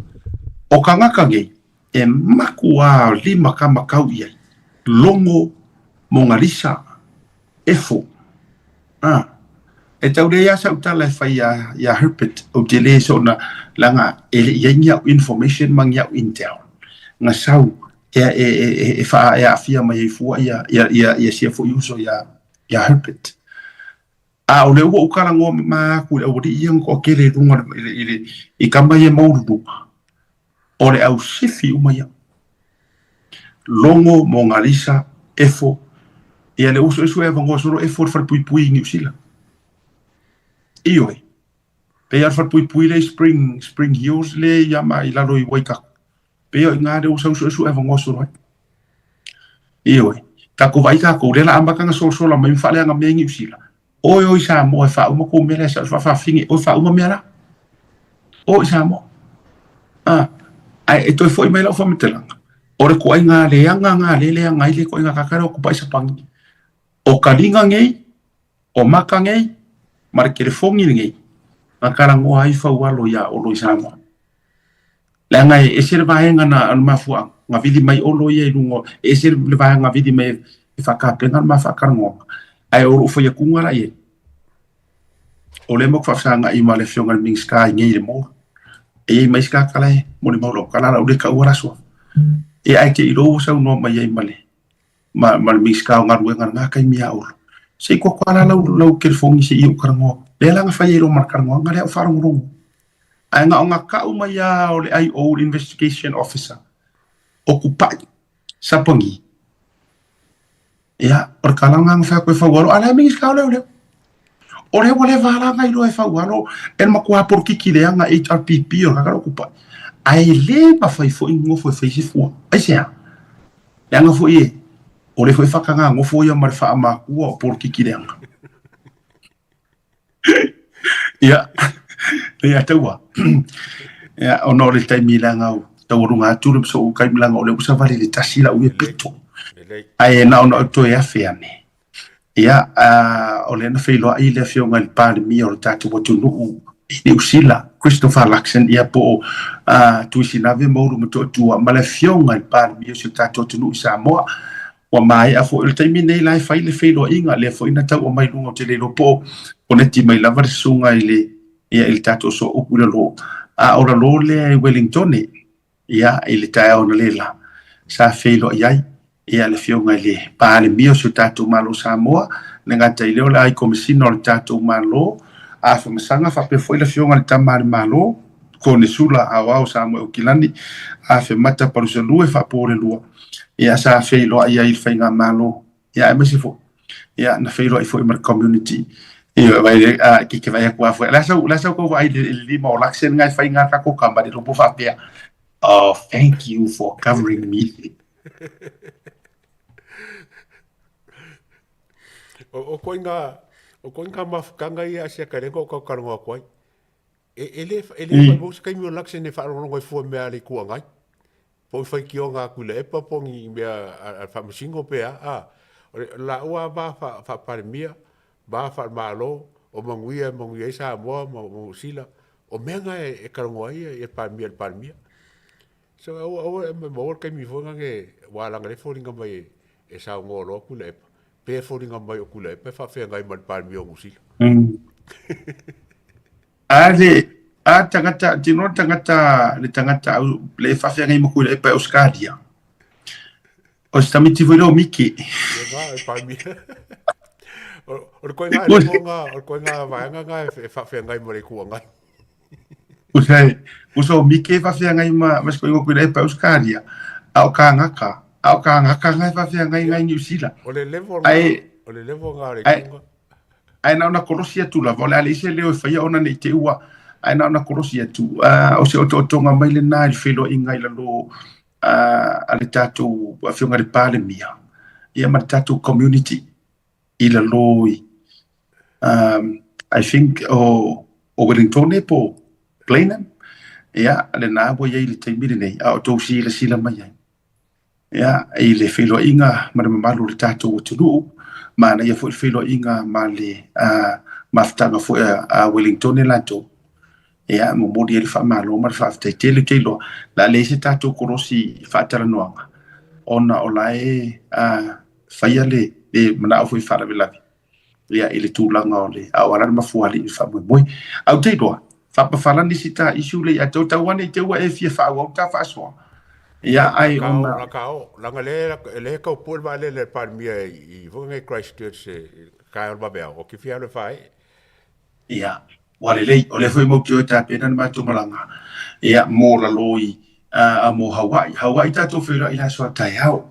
Speaker 6: O tagata nei, e matua lima kamakau i ai, logo Monalisa, Efo. A, e tau leai lava sau tala e fai iā, iā Herbert, ou te le soona leaga e le i ai ni au information ma ni au intel na sau e, e, e, e, faa, e aafia mai ai fua ia, ia, ia, ia sia foi uso iā, iā Herbert. A o lea ua ou talanoa mama atu i le aualii ia na toatele i luga i le, i le, i tama ia maualuluga, o le au sifi uma ia. Logo, Monalisa, Efo, ia le uso uso e avanoa solo Efo le falepuipui i Niu Sila. Ioe. Pei lava le falepuipui lea i Spring, Spring Hills lea i ama i lalo i Waikato. Pei o i ina lea ua sau suesue avanoa solo ai. Ioe. Tatou vaai tatou, lea o le a amata ona solasola mai ma faaleaga mea i Niu Sila. Oe o i Samoa e faauma kou mea la e sa faafafine, oe faauma mea la. O i Samoa. A, ae e toe foi mai lau faamatalaga, o le koaiga leaga ga le leaga ai le koaiga kakala o kupaʻi sapagi. O kaliga nei, o maka nei, ma le telefoni lenei, na talanoa ai Faualo iā Olo i Samoa. Leaga e ese le vaega na o le mafuaaga, na vili mai Olo ia i luga, e ese le vaega na vili mai e faatapena le ma faatalanoaga, ae o lou faiatuga la i ai, o lea matou te faafesagai ma le afioga i le Minisita i nei i le mall, e i ai ma isi tagata la e molimau lau tala, la ua le taua la suafa. Ia ae te i lou ua saunoa mai ai ma le ma le Minisita o Galuega i lena taimi ia Olo, se i kuakua la lau telefoni se i ou talanoa. Lea la na fai ai loa ma le talanoaga lea o faalogologo. Ae na ona tau mai lava o le IO, le Investigation Officer, o Kupaʻi, Sapagi. Ia, o le tala lena na fai atu e Faualo, a o la e Minisita o Leoleo. O lea ua leva la na iloa e Faualo e le matua polokiki leaga HRPP o le tagata o Kupaʻi. Ae le mafai foi ona nofo e fai se fua. Aisea? Leaga foi e, o lea foi e faataga nofo ia ma le faamatua o polokiki leaga. Ia, ia taua. Ia, ona o le taimi leaga o taualuga atu le sou taimi leaga o lea ua savali i le tasi lau ia pito. Ae na ona ou toe afe ane. Ia, o lea na feiloai le afioga i le Palemia o le tatou atunuu i Niu Sila, Christopher Luxon, ia po o Tuisinave ma Ulumotootua, ma le afioga i le Palemia o si o tatou atunuu i Samoa. Ua maea foi, o le taimi nei la e fai le feiloaiga, lea foi na tau aumai i luga ou te le iloa po o koneti mai lava le susuga i le, ia, i le tatou sooupu i lalo, a o lalo lea i Wellingtone, ia, i le taeao analeila, sa feiloai ai, ia, le afioga i le Palemia o si o tatou Malo o Samoa, le gata i lea o le Ai Komesina o le tatou Malo, Afamasaga, faapea foi le afioga i le Tama a le Malo, Konesula Aoao Samoa Aukilani, Afemata Palusalue Faapolelua, ia, sa feiloai ai i le faigamalo, ia, aemaise foi, ia, na feiloai foi ma le community. Ia, vai, a, ke ke vai atu a foi. La sau, la sau kau vaai le lima o Luxon ngai fai ngā kako ka mari ropo whapea. Oh, thank you for covering me.
Speaker 5: O koe ngā, o koe ngā mafukanga ia a sia karenga o kau karonga koe. E, e le, e le whai mo se kaimi o Luxon e whaarongorongo e fua mea a le kua ngai. Po o faitioga a Tuilaepa po o ni mea a le Faamasino pe a, a, o le laua lava va faa-Palemia, va faa-Malo, o manuia e manuia ai Samoa ma Niu Sila, o mea na e talanoa ai le Palemia i le Palemia. So aua, aua e maua le taimi foi lea ua alaga lea foliga mai e saunoa loa Tuilaepa, pe foliga mai o Tuilaepa e faafeagai ma le Palemia o Niu Sila.
Speaker 6: A le a tagata tino tagata le tagata au le faafeagai ma Tuilaepa e Ausetalia. O se tamaiti foi lea o Miki.
Speaker 5: Ia ngā, e Palemia. O le koe ngā levo ngā, o le koe ngā vaega ngā e faafeagai ma le itu agai.
Speaker 6: Usa, usa o Miki e faafeagai ma, ma se koe Tuilaepa e Ausetalia. A o kāngaka, a o kāngaka ngā e faafeagai ngai Niu Sila.
Speaker 5: O le level ngā, o le level ngā o le itu ngā.
Speaker 6: Ae na ona kolosi atu lava, o le a leai se leo e faia ona nei te ua, ae na ona kolosi atu, o se otootoga mai lena i le feiloaiga i lalo a le tatou afioga i le Palemia, ia ma le tatou community i lalo i, I think o Wellingtone po o Blenheim, ia, lena ua i ai i le taimi lenei, a o outou silasila mai ai. Ia, i le feiloaiga ma le mamalu o le tatou atunuu, manaia foi le feiloaiga ma le mafutaga foi a Wellingtone latou. Ia, momoli ai le faamalo ma le faafetai tele. Ou te iloa, o le a leai se tatou kolosi faatalanoaga ona o la e faia le manao foi faalavelave. ia i le tulaga o le a o ala le mafuaalii i le faamoemoe. Ae ou te iloa, faapafala nisi ta issue lea ia te oe, tau ane i te ua e fia faaauau ta faasoa. Ia ai ona.
Speaker 5: Laka o, leaga lea e tau pue le vaalele a le Palemia i foi nei Christchurch i taeao le vaveao, ou te fia alu e faaee.
Speaker 6: Ia, ua lelei, o lea foi matou te o e tapena le matou malaga, ia, mo lalo i, a mo Hawaii. Hawaii tatou feiloai i le aso a taeao.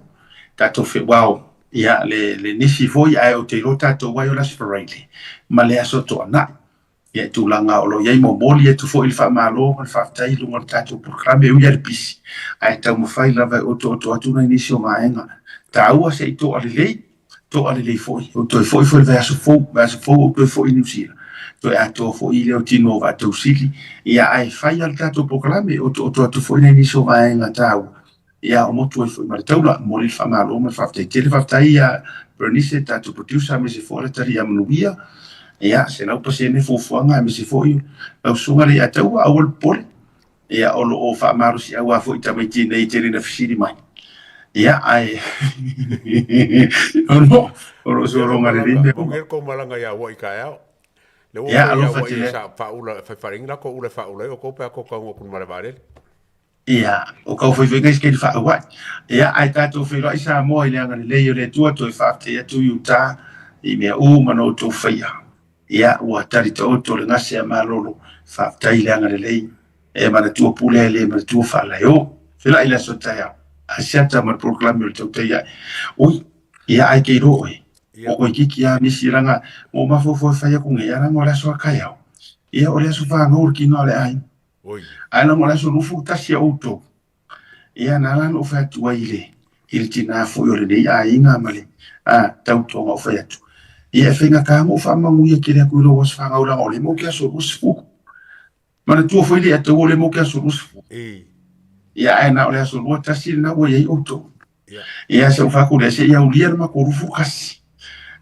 Speaker 6: Tatou fe, well, ia, le, le nisi foi, ae ou te iloa tatou ai o le Aso Faraile ma le Aso Toonai. Ia, i tulaga o lo o i ai, momoli atu foi le faamalo ma le faafetai i luga o le tatou polokalame, e ui lava i le pisi, ae taumafai lava e otooto atu nai nisi o vaega taua se i toa lelei. To'a lelei foi, ou toe foi foi i le vaiaso fou, vaiaso fou ou toe foi i Niu Sila, toe atoa foi lea o tino o Vaatausili, ia ae fai lava le tatou polokalame, otooto atu foi nai nisi o vaega taua, ia o motu ai foi ma le taula. Momoli le faamalo ma le faafetai tele. Faafetai ia Bernice, le tatou producer, aemaise foi le Alatalia Manuia, ia 100% fuafuaga aemaise foi lau susuga le Ataua, aua le popole. Ia, o lo o faamalosiau lava foi tamaiti nei e tele ina fesili mai. Ia, ae o lo o lo o sologa lelei mea uma.
Speaker 5: Manuia le tou malaga ia Hawaii taeao. Le ua
Speaker 6: Ia,
Speaker 5: foi ia
Speaker 6: alofa
Speaker 5: Hawaii
Speaker 6: tele.
Speaker 5: sa faaula faifaleiga la tou ula e faaula ai outou pe a tou taunuu atu i le malae vaalele.
Speaker 6: Ia, o kau faifaiga i se taimi faaauai. Ia, ae tatou feiloai Samoa i le agalelei o le Atua toe faafetai atu i uta i mea uma na outou faia. Ia, ua tali taoto le gase a Malolo, faafetai i le agalelei, e manatua pule ae le manatua faalaeo. Felai i le aso taeao, Asiata ma le polokalame o le tautai ae. Oi, ia ae ke iloa oe,
Speaker 5: Ia.
Speaker 6: o koe kiki a misi langa, mo mafaufau e fai aku nei, ia langa o le aso a taeao. Ia o le aso fagau le kino a le aiga.
Speaker 5: Oi.
Speaker 6: Ae langa o le aso 21 a outou. Ia na ala na ou fai atu ai i le i le tinā foi o lenei aiga ma le tautoga o fai atu. Ia e faigata ona ou faamanuia tele atu i lou aso fanau leaga o lea matou te aso 20. Manatua foi le ataua o lea matou te aso 20. Ia ae na o le aso 21 lena ua i ai outou. Ia se ou fai atu lea se i aulia le matou 21.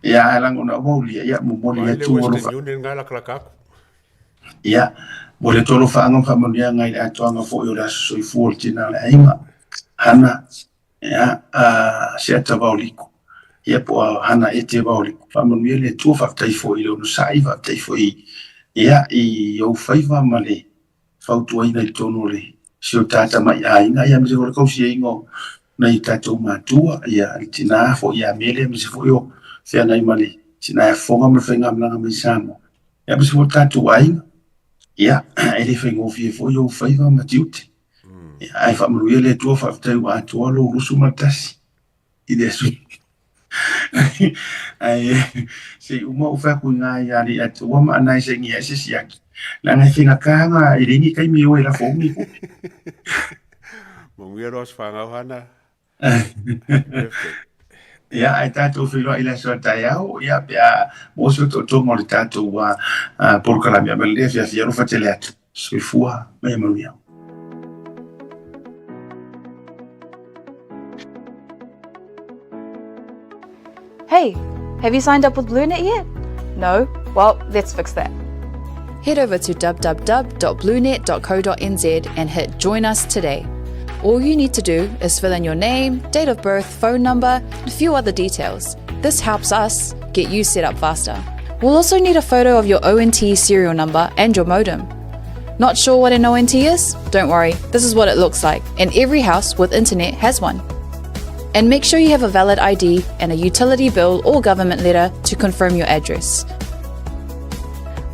Speaker 6: Ia ae leaga ona ua aulia ia momoli
Speaker 5: Vaai le
Speaker 6: atu
Speaker 5: Western
Speaker 6: alofa.
Speaker 5: Union nga lakalaka atu.
Speaker 6: Ia, momoli atu alofaaga ma faamanuiaga i le atoaga foi o le aso soifua o le tina o le aiga, Hana, ia, a Seata Vaoliko, ia po o Hana Ete Vaoliko. Faamanuia le Atua, faafetai foi i le onosai, faafetai foi ia, i ou faiva ma le fautuaina i totonu o le si o ta tamai aiga, ia, aemaise foi o le tausiaina o nai o tatou matua, ia, le tina foi ia Mele, aemaise foi o feagai ma le tina e fofoga ma le faigamalaga mai Samoa. Ia, aemaise foi o le tatou aiga, ia, e le faigofie foi ou faiva ma tiute. Ia, ae faamanuia le Atua, faafetai ua atoa lou 21 i le aso. Ae se i uma ou fai atu i ina ia Leiataua ma Anae saini ai se siaki. Leaga e faigata na e leai ni taimi e o e lafo umi tupe.
Speaker 5: Manuia lo aso fanau Hana. Happy birthday.
Speaker 6: Ia, ae tatou feiloai i le aso a taeao, ia, pe a maua se otootoga o le tatou polokalame. A ma lenei afiafi, alofa tele atu. Soifua ma ia manuia.
Speaker 4: Hey, have you signed up with BlueNet yet? No? Well, let's fix that.
Speaker 1: Head over to www.bluenet.co.nz and hit Join Us today. All you need to do is fill in your name, date of birth, phone number, and a few other details. This helps us get you set up faster. We'll also need a photo of your ONT serial number and your modem. Not sure what an ONT is? Don't worry, this is what it looks like, and every house with internet has one. And make sure you have a valid ID and a utility bill or government letter to confirm your address.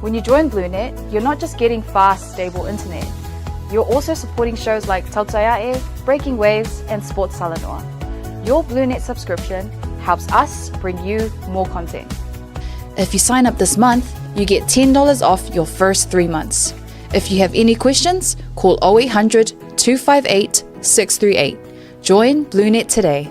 Speaker 4: When you join BlueNet, you're not just getting fast, stable internet. You're also supporting shows like Tautai A'e, Breaking Waves, and Sports Talanoa. Your BlueNet subscription helps us bring you more content. If you sign up this month, you get $10 off your first 3 months. If you have any questions, call 0800 258 638. Join BlueNet today.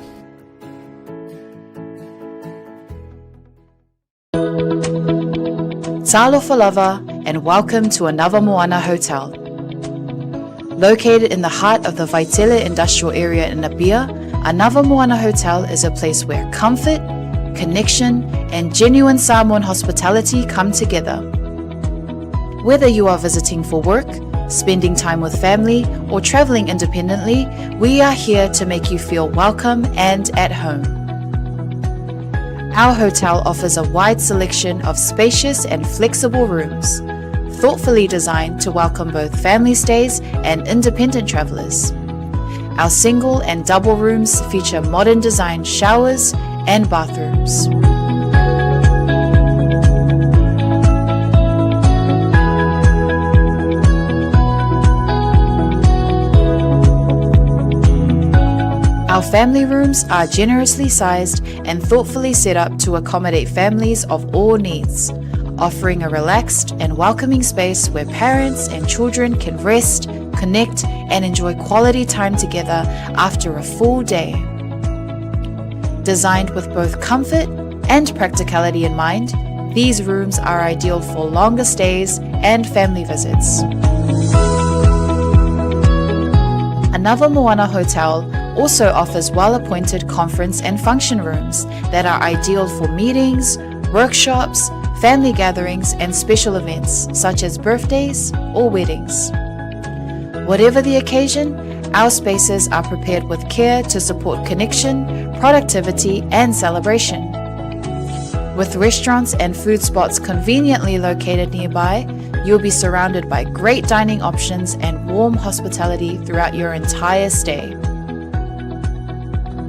Speaker 4: Talofa lava and welcome to another Moana Hotel. Located in the heart of the Vaitele industrial area in Apia, Another Moana Hotel is a place where comfort, connection, and genuine Samoan hospitality come together. Whether you are visiting for work, spending time with family, or traveling independently, we are here to make you feel welcome and at home. Our hotel offers a wide selection of spacious and flexible rooms, thoughtfully designed to welcome both family stays and independent travelers. Our single and double rooms feature modern design showers and bathrooms. Our family rooms are generously sized and thoughtfully set up to accommodate families of all needs, offering a relaxed and welcoming space where parents and children can rest, connect, and enjoy quality time together after a full day. Designed with both comfort and practicality in mind, these rooms are ideal for longer stays and family visits. Anava Moana Hotel also offers well-appointed conference and function rooms that are ideal for meetings, workshops, family gatherings, and special events such as birthdays or weddings. Whatever the occasion, our spaces are prepared with care to support connection, productivity, and celebration. With restaurants and food spots conveniently located nearby, you'll be surrounded by great dining options and warm hospitality throughout your entire stay.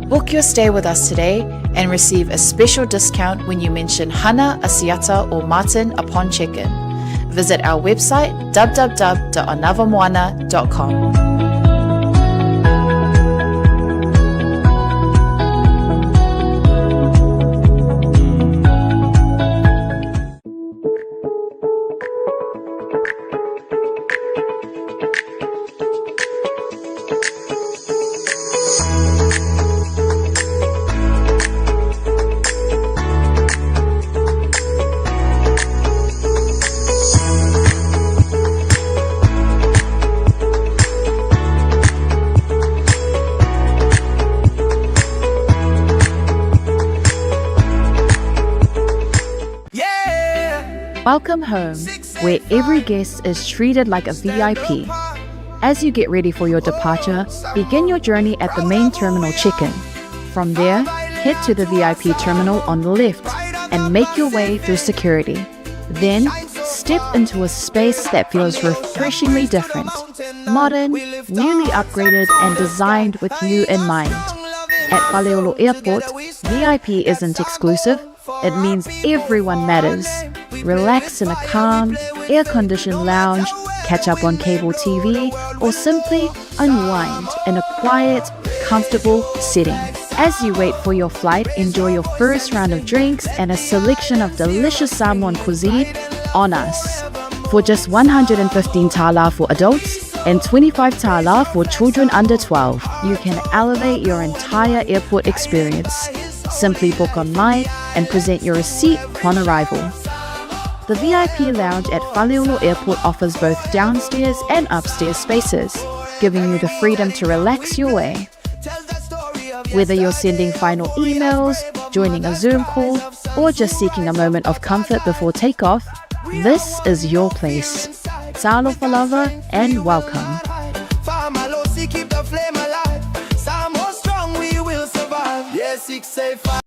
Speaker 4: Book your stay with us today and receive a special discount when you mention Hana, Asiata, or Martin upon check-in. Visit our website www.anavamoana.com. Welcome home, where every guest is treated like a VIP. As you get ready for your departure, begin your journey at the main terminal check-in. From there, head to the VIP terminal on the left and make your way through security. Then, step into a space that feels refreshingly different, modern, newly upgraded, and designed with you in mind. At Faleolo Airport, VIP isn't exclusive, it means everyone matters. Relax in a calm, air-conditioned lounge, catch up on cable TV, or simply unwind in a quiet, comfortable setting. As you wait for your flight, enjoy your first round of drinks and a selection of delicious Samoan cuisine on us. For just 115 tala for adults and 25 tala for children under 12, you can elevate your entire airport experience. Simply book online and present your receipt upon arrival. The VIP lounge at Faleolo Airport offers both downstairs and upstairs spaces, giving you the freedom to relax your way. Whether you're sending final emails, joining a Zoom call, or just seeking a moment of comfort before takeoff, this is your place. Talofa lava and welcome.
Speaker 2: Keep the flame alive. Samoa strong, we will survive. Yeah, 685.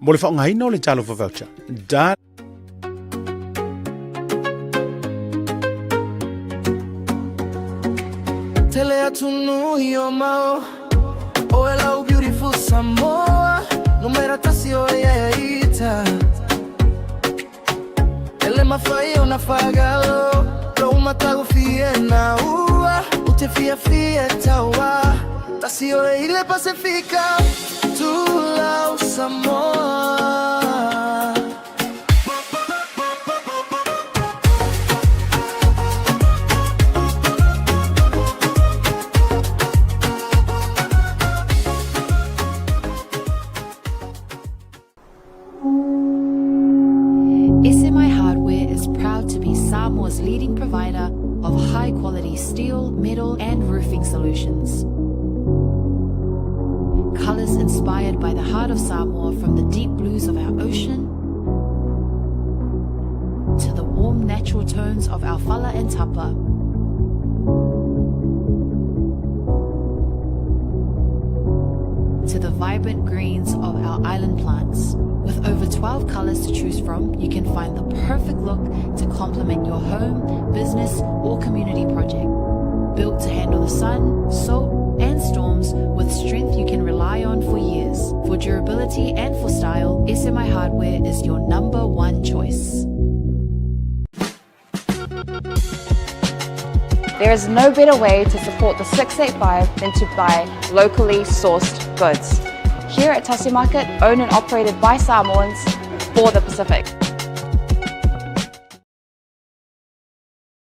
Speaker 3: Mo le faaaogaina o le Talofa Voucher, da.
Speaker 2: Tele atu nui o mau O e lau beautiful Samoa Numera tasi o e ia ita Ele mafai ona fagalo Lou matago fie na ua U te fia fia taua Tasi o e ile Pasifika Tulau Samoa.
Speaker 1: is proud to be Samoa's leading provider of high quality steel, metal, and roofing solutions. Colors inspired by the heart of Samoa from the deep blues of our ocean to the warm natural tones of our fala and tapa. To the vibrant greens of our island plants. With over 12 colors to choose from, you can find the perfect look to complement your home, business, or community project. Built to handle the sun, salt, and storms with strength you can rely on for years. For durability and for style, SMI Hardware is your number one choice.
Speaker 4: There is no better way to support the 685 than to buy locally sourced goods. Here at Tasi Market, owned and operated by Samoans for the Pacific.